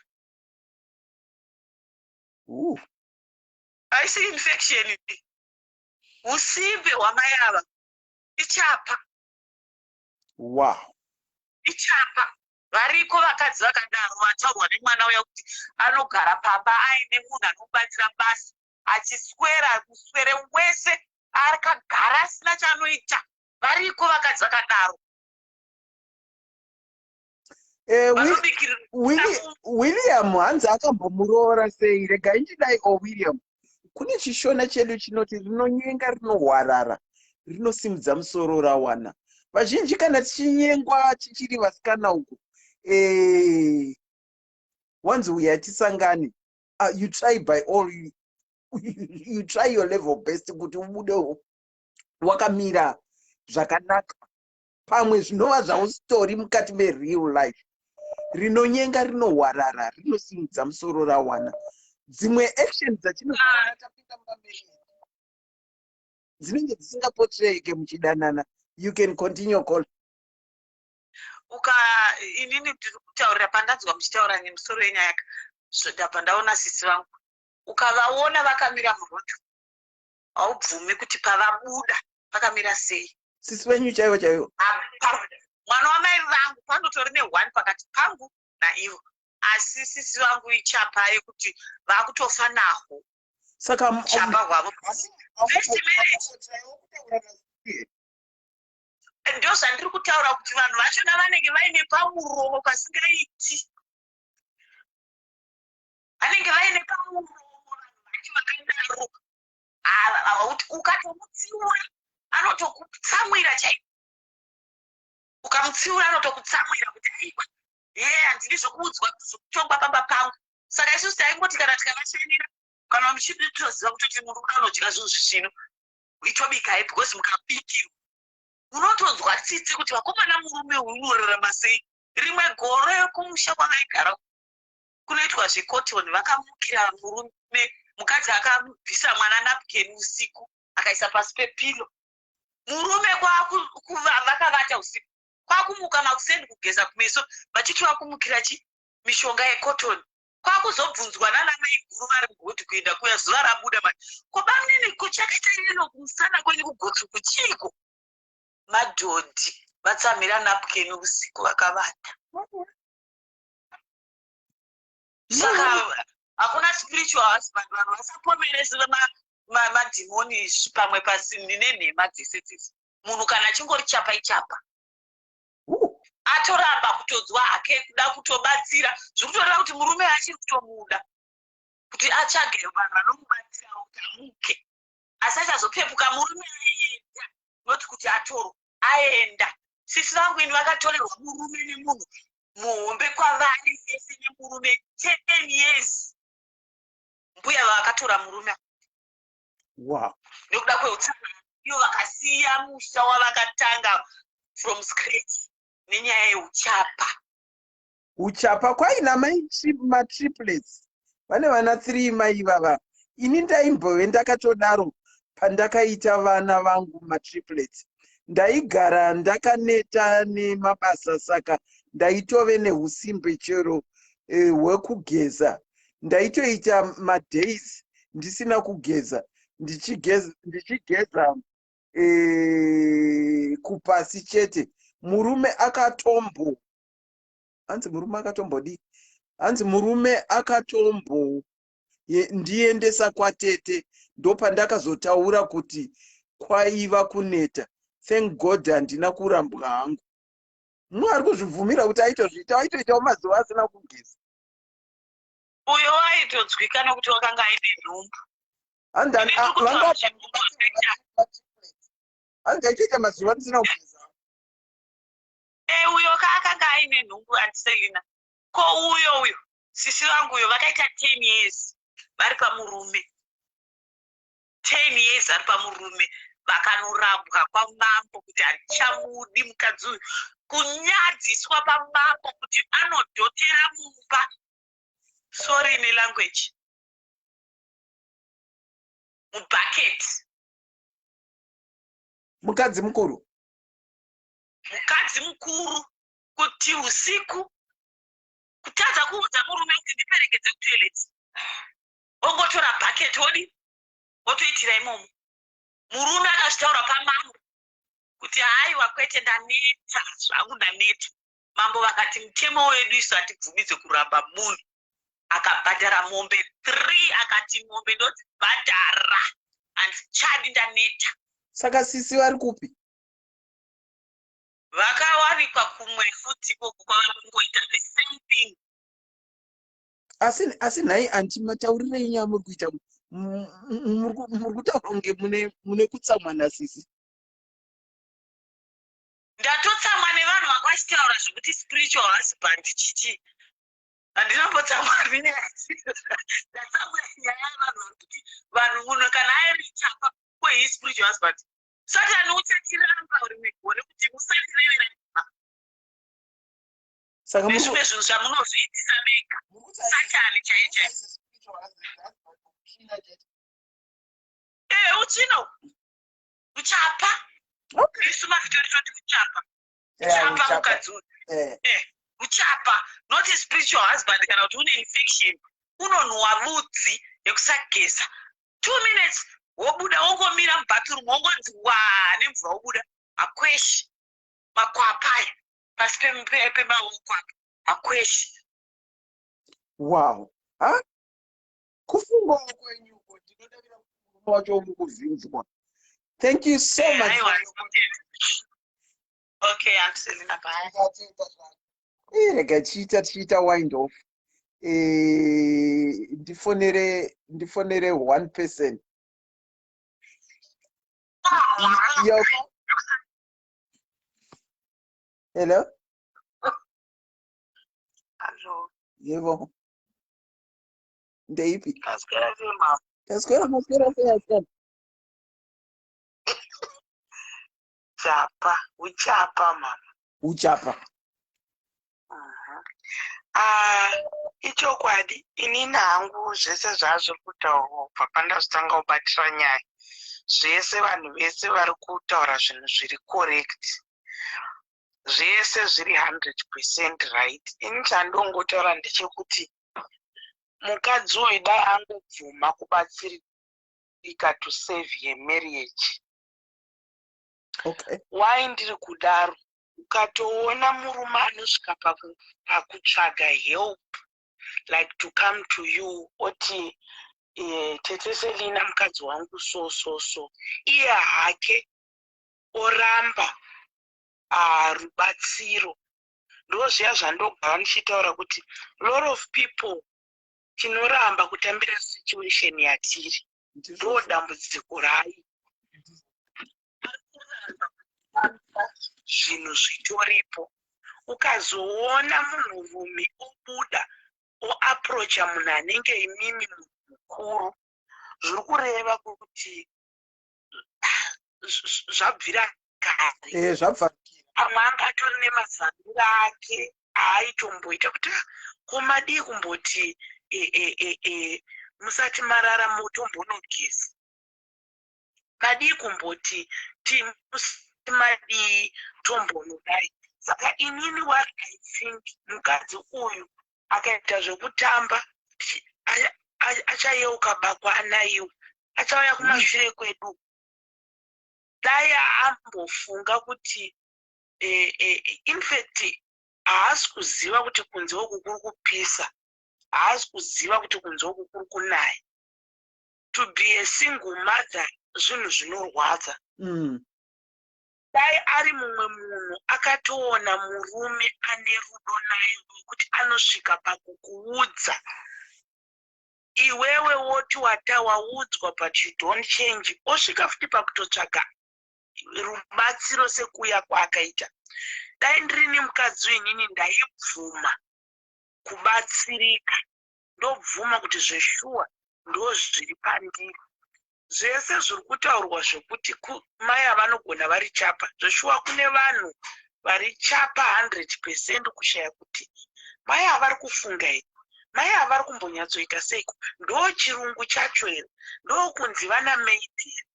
Haisi infection, usimbe hwamai ava, ichapa. Ichapa. Variko vakadzi vakadaro vataurwa nemwana uya kuti anogara pamba aine munhu anomubatsira basa, achiswera muswere wese akagara asina chaanoita. Variko vakadzi vakadaro. Vanobikirira. William hanzi akambomuroora sei? Regai ndidai. O William, kune chishona chedu chinoti rinonyenga rinohwarara, rinosimudza musoro rawana. Vazhinji kana tichinyengwa tichiri vasikana uku, wanzi uya tisangane, you try by all you try your level best kuti ubude wakamira zvakanaka. Pamwe zvinova zvausitori mukati mereal life. Rinonyenga rinohwarara, rinosimudza musoro rawana. Dzimwe action dzatinozoona tapinda mumamarriage dzinenge dzisingapotsveke muchidanana. You can continue call. Uka inini ndiri kutaurira pandanzwa muchitaura nemusoro yenyaya, ndabva ndaona sisi vangu. Ukavaona vakamira muroad, haubvumi kuti pavabuda pakamira sei. Sisi venyu chaivo chaivo? Mwana wamai vangu, panotori neone pakati pangu naivo, asi sisi vangu ichapa yekuti vakutofa nahwo. Saka Chapa hwavo, first marriage. Ndo zvandiri kutaura kuti vanhu vachona vanenge vaine pamuromo pasingaiti, vanenge vaine pamuromo vanhu vacho vakadaro. Ukatomutsiura anotokutsamwira chaiko. Ukamutsiura anotokutsamwira kuti, "Aiwa, ye, handidi zvokuudzwa zvokutongwa pamba pangu." Saka isusu taingoti kana tikavashanira, kana muchitoziva kutoti muri kuda unodya zvinhu zvisvino, itobikai, because mukabikirwa unotonzwa tsitsi kuti vakomana, murume uyu unorarama sei? Rimwe gore kumusha kwavaigara kunoitwa zvecotton, vakamukira murume. Mukadzi akabvisa mwana napkin usiku, akaisa pasi pepillow. Murume vakavata usiku, kwakumuka makuseni kugeza kumeso, vachiti vakumukira chi mishonga yecotton. Kwakuzobvunzwa nana mai guru vari mugodhi kuenda kuya zuva rabuda mani, "Ko bamunini, kuchakaita yellow kumusana kwenyu, kugotsi chiiko?" Madhodhi vatsamhira napkin usiku vakavata. Saka hakuna spiritual husband. Vanhu vasapomeresi madhimoni pamwe pasini nenhema dzese dzese. Munhu kana achingori chapa, ichapa. Atoramba kutodzwa hake kuda kutobatsira, zviri kutoreva kuti murume achiri kutomuda, kuti atsvage vanhu vanomubatsirawo kuti amuke, asi achazopepuka murume aenda, noti kuti atorwa aenda. Sisi vangu ini vakatorerwa murume nemunhu muhombe kwavari vese nemurume 10 years. Mbuya vakatora murume nekuda kweutsanana. Ivo vakasiya musha wavakatanga from scratch nenyaya yeuchapa. Uchapa kwaina matriplets, vane vana 3 mai vava. Ini ndaimbove ndakatodaro pandakaita vana vangu matriplets. Ndaigara ndakaneta nemabasa saka ndaitove neusimbe chero hwekugeza. Ndaitoita madays ndisina kugeza, ndichigeza, ndichigeza kupasi chete. Murume akatombo, hanzi murume akatombodii? Hanzi murume akatombo ndiendesa kwatete, ndopandakazotaura kuti kwaiva kuneta. Thank God handina kurambwa hangu. Mumwe ari kuzvibvumira kuti aitozviita, aitoitawo mazuva asina kugeza. Uyo aitodzwika nokuti wakanga aine nhumbu. Hanzi Ini ndiri kutaura vanga kuti nhumbu akaita. Hanzi aitoita mazuva ndisina kugeza. Uyo ka akanga aine nhumbu, Auntie Selina. Ko uyo sisi vangu uyo vakaita 10 years vari pamurume, 10 years vari pamurume, vakanorambwa kwamambo kuti handichamudi mukadzi uyu, kunyadziswa pamambo kuti anodhotera mumba, sorry nelanguage, mubhaketi. Mukadzi mukuru? Mukadzi mukuru, kuti usiku kutadza kuudza murume kuti ndiperekedze kutoilet, ongotora bhaketi, wodi wotoitira imomo. Murume akazvitaura pamambo kuti haiwa, kwete, ndaneta zvangu, ndaneta. Mambo vakati mutemo wedu isu hatibvumidze kuramba munhu akabhadhara mombe 3. Akati mombe ndodzibhadhara, handichadi, ndaneta. Saka sisi vari kupi? Vakawanikwa kumwe futi ikoko kwavari kungoita the same thing. Asi nhai auntie, matauriro enyu amuri kuita, muri kutaura kunge mune kutsamwa nasisi. Ndatotsamwa nevanhu vanga vachitaura zvekuti spiritual husband chichi. Handinambotsamwa ndatsamwa nyaya yevanhu vari kuti vanhu, munhu kana airichapa kwehi spiritual husband, Satani uchatiramba rimwe gore kuti musandirevera nhema. Saka nezvimwe zvinhu zvamunozviitisa mega, Satani chaiyo chaiyo. Uchino uchapa. Isu mafitori toti uchapa. Uchapa mukadzi uyu. Uchapa, not spiritual husband. Kana kuti une infection, unonhuwa vhudzi yekusageza, 2 minutes wobuda, wongomira mubathroom, wongonzi wa nemvura, wobuda hakweshi makwapa aya pasi pemaoko apa, hakweshi. Wow, ha, kufungawo kwenyuko, ndinodavira kuti murume wacho uri kuzvinzwa. Thank you so much. Aiwa, okay, Auntie Selina, bye. Rega tichiita wind off. Ndifonere one person. Yo, hello. Hello. Yebo, ndeipi? Maswera sei, mama? Taswera, maswera sei, asikana? Chapa, uchapa, mama. Uchapa. Ah, ichokwadi, inini hangu zvese zvazviri kutaurwa kubva pandazotanga kubatira nyaya, zvese vanhu vese vari kutaura zvinhu zviri correct, zvese zviri 100% right. Ini chandongotaura ndechekuti mukadzi uyu dai angobvuma kubatsirika to save her marriage. Why ndiri kudaro? Ukatoona murume anosvika pakutsvaga help, like to come to you oti, "Tete Selina, mukadzi wangu so so so," iye hake oramba rubatsiro, ndo zviya zvandogara ndichitaura kuti lot of people tinoramba kutambira situation yatiri, ndo dambudziko rayo. Zvinhu zvitoripo, ukazoona munhurume obuda oapproacha munhu anenge imimi, munhu mukuru, zviri kureva kuti zvabvira kare. Zvabva. Amwe anga atori nemazamiro ake aaitomboita kuti, "Ah, ko madii kumboti musati marara motombonogeza, madii kumboti ti Madii tombonodai. Saka inini, what I think, mukadzi uyu akaita zvekutamba, achayeuka bako anaiwa, achauya kumashure kwedu. Dai ambofunga kuti in fact haasi kuziva kuti kunze uku kuri kupisa, haasi kuziva kuti kunze uku kuri kunaya. To be a single mother zvinhu zvinorwadza. Dai ari mumwe munhu akatoona murume ane rudo naye wekuti anosvika pakukuudza iwewe, woti wata waudzwa but you don't change, osvika futi pakutotsvaga rubatsiro sekuuya kwaakaita. Dai ndirini mukadzi uinini, ndaibvuma kubatsirika, ndobvuma kuti zveshuwa ndo zviri pandiri. Zvese zviri kutaurwa zvekuti mai havanogona vari chapa, zveshuwa kune vanhu vari chapa 100%, kushaya kuti mai havari kufunga here, mai havari kumbonyatsoita seiko, ndo chirungu chacho here, ndokunzi vana maid here.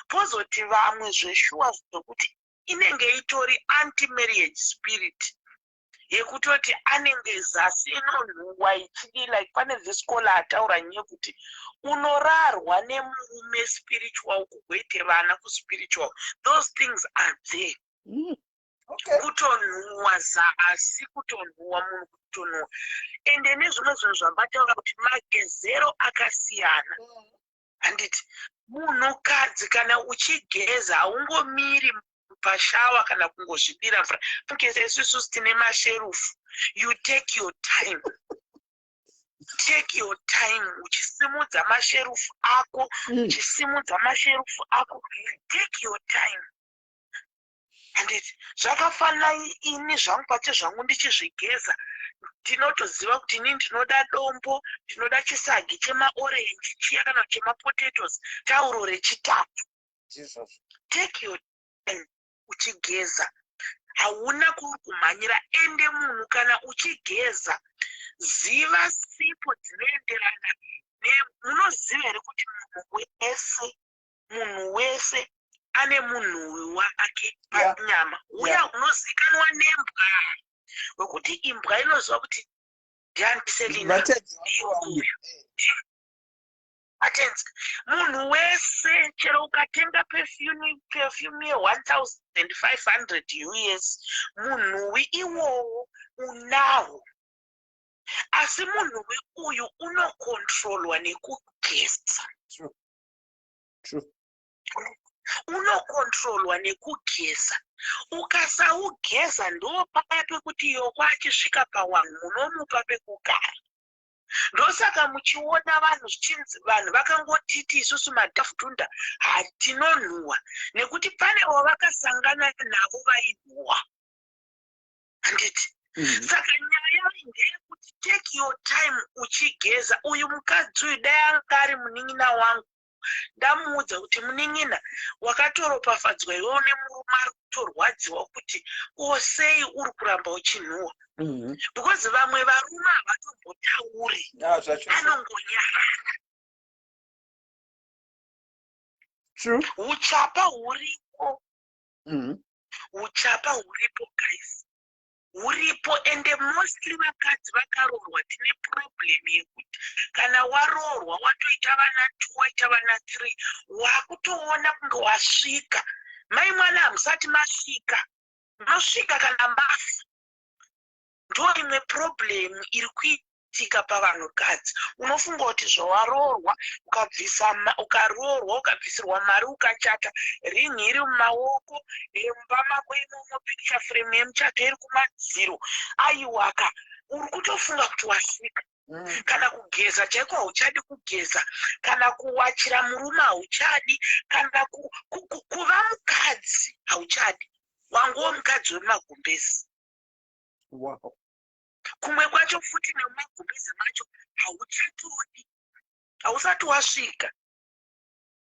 Pozoti vamwe zveshuwa zvokuti inenge itori anti marriage spirit yekutoti anenge zasi inonhuhwa ichidi. Like pane this caller ataura nyaya yekuti unorarwa nemurume spiritual, kugoite vana kuspiritual. Those things are there. Kutonhuhwa zasi, kutonhuhwa munhu, kutonhuhwa. Ende nezvimwe zvinhu zvambataura kuti magezero akasiyana, handiti? Munhukadzi kana uchigeza haungomiri pashower kana kungozvidira mvura. Mugeza isusu tine masherufu. You take your time, take your time uchisimudza masherufu ako, uchisimudza masherufu ako. Take your time, handiti? Zvakafanana ini zvangu pache zvangu ndichizvigeza, ndinotoziva kuti ini ndinoda dombo, ndinoda chisagi chemaorenji chiya kana chemapotatoes, tauro rechitatu. Ndizvozvo. Take your time uchigeza, hauna kuri kumhanyira. Ende munhu kana uchigeza, ziva sipo dzinoenderana. Munoziva here kuti munhu wese ane munhuwi wake panyama uya unozikanwa nembwa, wekuti imbwa inoziva kuti ndiandiselina? Vatenzi. Uyu atenzi. Munhu wese, chero ukatenga perfume ye1500 US, munhuwi iwowo unawo. Asi munhuwi uyu unokontrolwa nekugeza. True. True. Unokontrolwa nekugeza. Ukasaugeza, ndo paya pekuti yoko achisvika pawanhu munomupa pekugara. Ndosaka muchiona vanhu zvichinzi vanhu vakangotiti isusu madhafutunda hatinonhuhwa, nekuti pane wavakasangana navo vainhuhwa, handiti? Saka nyaya ndeyekuti take your time uchigeza. Uyu mukadzi uyu, dai anga ari munin'ina wangu, ndamuudza kuti, "Munin'ina, wakatoropafadzwa iwewo nemurume ari kutorwadziwa kuti osei uri kuramba uchinhuhwa," because vamwe varume havatombotauri. Ah, zvacho. Anongonyarara. True. Uchapa huripo. Uchapa huripo, guys, huripo. Ende mostly vakadzi vakaroorwa tine problem yekuti kana waroorwa, watoita vana two, waita vana three, wakutoona kunge wasvika. Mai mwana, hamusati masvika. Munosvika kana mafa. Ndo imwe problem iri kuitika pavanhukadzi. Unofunga kuti zvawaroorwa, ukabvisa ukaroorwa, ukabvisirwa mari, ukachata, ringi iri mumaoko, mumba mako imomo picture frame yemuchato iri kumadziro, aiwaka, uri kutofunga kuti wasvika. Kana kugeza chaiko hauchadi kugeza, kana kuwachira murume hauchadi, kana kuva mukadzi hauchadi, wanguwo mukadzi wemagumbezi. Kumwe kwacho futi nemumagumbezi macho hauchatodi, hausati wasvika.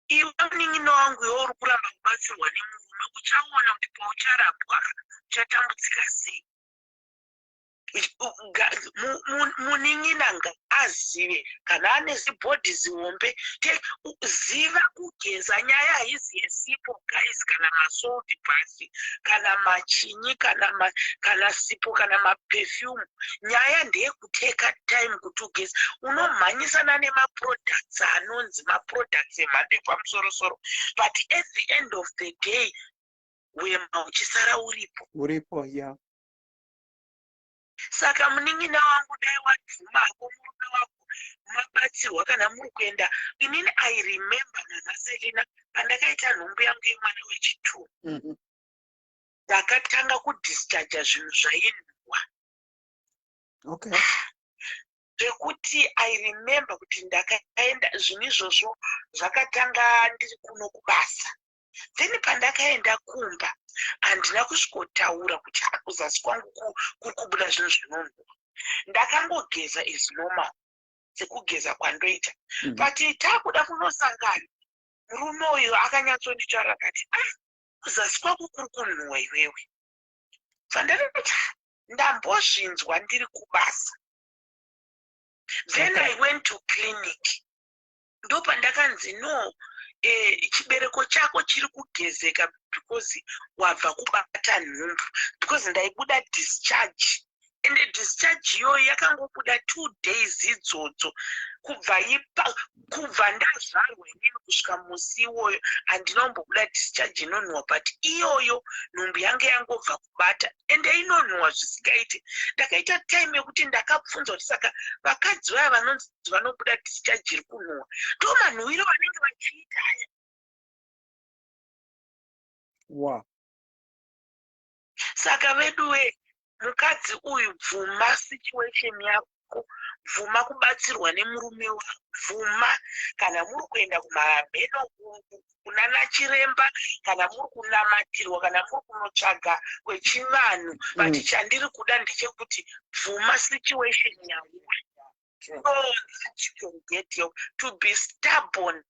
Iwe munin'ina wangu, iwe uri kuramba kubatsirwa nemurume, uchaona kuti paucharambwa uchatambudzika sei. Munin'ina ngaazive. Ngaazive kana ane zibhodhi zihombe. Ziva kugeza. Nyaya haizi yesipo guys, kana masalt bath, kana machinyi, kana ma, kana sipo, kana maperfume. Nyaya ndeyekuteka time kuti ugeze. Unomhanyisana nemaproducts anonzi maproducts emhando yepamusorosoro, but at the end of the day wema uchisara uripo. Uripo, ya. Saka munin'ina wangu, dai wabvumako murume wako, mabatsirwa kana muri kuenda. Inini I remember, Mama Selina, pandakaita nhumbu yangu yemwana wechitwo, ndakatanga kudischarga zvinhu zvainhuhwa zvekuti I remember kuti ndakaenda, zvinhu izvozvo zvakatanga ndiri kuno kubasa. Then pandakaenda kumba handina kusvikotaura kuti kuzasi kwangu kuri kubuda zvinhu zvinonhuhwa. Ndakangogeza as normal, sekugeza kwandoita. But taakuda kunosangana, murume uyu akanyatsonditaura akati, "Ah, kuzasi kwako kuri kunhuhwa iwewe." Bva ndati, "Ndambozvinzwa ndiri kubasa." Then I went to clinic, ndopandakanzi, "No, chibereko chako chiri kugezeka because wabva kubata nhumbu," because ndaibuda discharge, ende discharge iyoyo yakangobuda 2 days idzodzo. Kubva ipa, kubva ndazvarwa inini kusvika musi iwoyo, handina kumbobuda discharge inonhuhwa, but iyoyo nhumbu yange yangobva kubata, ende inonhuhwa zvisingaite. Ndakaita time yekuti ndakabvunza kuti, saka vakadzi vaya vanonzi vanobuda discharge iri kunhuhwa, ndo manhuhwiro vanenge vachiita aya? Saka veduwe, mukadzi uyu, bvuma situation yako, bvuma kubatsirwa nemurume wako, bvuma kana muri kuenda kumamheno kunana chiremba, kana muri kunamatirwa, kana muri kunotsvaga kwechivanhu, but chandiri kuda ndechekuti bvuma situation yauri so that you can get help. To be stubborn,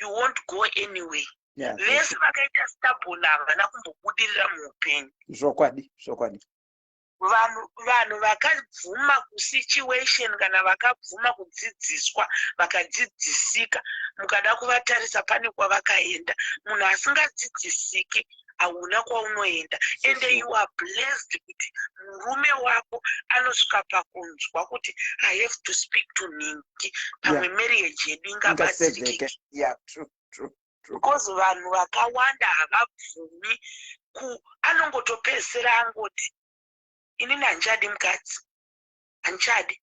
you won't go anywhere. Vese vakaita stubborn havana kumbobudirira muupenyu. Zvokwadi, zvokwadi. Vanhu vakabvuma kusituation, kana vakabvuma kudzidziswa, vakadzidzisika, mukada kuvatarisa pane kwavakaenda. Munhu asingadzidzisiki hauna kwaunoenda. Ende you are blessed kuti murume wako anosvika pakunzwa kuti, "I have to speak to nhingi, pamwe marriage yedu ingabatsirike." Ingasevheke, yeah, true true true Because vanhu vakawanda havabvumi ku anongotopedzisira angoti, "Inini handichadi mukadzi, handichadi."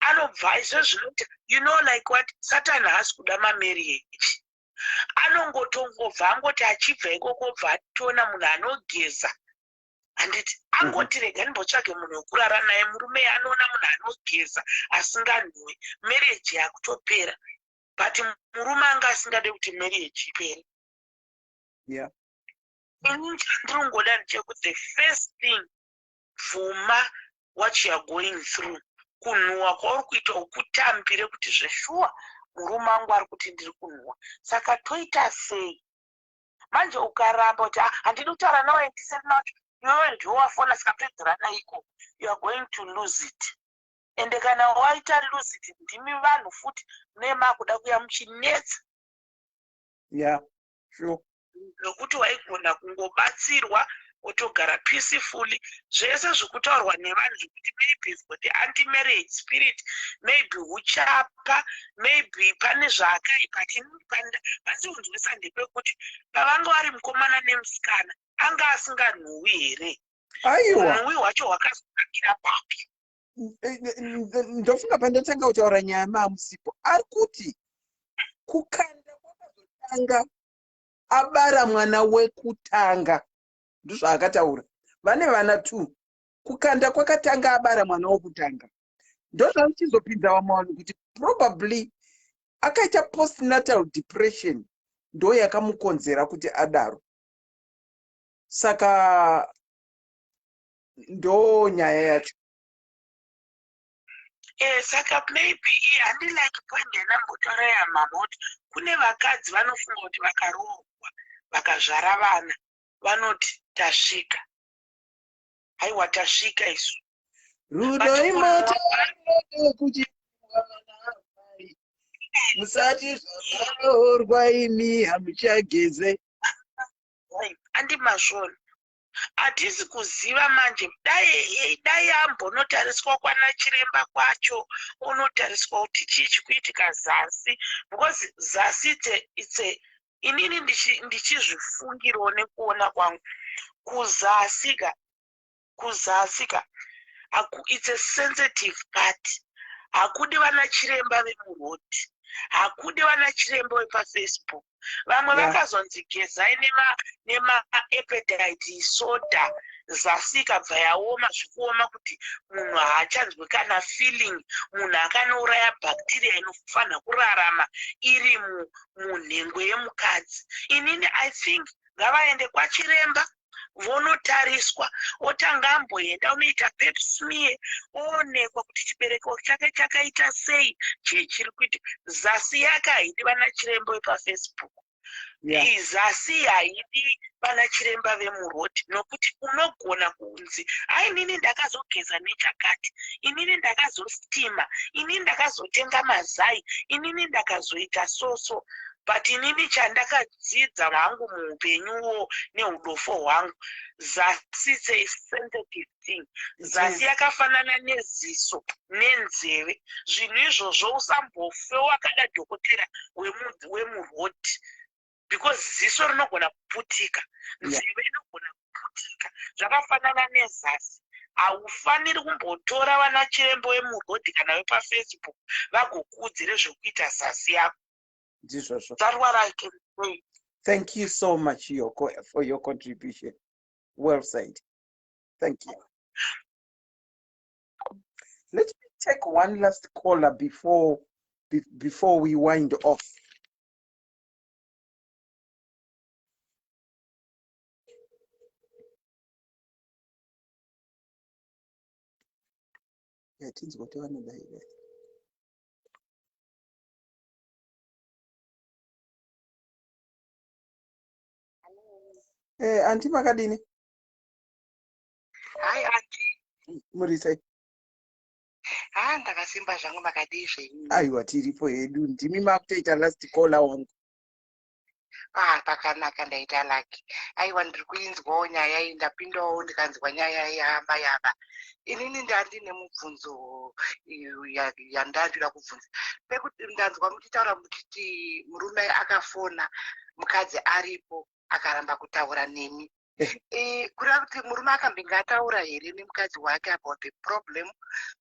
Anobva izvo zvinoti, you know, like what, Satan haasi kuda mamarriage. Anongotongobva angoti achibva ikoko, obva atoona munhu anogeza, handiti? Angoti, "Rega ndimbotsvage munhu wekurara naye." Murume anoona munhu anogeza asinganhuwi, marriage yakutopera, but murume anga asingade kuti marriage ipere. Ini chandiri kungoda ndechekuti the first thing, bvuma what you are going through. Kunhuhwa kwauri kuita, ukutambire kuti zveshuwa murume wangu ari kuti ndiri kunhuhwa, saka toita sei manje? Ukaramba kuti, "Ah, handidi kutaura nawe, ndiseri nacho, iwewe ndiwe wafona, saka pedzerana ikoko," you are going to lose it. Ende kana waita lose it, ndimi vanhu futi mune makuda kuya muchinetsa. Yeah, sure. Nokuti waigona kungobatsirwa, wotogara peacefully. Zvese zvekutaurwa nevanhu zvekuti maybe it's got the anti-marriage spirit, maybe huchapa, maybe pane zvaakaipa, pandinzwisa ndepekuti pavanga vari mukomana nemusikana, anga asinganhuwi here? Aiwa. Unhuwi hwacho hwakazotangira papi? Ndofunga pandatanga kutaura nyaya maamusipo, ari kuti kukanda kwakazotanga abara mwana wekutanga. Ndozvaakataura, vane vana two. Kukanda kwakatanga abara mwana wokutanga. Ndozvaichizopinza vamwe vanhu kuti probably akaita postnatal depression, ndo yakamukonzera kuti adaro. Saka ndo nyaya yacho. Saka maybe iye handi like point yandambotaura yamama kuti kune vakadzi vanofunga kuti vakaroorwa, vakazvara vana, vanoti tasvika. Haiwa, tasvika isu. Rudo But imota kuti Musati zvakaroorwa imi hamuchageze. Andi mazvona. Hatisi kuziva manje dai dai ambonotariswa kwana chiremba kwacho onotariswa kuti chii chikuitika zasi because zasi it's a, it's a inini ndichizvifungirawo nekuona kwangu kuzasi ka kuzasi ka it's a sensitive part hakudi vana chiremba vemuroad hakudi vana chiremba vepafacebook vamwe vakazonzi yeah. gezai nemaepetite soda zasi ikabva yaoma zvikuoma kuti munhu haachanzwe kana feeling munhu akanouraya bacteria inofanira kurarama iri munhengo yemukadzi inini i think ngavaende kwachiremba vonotariswa otanga amboenda unoita pep smear oonekwa kuti chibereko chake chakaita sei chii chiri kuita zasi yake haidi vana chiremba vepafacebook yeah. Zasi haidi vana chiremba vemuroad nokuti unogona kunzi ainini ndakazogeza nechakati inini ndakazostima inini ndakazotenga mazai inini ndakazoita soso but inini chandakadzidza hangu muupenyuwo neudofo hwangu zasi it's a sensitive thing zasi yakafanana neziso nenzeve zvinhu izvozvo usambofe wakada dhokotera wemuroad because ziso rinogona kuputika nzeve inogona kuputika zvakafanana nezasi haufaniri kumbotora vana chirembo vemuroad kana vepafacebook vagokuudzire zvekuita zasi yako ndizvozvo that's what i can say thank you so much Yoko, for your contribution well said thank you let me take one last caller before be, before we wind off yatinzwa kuti vanodaira Eh, anti makadini? Hi anti. Muri sei? Ha ndakasimba zvangu makadii zvenyu? Aiwa tiripo hedu ndimi makutoita last caller wangu. Ah, pakanaka ndaita lucky. Aiwa ndiri kuinzwawo nyaya iyi ndapindawo ndikanzwa nyaya yamai ava. Inini ndandine mubvunzo yandandida kubvunza. Pekuti ndanzwa muchitaura muchiti murume akafona mukadzi aripo akaramba kutaura nemi. Eh, kureva kuti murume akambenge ataura here nemukadzi wake about the problem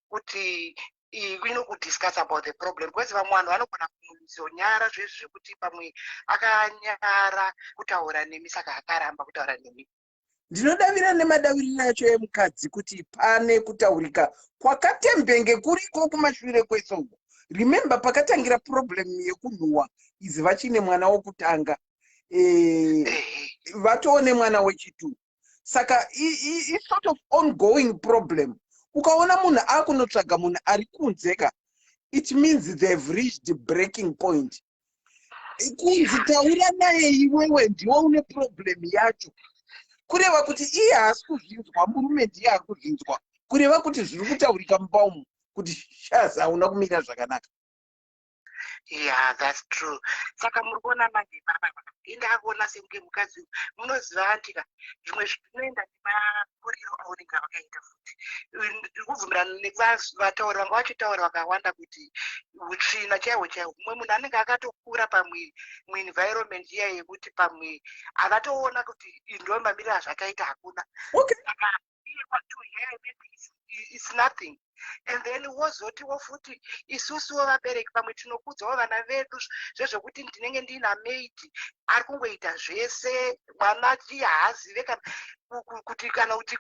kuti inokudiscuss about the problem because vamwe vanhu vanogona kuzonyara zvezvi zvekuti pamwe akanyara kutaura nemi saka akaramba kutaura nemi ndinodavira nemadaviriro acho emukadzi kuti pane kutaurika kwakatembenge kuriko kumashure kwese uko remember pakatangira problem yekunhuwa izi vachine mwana wokutanga eh, vatoone mwana wechitu saka isort of ongoing problem ukaona munhu akunotsvaga munhu ari kunze ka it means they've reached breaking point kunzi taura naye iwewe ndiwe une problem yacho kureva kuti iye haasi kuzvinzwa murume ndiye ari kuzvinzwa kureva kuti zviri kutaurika mumba umu kuti shaz hauna kumira zvakanaka yeah that's true saka muri kuona manje baba indakuona sekunge mukadzi munoziva antika zvimwe zvinoenda nemakuriro aunenge vakaita futi ndiri kubvumirana nekuvatauri vanga vachitaura vakawanda kuti utsvina chaihwo chaihwo mumwe munhu anenge akatokura pamwe muenvironment iya yekuti pamwe avatoona kuti ndo mamiriro azvakaita hakuna okay. iye kwatu here maybe it's, it's nothing and then wozotiwo futi isusuwo vabereki pamwe tinokudzawo vana vedu zvezvekuti ndinenge ndiina maid ari kungoita zvese mwana iye haazive kana kuti kana kuti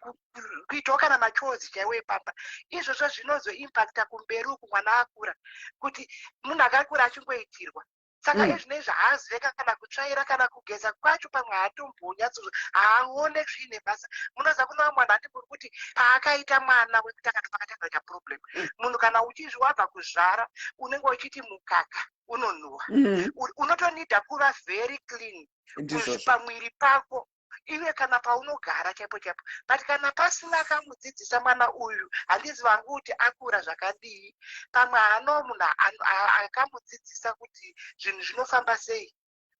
kuitawo kana machozi chaiwo epamba izvozvo zvinozoimpacta kumberi uku mwana akura kuti munhu akakura achingoitirwa saka mm. ezvinezvi haazive kana kutsvaira kana kugeza kwacho pamwe haatombonyatso haaone zviine basa munoziva kuna vamwe vanhu handiburi kuti paakaita mwana wekuti akati pakatanga kuita problem mm. munhu kana uchizvi wabva kuzvara unenge uchiti mukaka unonhuwa mm. unotonida kuva very clean pamwiri pako. Iwe kana paunogara chaipo chaipo, but kana pasina akamudzidzisa mwana uyu, handizi vangu kuti akura zvakadii. Pamwe haano munhu akamudzidzisa kuti zvinhu zvinofamba sei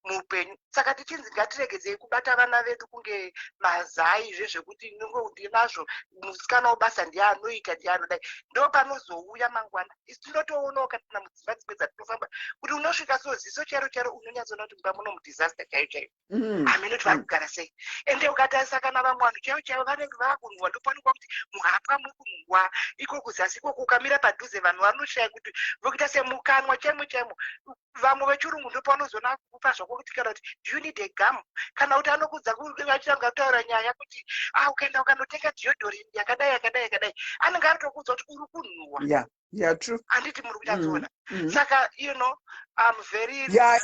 muupenyu. Saka tichinzi ngatiregedzei kubata vana vedu kunge mazai, zvezvekuti ndinazvo, musikana webasa ndiye anoita, ndiye anodai, ndo panozouya mangwana. Isu tinotoonawo kana mudzimba dzimwe dzatinofamba kuti unosvika so ziso chairo chairo unonyatsoona kuti mumba muno mudisaster chaiyo chaiyo. Hamene kuti vari kugara sei. Ende ukatarisa kana vamwe vanhu chaivo chaivo vanenge vakunhuhwa, ndopaonekwa kuti muhapwa muri kunhuhwa iko kuzasi ikoko. Ukamira padhuze, vanhu vanoshaya kuti vokuita semukanwa chaimo chaimo. Vamwe vechirungu ndopaunozoona kupa zvako kuti kana kuti, "Do you need a gum?" Kana kuti anokudza achitanga kutaura nyaya kuti, "Ah, ukaenda ukanotenga deodorant yakadai, yakadai, yakadai," anenge ari tokuudza kuti uri kunhuhwa. Yeah, true. Handiti muri kunyatsoona? Saka I'm very Yeah,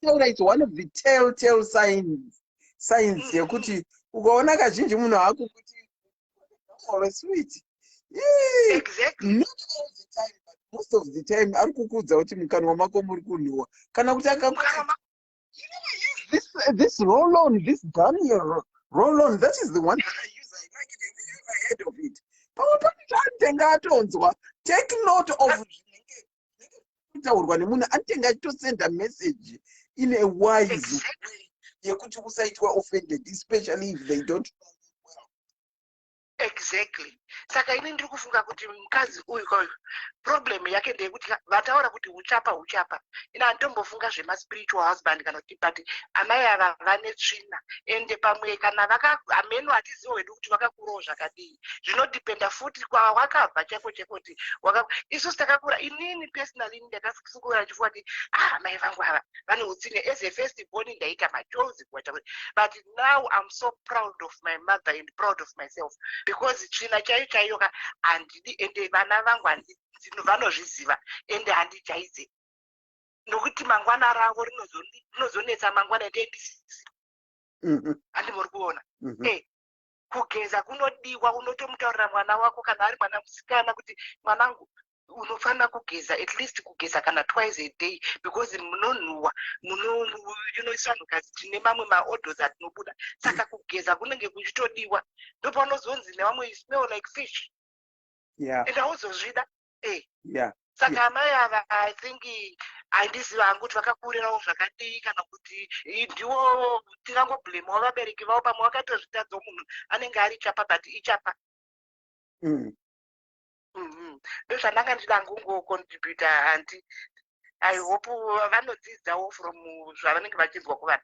taura, it's one of the telltale signs yekuti ukaona kazhinji munhu akukuti or sweet. Exactly. Not all the time, but most of the time ari kukuudza kuti mukanwa mako muri kunhuhwa, kana kuti akakuti, "This roll on, this gum here, roll on, that is the one that I use. I like it. Have you ever heard of it?" Pamwe pane chaanotenge atonzwa. Take note of zvinenge kutaurwa nemunhu. Anotenge achitosenda message in a wise way yekuti usaitwa offended, especially if they don't know you well. Exactly. Saka ini ndiri kufunga kuti mukadzi uyu kauyu, problem yake ndeyekuti vataura kuti uchapa uchapa. Ina handitombofunga zvemaspiritual husband kana kuti, but amai ava vane tsvina. Ende pamwe kana vaka, hameno, hatizivo hedu kuti vakakurawo zvakadii. Zvinodhipenda futi kwawakabva chaiko chaiko, kuti isusu takakura, inini personally, ini ndakakura ndichifunga kuti, ah, mai vangu ava vane utsinye. As a first born ndaita machozi kuwaita, but now I'm so proud of my mother and proud of myself, because tsvina chaiyo chaiyo ka handidi. Ende vana vangu vanozviziva, ende handijaidze, nokuti mangwana ravo rinozonetsa mangwana ndendisisi. Handi muri kuona? Mhm. Kugeza kunodiwa. Unotomutaurira mwana wako kana ari mwana musikana kuti, "Mwanangu, unofanira kugeza, at least kugeza kana twice a day, because munonhuhwa, munoisa vanhukadzi tine mamwe maodours atinobuda." Saka kugeza kunenge kuchitodiwa. Ndopaunozonzi nevamwe, "You smell like fish." Ende hauzozvida. Saka amai ava, I think, handiziva hangu kuti vakakurirawo zvakadii, kana kuti ndiwo tingangoblamewo vabereki vavo. Pamwe vakatozvitadzawo. Munhu anenge ari chapa, but ichapa. Ndozvandanga ndichida kungocontributa handi. I hope vanodzidzawo from zvavanenge vachinzwa kuvanhu.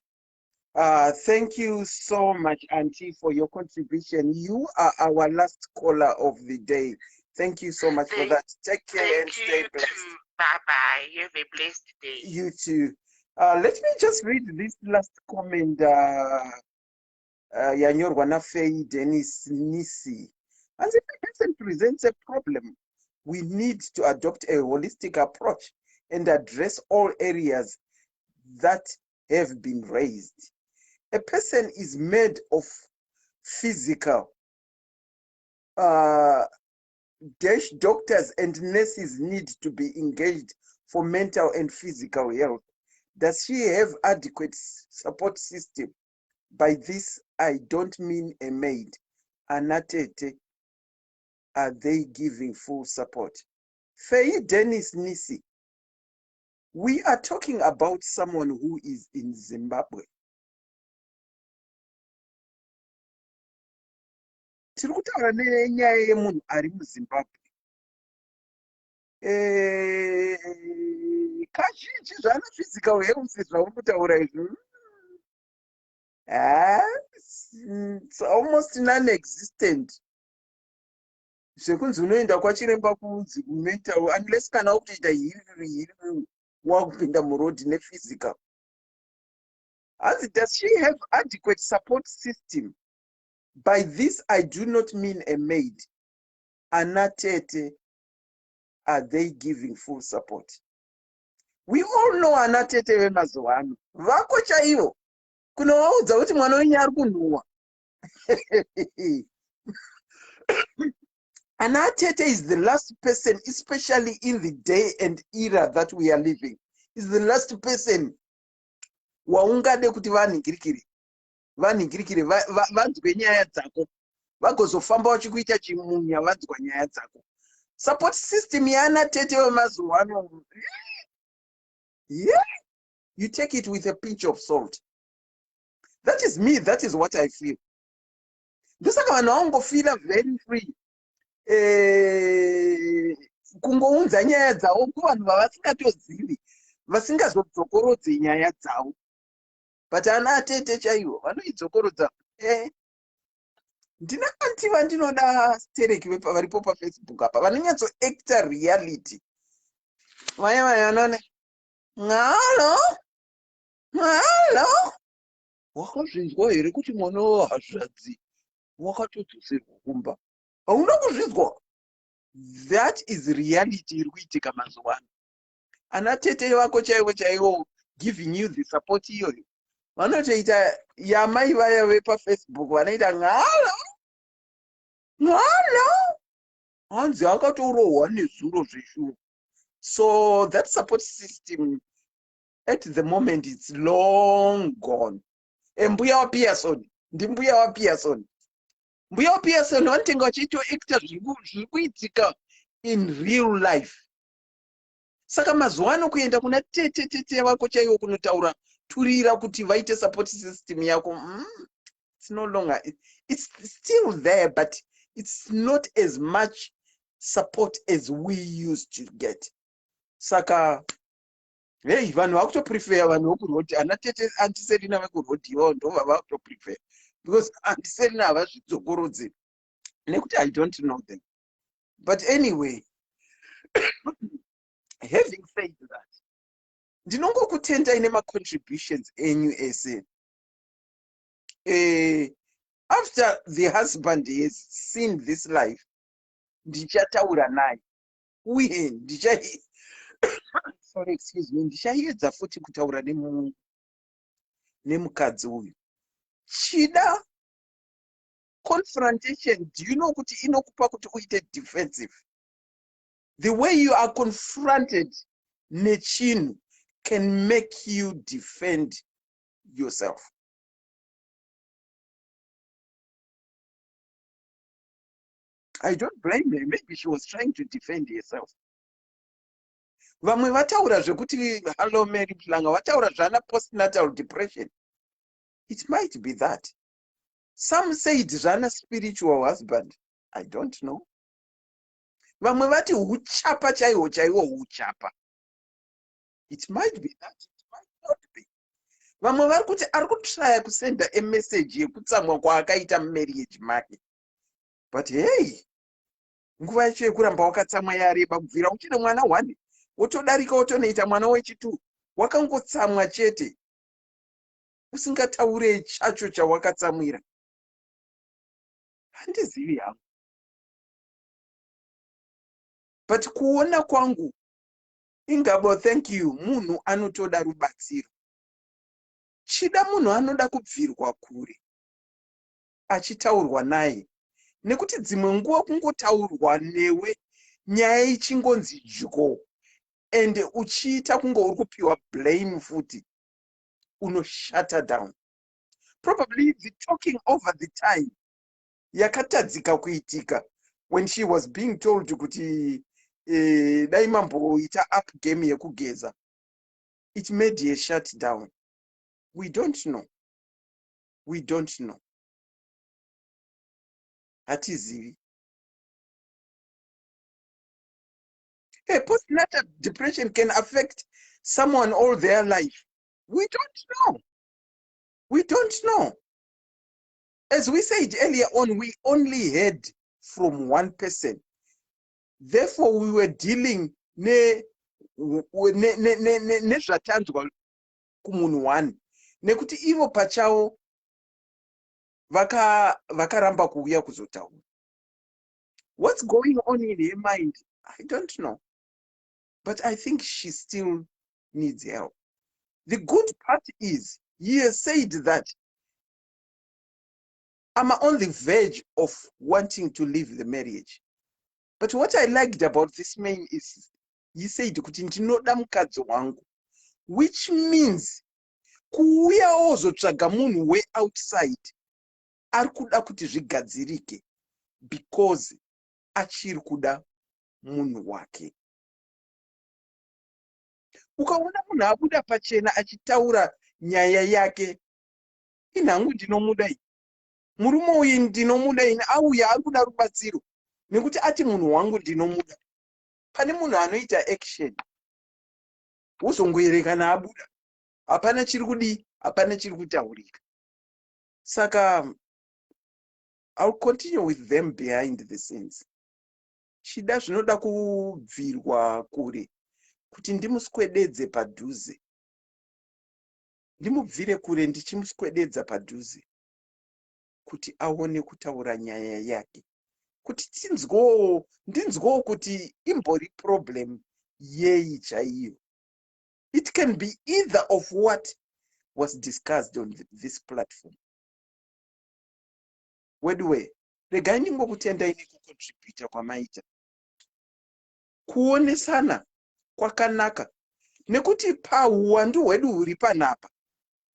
Thank you so much, Auntie, for your contribution. You are our last caller of the day. Thank you so much for that. Take care Thank and stay you blessed. Too. Bye bye. Have a blessed day. You too. Let me just read this last comment yanyorwa naFay Dennis Nisi. As if a person presents a problem, we need to adopt a holistic approach and address all areas that have been raised. A person is made of physical dash doctors and nurses need to be engaged for mental and physical health. Does she have adequate support system? By this, I don't mean a maid. Anatete, are they giving full support? Faye Dennis Nisi, we are talking about someone who is in Zimbabwe. Tiri kutaura nenyaya yemunhu ari muZimbabwe. Kazhinji zvana physical health zvauri kutaura izvi, it's almost non-existent, zvekunzi unoenda kwachiremba kunzi kumental, unless kana wakutoita hiriri hiriri, wakupinda murodhi nephysical. Hanzi, "Does she have adequate support system? By this, I do not mean a maid. Anatete, are they giving full support?" We all know anatete vemazuva ano, vako chaivo, kunovaudza kuti mwana wenyu ari kunhuhwa. Anatete is the last person, especially in the day and era that we are living, is the last person waungade kuti vanhingirikiri. Vanhingirikire, vanzwe nyaya dzako, vagozofamba vachikuita chimunya vanzwa nyaya dzako. Support system yaana tete vemazuva ano, yeah, you take it with a pinch of salt. That is me, that is what I feel. Ndosaka vanhu vangofeela very free kungounza nyaya dzavo kuvanhu vavasingatozivi, vasingazodzokorodze nyaya dzavo. But ana atete chaivo vanoidzokorodza. Ndina aunty vandinoda stereki varipo paFacebook apa, vanonyatsoacta reality. Vaya vaya vanone ngalo ngalo, "Wakazvinzwa here kuti mwana wahazvadzi wakatodzoserwa kumba? Hauna kuzvinzwa?" That is reality iri kuitika mazuva ano. Ana tete vako chaivo chaivo giving you the support iyoyo, vanotoita yamai vaya vepaFacebook vanoita ngalo ngalo, hanzi akatorohwa nezuro zveshuwa. So that support system at the moment, it's long gone. Mbuya waPearson, ndimbuya waPearson. Mbuya waPearson vanotenga vachitoacta zviri kuitika in real life. Saka mazuva ano kuenda kuna tete, tete vako chaivo, kunotaura turira kuti vaite support system yako, it's no longer. It's still there, but it's not as much support as we used to get. Saka hei, vanhu vakutoprefer vanhu vekurodhi, ana tete Aunty Selina vekurodhi ivavo ndo vavakutoprefer, because Aunty Selina havazvidzokorodzi nekuti I don't know them. But anyway, having said that, ndinongokutendai nemacontributions enyu ese. After the husband has seen this life, ndichataura naye uye ndicha, sorry, excuse me, ndichaedza futi kutaura nemukadzi uyu. Chida confrontation, do you know kuti inokupa kuti uite defensive? The way you are confronted nechinhu can make you defend yourself. I don't blame her. Maybe she was trying to defend herself. Vamwe vataura zvekuti, hello Mary Planga, vataura zvana postnatal depression. It might be that. Some said zvana spiritual husband. I don't know. Vamwe vati huchapa chaihwo chaihwo huchapa. It might be that, it might not be. Vamwe vari kuti ari kutraya kusenda emessage yekutsamwa kwaakaita mumarriage make. But hey, nguva yacho yekuramba wakatsamwa yareba. Kubvira uchine mwana one, wotodarika, wotonoita mwana wechitu, wakangotsamwa chete, usingataure chacho chawakatsamwira. Handizivi hangu, but kuona kwangu ingabo, thank you, munhu anotoda rubatsiro. Chida munhu anoda kubvirwa kure achitaurwa naye, nekuti dzimwe nguva kungotaurwa newe, nyaya ichingonzi dyo, ende uchiita kunge uri kupiwa blame futi, unoshut down. Probably the talking over the time yakatadzika kuitika when she was being told kuti dai mamboita up game yekugeza, it made her shut down. We don't know, we don't know, hatizivi. Hey, postnatal depression can affect someone all their life. We don't know, we don't know. As we said earlier on, we only heard from one person, therefore we were dealing nezvatanzwa kumunhu one, nekuti ivo pachavo vakaramba kuuya kuzotaura. What's going on in her mind, I don't know, but I think she still needs help. The good part is he has said that I'm on the verge of wanting to leave the marriage. But what I liked about this man is he said kuti ndinoda mukadzi wangu, which means Kuuya ozotsvaga munhu weoutside ari kuda kuti zvigadzirike because achiri kuda munhu wake. Ukaona munhu abuda pachena achitaura nyaya yake, inhangu ndinomuda iyi. Murume uyu ndinomuda ini, auya ari kuda rubatsiro nekuti ati munhu wangu ndinomuda. Pane munhu anoita action wozongoerekana abuda, hapana chiri kudii, hapana chiri kutaurika. Saka I'll continue with them behind the scenes. Chida zvinoda kubvirwa kure kuti ndimuswededze padhuze, ndimubvire kure ndichimuswededza padhuze kuti aone kutaura nyaya yake, kuti tinzwowo, ndinzwowo kuti imbori problem yei chaiyo. It can be either of what was discussed on this platform. Weduwe, regai ndingokutendai nekucontributa kwamaita. Kuonesana kwakanaka nekuti pahuwandu hwedu huri panapa,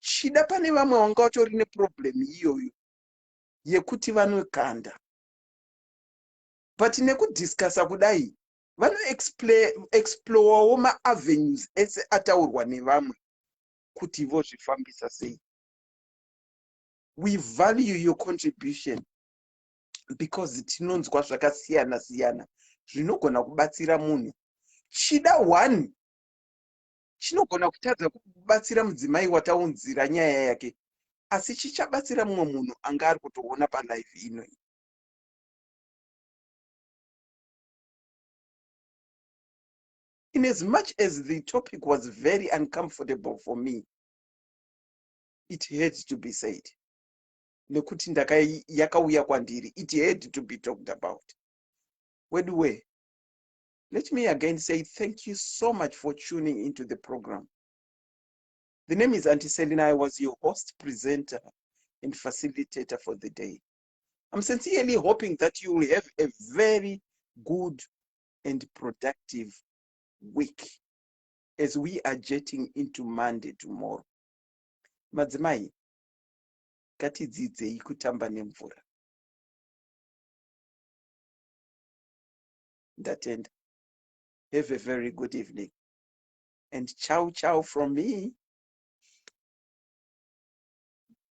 chida pane vamwe vanga vatori neproblem iyoyo yekuti vanokanda, but nekudiscussa kudai vanoexplorawo maavenues ese ataurwa nevamwe kuti vozvifambisa sei. We value your contribution because tinonzwa zvakasiyana siyana zvinogona kubatsira munhu. Chida one chinogona kutadza kubatsira mudzimai wataunzira nyaya yake, asi chichabatsira mumwe munhu anga ari kutoona palive ino. In as much as the topic was very uncomfortable for me, it had to be said nekuti yakauya kwandiri. It had to be talked about. Weduwe, let me again say thank you so much for tuning into the program. The name is Auntie Selina. I was your host, presenter and facilitator for the day. I'm sincerely hoping that you will have a very good and productive week as we are jetting into Monday tomorrow. Madzimai, ngatidzidzei kutamba nemvura. Ndatenda. Have a very good evening and ciao ciao from me.